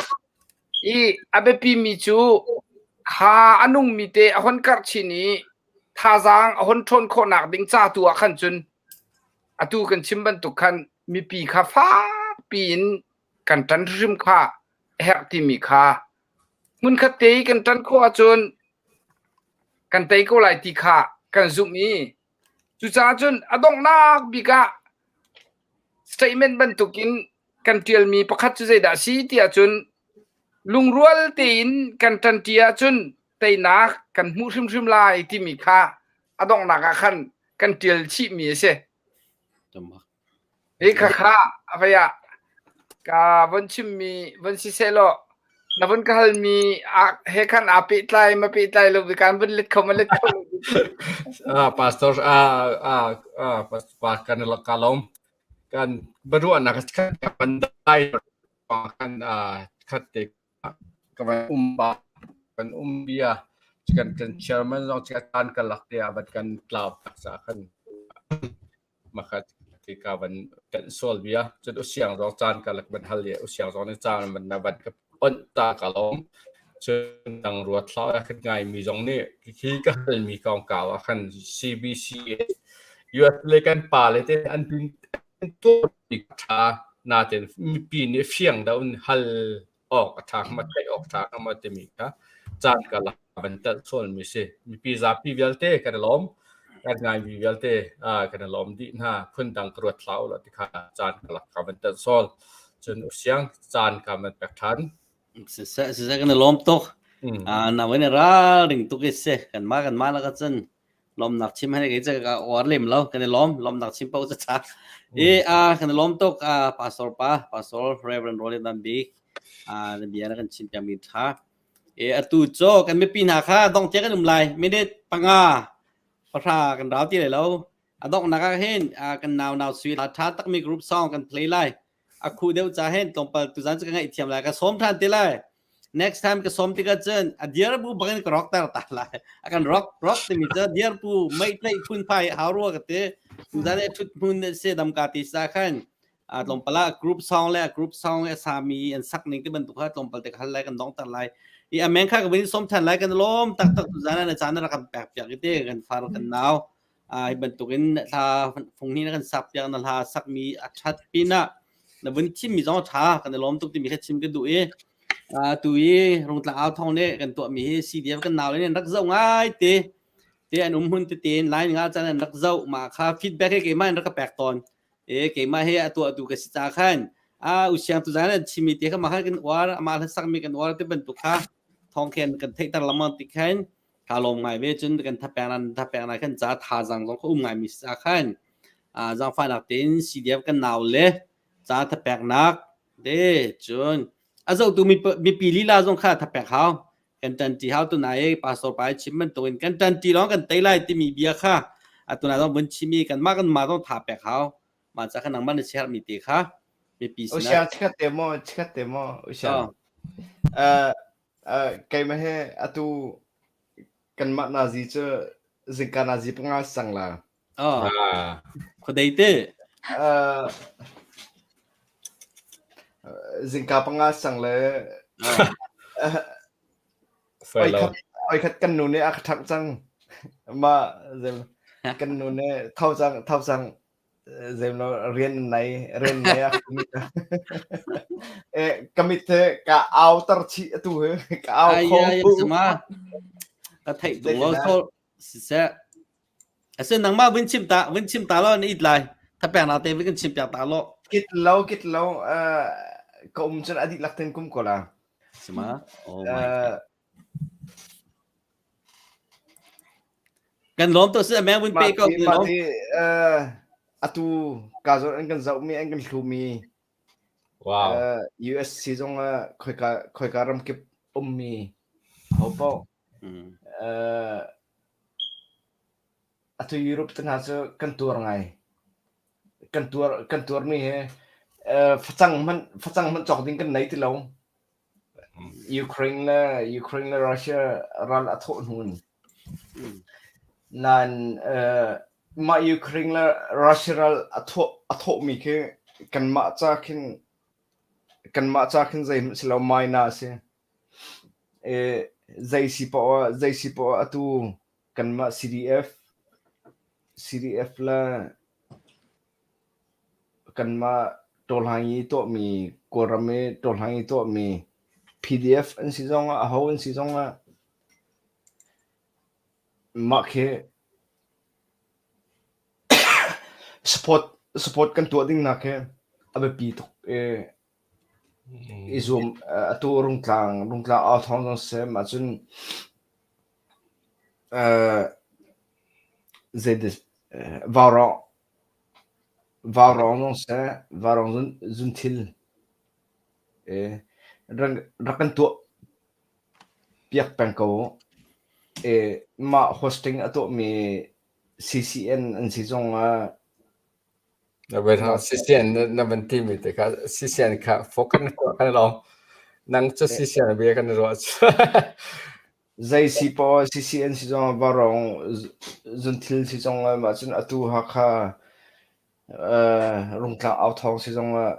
[SPEAKER 2] I a biapi mi cu kha a nungmi te a hon karh chin i thazaang a hon ṭhawn khawhnak ding ca tu ah khan cun atu kan chim bantuk khan mipi kha fakpi in kan ṭan hrim kha a herh timi kha hmunkhat te i kan ṭan khawh ahcun kan tei ko lai ti kha kan zumh i Cucaah cun a donghnak bik ah statement bantukin kan ṭialmi pakhat cu zeidah a si tiah cun lungrual tein kan ṭanṭi ahcun teinak kan hmuh hrimhrim lai timi kha a donghnak ah khan kan ṭial chihmi a si. Hi khakha a vei ah ka von chimmi von si sehlaw na von ka halmi he khan aa pehtlai ma pehtlai lo kan von let kho ma let kho lo.
[SPEAKER 6] Ah, pastor ah ah ah pa kan ka lawm kan biaruahnak kan kan dai kan ah khat te ka van um ba kan um bia kan kan chairman zong kan kan lak te ah kan tlau tak sa khan Makhat ka van kan sual bia cun usiang zong caan ka lak van hal i usiang zong nih caan van na van ka onh ta ka lawm. Cun dang ruat hlah a kan ngai mi zong nih hi ka hal mi kongkau ah khan CBC US le kan pa le te an tin tuah tha natin mipi nih fiang deuh in hal awk a ṭha ma theih awk ṭha ma timi kha caan ka lak van telh sualmi si. Mipi zapi vialte kan i lawm. Kan ngaimi vialte kan i lawm dih hna. Phundang ka ruat hlah u law ti kha caan ka lak ka van telh sual. Cun usiang caan ka van pek ṭhan.
[SPEAKER 1] Siseh siseh kan i lawm tuk. Na van i ralring tuk i si. Kanmah kanmah lak cun lawmnak chim hai kei ka uar lem lo kan i lawm lawmnak chim paoh ca i a kan i lawm tuk a pastor pa pastor Reverend Roland Van Bik a na bia na kan chim piak mi tha e atu cho kan mipi hna kha dong tia kan um lai minute panga pahra kan rau ti lai lo a donghnak ah hin kan nau nau sui tha takmi group song kan play lai a khu deuh ca hen tlawmpal tuzan cu ka ngaihthiam lai ka sawm than te lai next time ka sawm tikah cun a diar bu bangin ka rock ter ta lai a kan rock rock timi cu diar bu mei tlaih phun phai hau rua ka ti tuzan e thut hmun se dam ka ti sa khan a tlawmpal ah group song le group song le sami an sak ning te bantuk kha tlawmpal te ka hal lai kan dong ter lai i amen kha ka vin som than lai kan lom tak tak tuzan na caan ra kan pek piak te kan far kan nau hi bantukin hla fung hi na kan sak piak na hla sakmi a ṭhat pinah na vun thimmi zong a ṭha kan i lawm tuk timi kha chim ka duh i tu i Rungtlang au thawng nih kan tuahmi hi CDF kan nau in rak zoh ngai te te an um hmun tete in line nga caan an rak zoh mah kha feedback hi keimah in rak ka pek tawn e keimah hi a tuahtu ka si ca khan a usiang tu zan an chimi te kha mah kha kan uar amah hla sakmi kan uar te bantuk kha thawng khen kan theihter lengmang ti khan Kaa lawm ngai ve cun kan thapek nan thapek na khan ca thazaang zong ka um ngai mi sa khan zaangfahnak tein CDF kan nau le ca thapeknak te cun a zohtu mipi lila zong kha thapek hau kan ṭanṭi hau tunai pastor pa chim bantukin kan ṭanṭi lawng kan tei lai timi bia kha atuna zong vun chim i kanmah kanmah zong tha pek hau mah ca kha nangmah na siaherh mi te kha mipi sinah
[SPEAKER 3] Usiang chikat te maw chikat te maw usiang uh, Keimah hi atu kanmah nazi cu zingka nazi panga si cang la.
[SPEAKER 1] Oh. Khuadei te.
[SPEAKER 3] Zingka panga si cang le. Oi khat oi khat kan nu nih a ka ṭhangh cang. Mah zem kan nu nih tho cang tho cang zem lo rian nei rian nei a ka Eh ka mit he ka au tar chih atu he ka au
[SPEAKER 1] Ai
[SPEAKER 3] kho.
[SPEAKER 1] ai sama ka theih tung lo so siseh Ase nangmah vun chim ta vun chim ta lo na it lai. Thapek nak te vun kan chim piak ta lo.
[SPEAKER 3] Kit lo kit lo uh, ka um cun a dihlak ten kum ko la.
[SPEAKER 1] Sima? Oh my God. Kan lawm to si meng vun pe ko
[SPEAKER 3] ni lawm. Uh, atu ka zon an kan zoh mi an kan hlu mi
[SPEAKER 6] Wow.
[SPEAKER 3] Uh, USC zong ah khoika khoika ramkip ummi ho paoh uh, Atu Europe te hna cu kan tuar ngai. Kan tuar kan tuarmi hi uh, facang hmanh facang hmanh cawk ding kan nei ti lo. Ukraine le Ukraine le Russia ral a thawh hnu in. Nain uh, mah Ukraine le Russia ral a thawh a thawhmi khi kanmah ca khin kanmah ca khin zeihmanh si lo minor a si. E, zei si poah ah zei si poah ah atu Kanmah CDF, CDF le kanmah tawhlang i tuahmi Kawlram i tawhlang i tuahmi PDF an si zongah aho an si zongah mah khi support support kan tuah ding nak hi a biapi tuk i i zuam atu Rungtlang Rungtlang au thawng zong siseh mah cun Vaurawng zong siseh, vaurawng zunthil rak kan tuah piak peng ko. Mah hosting a tuahmi CCN an si zongah
[SPEAKER 6] CCN na van timi te kha CCN kha focus na tuah kan lawng. Nang cu CCN bia kan ruah cu.
[SPEAKER 3] Zei si poah CCN si zong varawng zunthil si zong mah cun atu Hakha Rungtlang authawng si zong ah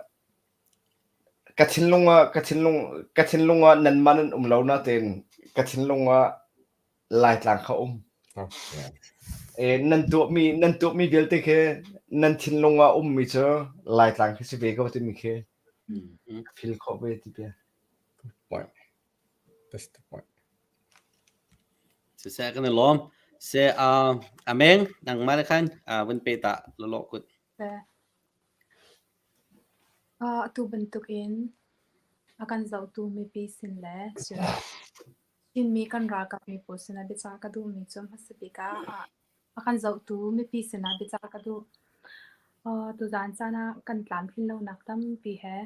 [SPEAKER 3] ka thinlung ah ka thinlung ka thinlung ah nanmah nan um lo natein ka thinlung ah Laitlang kha um. E, nan tuahmi nan tuahmi vialte khi nan thinlung ah ummi cu Laitlang khi si ve ko timi khi ka feel khawh ve ti bia.
[SPEAKER 6] Point. That's the point.
[SPEAKER 1] Siseh kan i lawm. Se uh, ameng nangmah le khan uh, vun pe ta lolo kut.
[SPEAKER 4] Atu bantukin a kan zohtu mipi sin le Chinmi kan ralkap mi pawl sinah biacah ka duhmi cu hmasa bik ah a kan zohtu mipi sinah biacah ka duh. Tuzaan caan ah kan tlamtlin lonak tampi he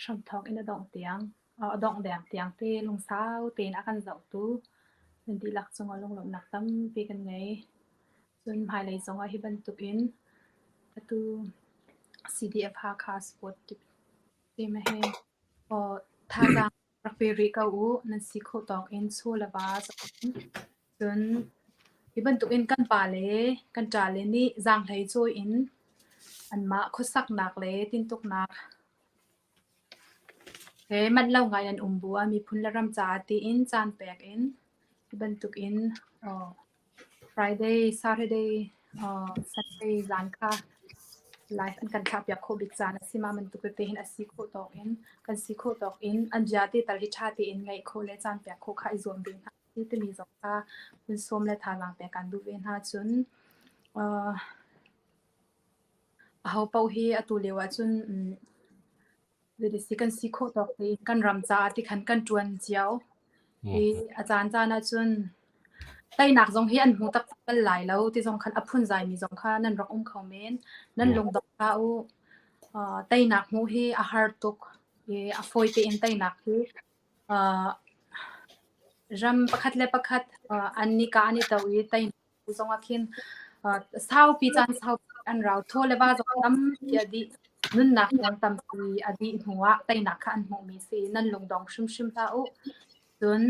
[SPEAKER 4] hramthawk in a dongh tiang a dongh deng tiang te lungsau tein a kan zohtu nan dihlak cungah lunglawmhnak tampi kan ngei. Cun hmailei zongah hi bantukin atu CDF Hakha Sport team hi thazaang rak pe rih ko u. Nan si khawh tawk in chaw le va cun hi bantukin kan pa le kan ṭa le nih zaanghlei cawi in anmah khuasaknak le tintuknak He manh lo ngai an um bu ah miphun le ram caah tiin caan pek in hi bantukin Friday, Saturday, Sunday zan kha live an kan thlahpiak khawh bik caan a si. Mah bantuk tete hin a si khawh tawk in kan si khawh tawk in an bia te tal hi ṭha tein ngaih khawh le caan pek khawh kha i zuam ve hna timi zong kha hun sawm le thazaang pek kan duh ve hna. Cun Aho paoh hi atu lio ahcun zeiti kan si khawh tawk tein kan ram caah tikhan kan ṭuan cio. Hi a caan caan ahcun teinak zong hi an hmu taktak bal lai lo ti zong khan a phunzaimi zong kha nan rak um kho men. Nan lungdong hlah u. Teinak hmuh hi a har tuk i a fawi tein teinak hi ram pakhat le pakhat an nika an i to i teinak zong ah khin saupi caan saupi an rau. Thaw le va zong tampi a dih. Nunnak zong tampi a dih hnu ah teinak kha an hmuhmi si. Nan lungdong hrimhrim hlah u. Cun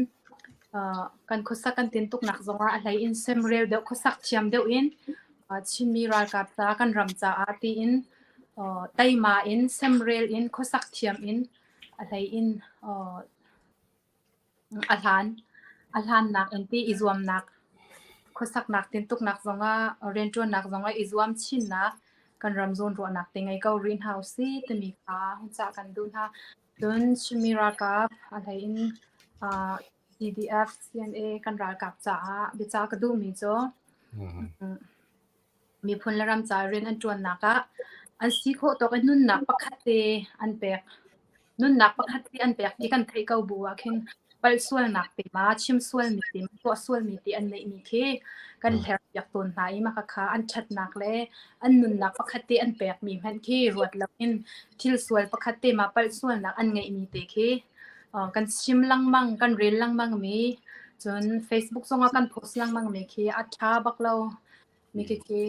[SPEAKER 4] kan khuasak kan tintuknak zongah a hlei in semrel deuh khuasak thiam deuh in Chinmi ralkap ca kan ram caah tiin teima in semrel in khuasak thiam in a hlei in. A hlan a hlannak in ti i zuamnak khuasaknak tintuknak zongah rianṭuannak zongah i zuam chinnak kan ram zawnruahnak te ngei ko rih hna usih timi kha hun cah kan duh hna. Cun Chinmi ralkap a hlei in uh, CDF, CNA kan ralkap caah biacah ka duhmi cu miphun le ram ca rian an ṭuannak ah an si khawh tawk in nunnak pakhat te an pek. Nunnak pakhat te an pek ti kan theih ko bu ah khin palh sualnak te ma chim sualmi te ma tuah sualmi te an neihmi khi kan hler piak tawn hna i mah kha an ṭhatnak le an nunnak pakhat te an pekmi hmanh khi ruat loin thil sual pakhat te ma palh sualnak an ngeihmi te khi kan chim lengmang kan rel lengmang mi cun Facebook zongah kan post lengmang mi khi a ṭha bak lo mi khi khi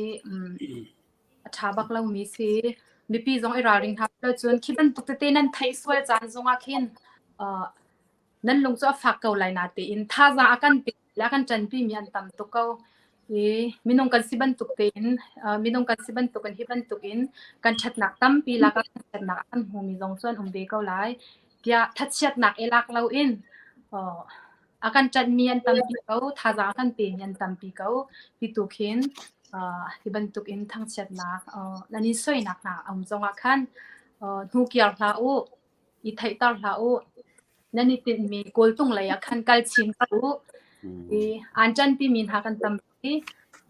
[SPEAKER 4] a ṭha bak lo mi si mipi zong i ralring hna lo cun khi bantuk tete nan theih sual caan zongah khin nan lung cu a fak ko lai na tein thazaang a kan pe le a kan ṭanpi mi an tam tuk ko i minung kan si bantuk tein minung kan si bantuk in hi bantuk in kan ṭhatnak tampi lak ah kan ṭhatnak a kan hmumi zong cu an um ve ko lai tiah thachiatnak i lak loin a kan ṭanhmi an tampi ko thazaang a kan pemi an tampi ko ti tu khin hi bantuk in thangchiatnak nan in soinak hna a um zongah khan hnukiar hlah u i theihter hlah u. Nan i tinhmi kawltung lei ah khan kal chin ko u. I aan ṭanpimi hna kan tampi.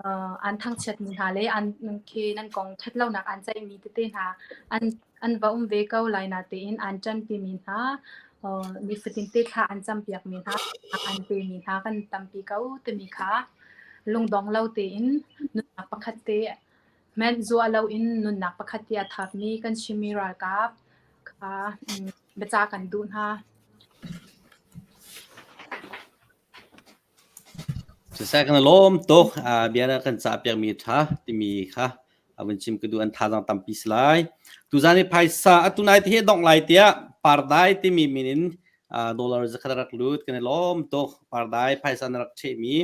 [SPEAKER 4] Uh, an thangchiatmi hna le an khi nan kong ṭhatlonak an ceihmi tete hna an an va um ve ko lai na tein an ṭanpimi hna uh, nifatin te thla an campiakmi hna an pemi hna kan tampi ko timi kha lungdong lo tein nunnak pakhat te Hmenh zuah loin nunnak pakhat te a thapmi kan chimmi ralkap kha biacah kan duh hna.
[SPEAKER 1] Siseh kan lawm tuk. Bia na kan cah piakmi ṭha timi kha a vun chim ka duh an thazaang tampi si lai. Tuzan i phaisa atu nai te hi dongh lai tiah Pardai timi min in dollar zakhat rak lut kan i lawm tuk. Pardai phaisa na rak ṭhehmi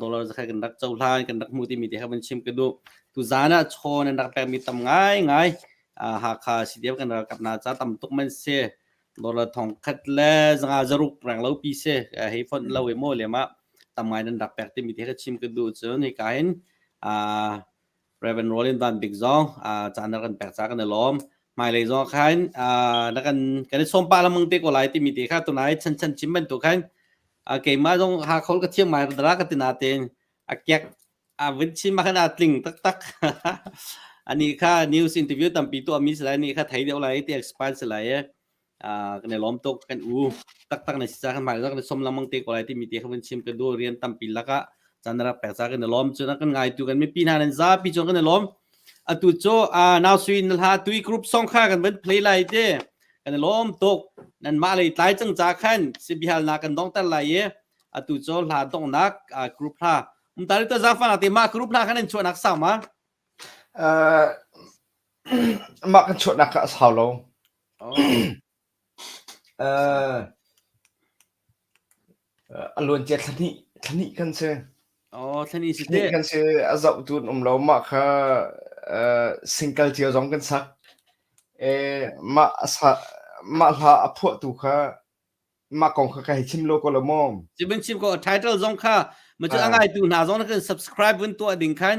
[SPEAKER 1] dollar zakhat kan rak cohlan kan rak hmu timi te kha van chim ka duh tu zan ah chaw nan rak pekmi tam ngai ngai Hakha CDF kan ralkap na ca tam tuk man si dollar thong khat le zanga zaruk rang lo pi si hei font lo e mo le ma tam ngai nan rak pek timi te kha chim ka duh cun hika hin Reverend Roland Van Bik zong caan na kan pek ca kan i lawm hmailei zong khan na kan kan i sawm pah lengmang te ko lai timi te kha tunai chan chan chim bantuk khan keimah zong ha khol ka thiam ngai dara ka tina tein a kek a vun chim khan a tling taktak ani kha news interview tampi tu ami si lai ni kha thei deuh lai ti expand si lai e kan i lawm tuk kan u taktak na si ca kan hmai kan som lengmang te ko lai timi te kha vun chim ka du rian tampi lakah caan rak pek ca kan i lawm cu na kan ngai tu kan mipi hna nan zapi cu kan i lawm atu cu now sui na hla tui group song kha kan van play lai te kan i lawm tuk nan mah lei tlai cang ca khan si bihal na kan dong ter lai i atu cu hla dongnak group hla um tari ta zafa na te ma group hla khan in chuah nak sang ma
[SPEAKER 3] mah kan chuahnak kha a sau lo. A luancia thla hnih, thla hnih kan si.
[SPEAKER 1] Oh, thla hnih si
[SPEAKER 3] Thla hnih kan si. A zohtu an um lo. Mah kha single cio zong kan sak. Mah a sa, mah hla a phuahtu kha mah kong kha ka hei chim lo ko lo maw?
[SPEAKER 1] Chim chim ko title zong kha ma cu a ngaitu hna zong kan subscribe vun tuah ding khan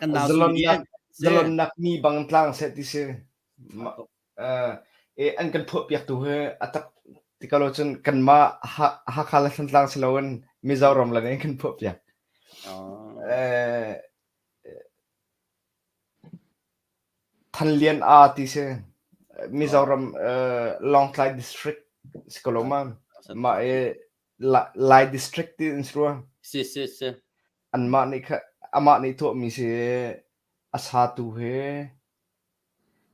[SPEAKER 1] kan nau
[SPEAKER 3] zalonnak zalonnak mi bang tlang seh ti si. An kan phuahpiaktu hi a tak ti ko lo cun kanmah Hakha le Thantlang si loin Mizoram le in kan phuahpiak. Thanlian A ti si. Mizoram Lawngtlai district si ko lo ma? Mah i Lai district ti in si rua.
[SPEAKER 1] Si si si.
[SPEAKER 3] Anmah nih kha amah nih tuahmi si a satu hi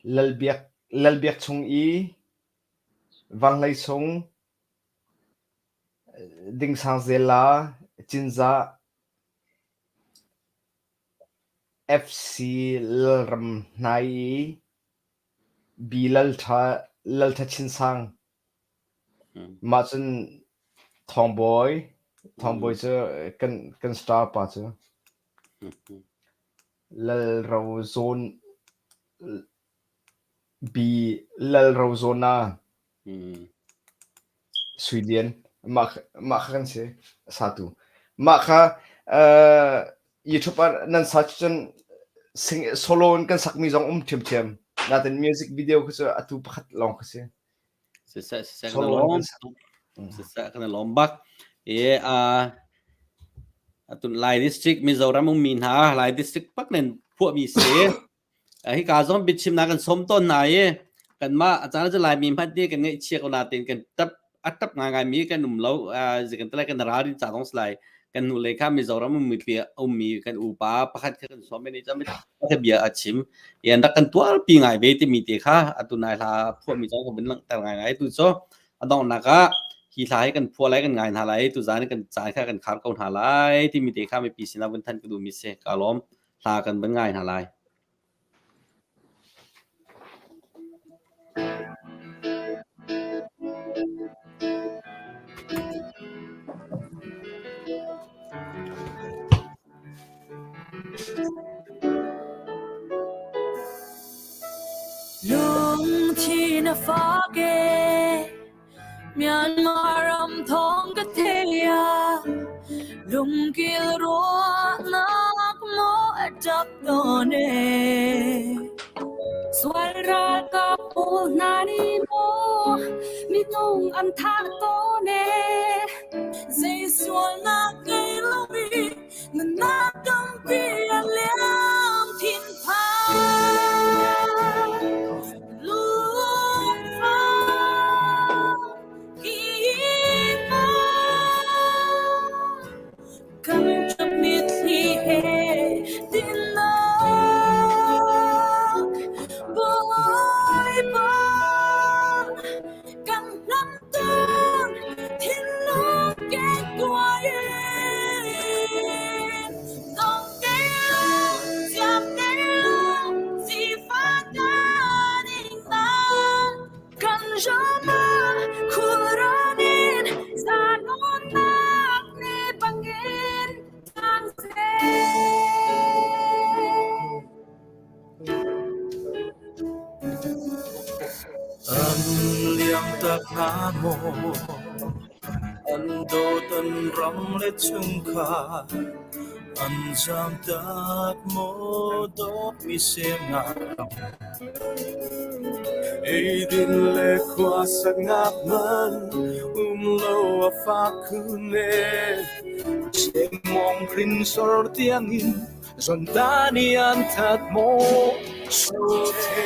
[SPEAKER 3] Lalbiak Chung i Vanghlei Sung, Dingsang Zela, Cinzah, FC Lalram Hnai i B Lalṭha Chin Sang. Mah cun Thawngbawi, Thawngbawi cu kan star pa cu. Lalrozawn B Lalrozawna Suilian. Mah mah kha kan si satu. Mah kha YouTube ah nan search cun sing solo in kan sakmi zong um ṭhiamṭhiam. Natin music video kha cu atu pakhat lawng kha si.
[SPEAKER 1] Siseh siseh kan lawm. Siseh kan lawm bak. E a atun Lai district Mizoram ummi hna Lai district pak nen phuahmi si. Hika zong biachimnak kan sawm tawn hna i kanmah a caan cu Laimi hmanh nih kan ngaihchia ko nain kan tap a tap ngaingaimi kan um lo. Kan tlai kan ralrin ca zong si lai. Kan hnulei kha Mizoram ummi ummi kan upa pakhat kha kan sawm i nih cun bia a chim. I an rak kan tuarpi ngai ve timi te kha atu nai hla phuahmi zong ka vun langhter ngaingai. Tu cu a donghnak ah hi hla hi kan phuah lai kan ngai hna lai tuzaan kan caan kha kan khar ko hna lai timi te kha mipi sinah vun thanh ka duhmi si. Ka lawm. Hla kan van ngai hna lai.
[SPEAKER 7] Lungthin a fak e Myanmar ram thawng ka thei ah lungkil ruahnak maw a ṭap tawn e. Sual ralkap pawl hna nih maw minung an thah tawn e. Zei sualnak ngei lomi nunnak tampi a liam thinphan. Kan ṭap mitthli he dinnak Bawipa kan hlamter thinlung kekkuai in dong te siam te sifak kan ingnak kan ram ah khulrang in zalonnak ni bangin tlang seh.
[SPEAKER 8] An liam tak hna maw? An dawt an ram le chungkhar an zaamtak maw dawtmi semnak ram? Eidin le khuasaknak man um lo a fak khun e. Chemong hrinsor tiangin Zonta nih an that maw sute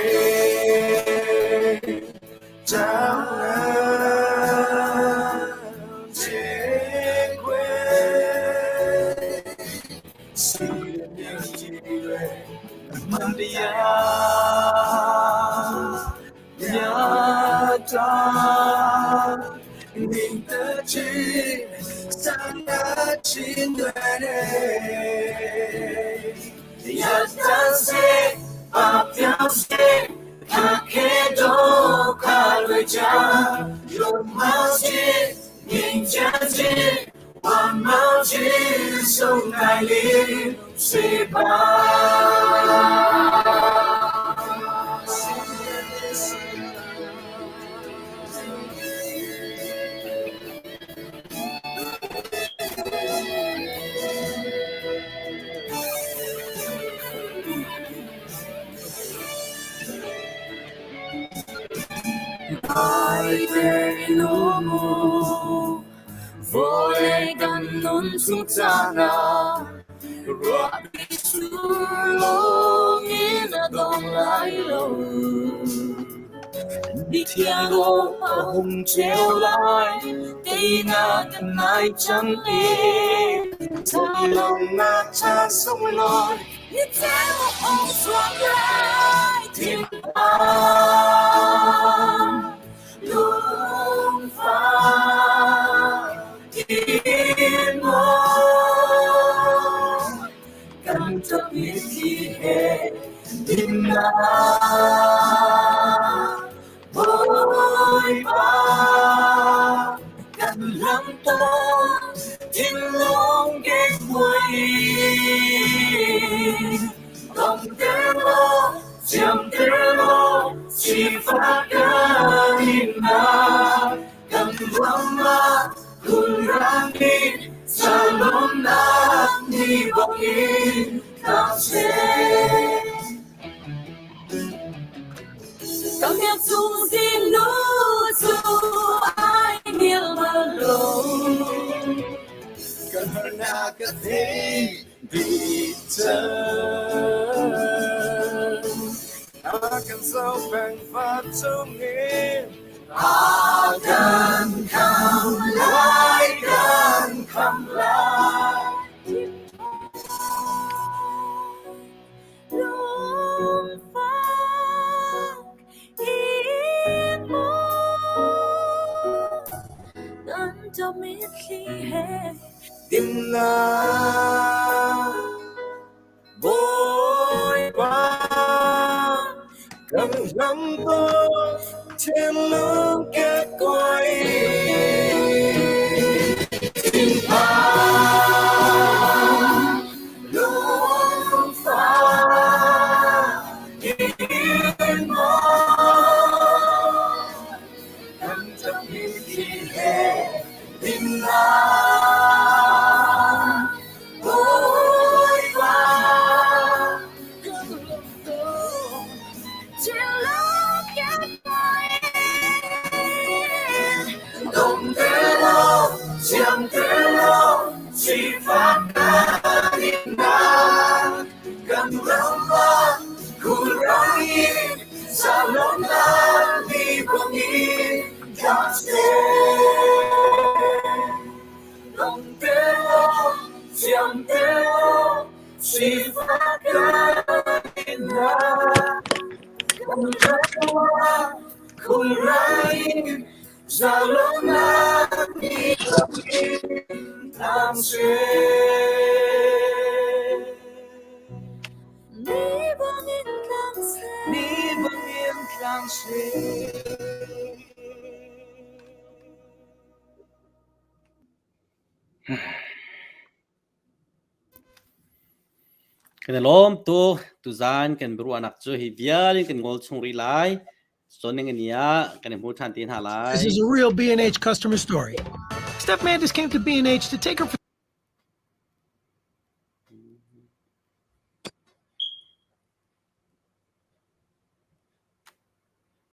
[SPEAKER 8] Vawlei kan nun chung caan ah ruahpi sur lawngin a dong lai lo. Mithiang a hung ceu lai, teinak kan nai cang i. Lawmnak caan sunglawi, ni ceu a hung chuak lai. Thinphan lungfah in maw kan ṭap mitthli he dinnak Bawipa kan lam tawn thinlung kekkuai in dongter law thiamter law sifak kan innak kan ram ah. Dimnak ni bangin tlang seh. Kan biak chung zingnu cu ai hngilh bal lo. Kan harnak ka thei dih cang. A kan zoh peng fa chungin a kan kham lai kan kham lai. Lungfak in maw kan ṭap mitthli he Timnak Bawipa kan hlam tawn thinlung kekkuai Thinphan lungfak in maw kan ṭap mitthli he Timnak Bawipa kan lam tawn thinlung kekkuai Dong te law, siam te law, sifak kan innak kan ram ah khulrang in zalonnak ni bangin tlang seh. Dong te law, siam te law, sifak kan innak kan ram ah khulrang in zalonnak ni bangin tlang seh. Ni bangin tlang seh. Ni bangin tlang seh.
[SPEAKER 1] Kan i lawm tuk. Tuzaan kan biaruahnak cu hi vial in kan ngol chung rih lai. Cun ni ah kan i hmu ṭhan te hna lai.
[SPEAKER 9] This is a real B&H customer story. Steph Mandis came to B&H to take her.